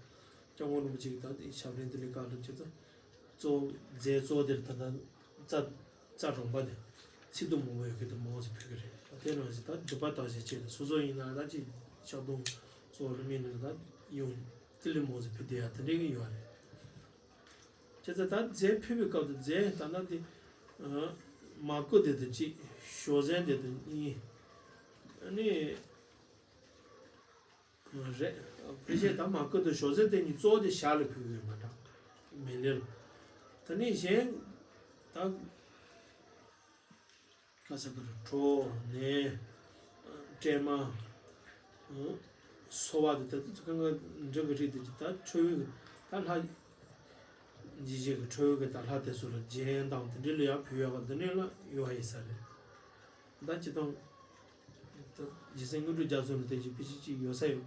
སྐྱབས་མགོན་རིན་པོ་ཆེ་གི་ད་དེ་ཞབས་རིམ་དེ་ལས་ཀ་ལ་བྱས་ཙང་གཙོ་བོ་རྫས་གཙོ་བོ་དེར་ད་ལྟ་རྩ་རྩ་རོང་པ་དེ་ཚིག་སྡུད་མང་པོ་ཡོད་གི་དེ་མང་ཙམ་ཕེབས་གི་རེད། ད་དེ་ནང་བཞིན་ད་སྒྲིབ་པ་དག་བྱེད་ཆེད་དེ་སོ་སོ་ཡིན་ན་ད་ཅིག་ཞག་སྟོང་གཙོ་བོ་ལ་དམིགས་ནས་ད་ཡོང་། ཏི་ལི་མོ་ཟེར་ཕུལ་བསྡད་ཡ་དེ་འདྲའི་གི་ཡོད་རེད། བྱས་ཙང་ད་རྫས་ཕུལ་བའི་སྐབས་དུ་རྫས་ད་ལྟ་དེ། ཨ། མ་བསྐུལ་དེ་དང་གཅིག། ཞོ་ཟན་དེ་དང་གཉིས། ཨ་ནི། རེད། ཕལ་ཆེར་ད་མ་བསྐུལ་དང་ཞོ་ཟན་དེ་གཉིས་གཙོ་བོ་དེ་ཞྭ་ལ་ཕུལ་གི་ཡོད་མ་འདྲ། མེ་ལེ་ལ། ད་ནི་གཞན། ད། ཁ་ས་ཁར་གྲོ། ནས། སྲན་མ། སོལ་བ་དེ་ད་ཚོ་གང་ག་འབྲུ་གི་རིགས་དེ་ད་ཁྲོ་བོའི་ད་ལྷ། འཇིགས་བྱེད་ཀྱི་ཁྲོ་བོའི་གི་ད་ལྷ་དེ་ཚོ་ལ་རྒྱན་དང་དེ་འདྲ་ལ་ཡང་ཕུལ་ཡག་གི་འདི་ནས་ལ་ཡོད་ཡིན་ས་རེད། ད་སྤྱིར་བཏང་། ད་རྗེ་བཙུན་དངོས་གྲུབ་རྒྱ་མཚོ་ནས་དེ་ཅིག་ཕལ་ཆེར་ཅིག་ཡོད་ས་ཡོད།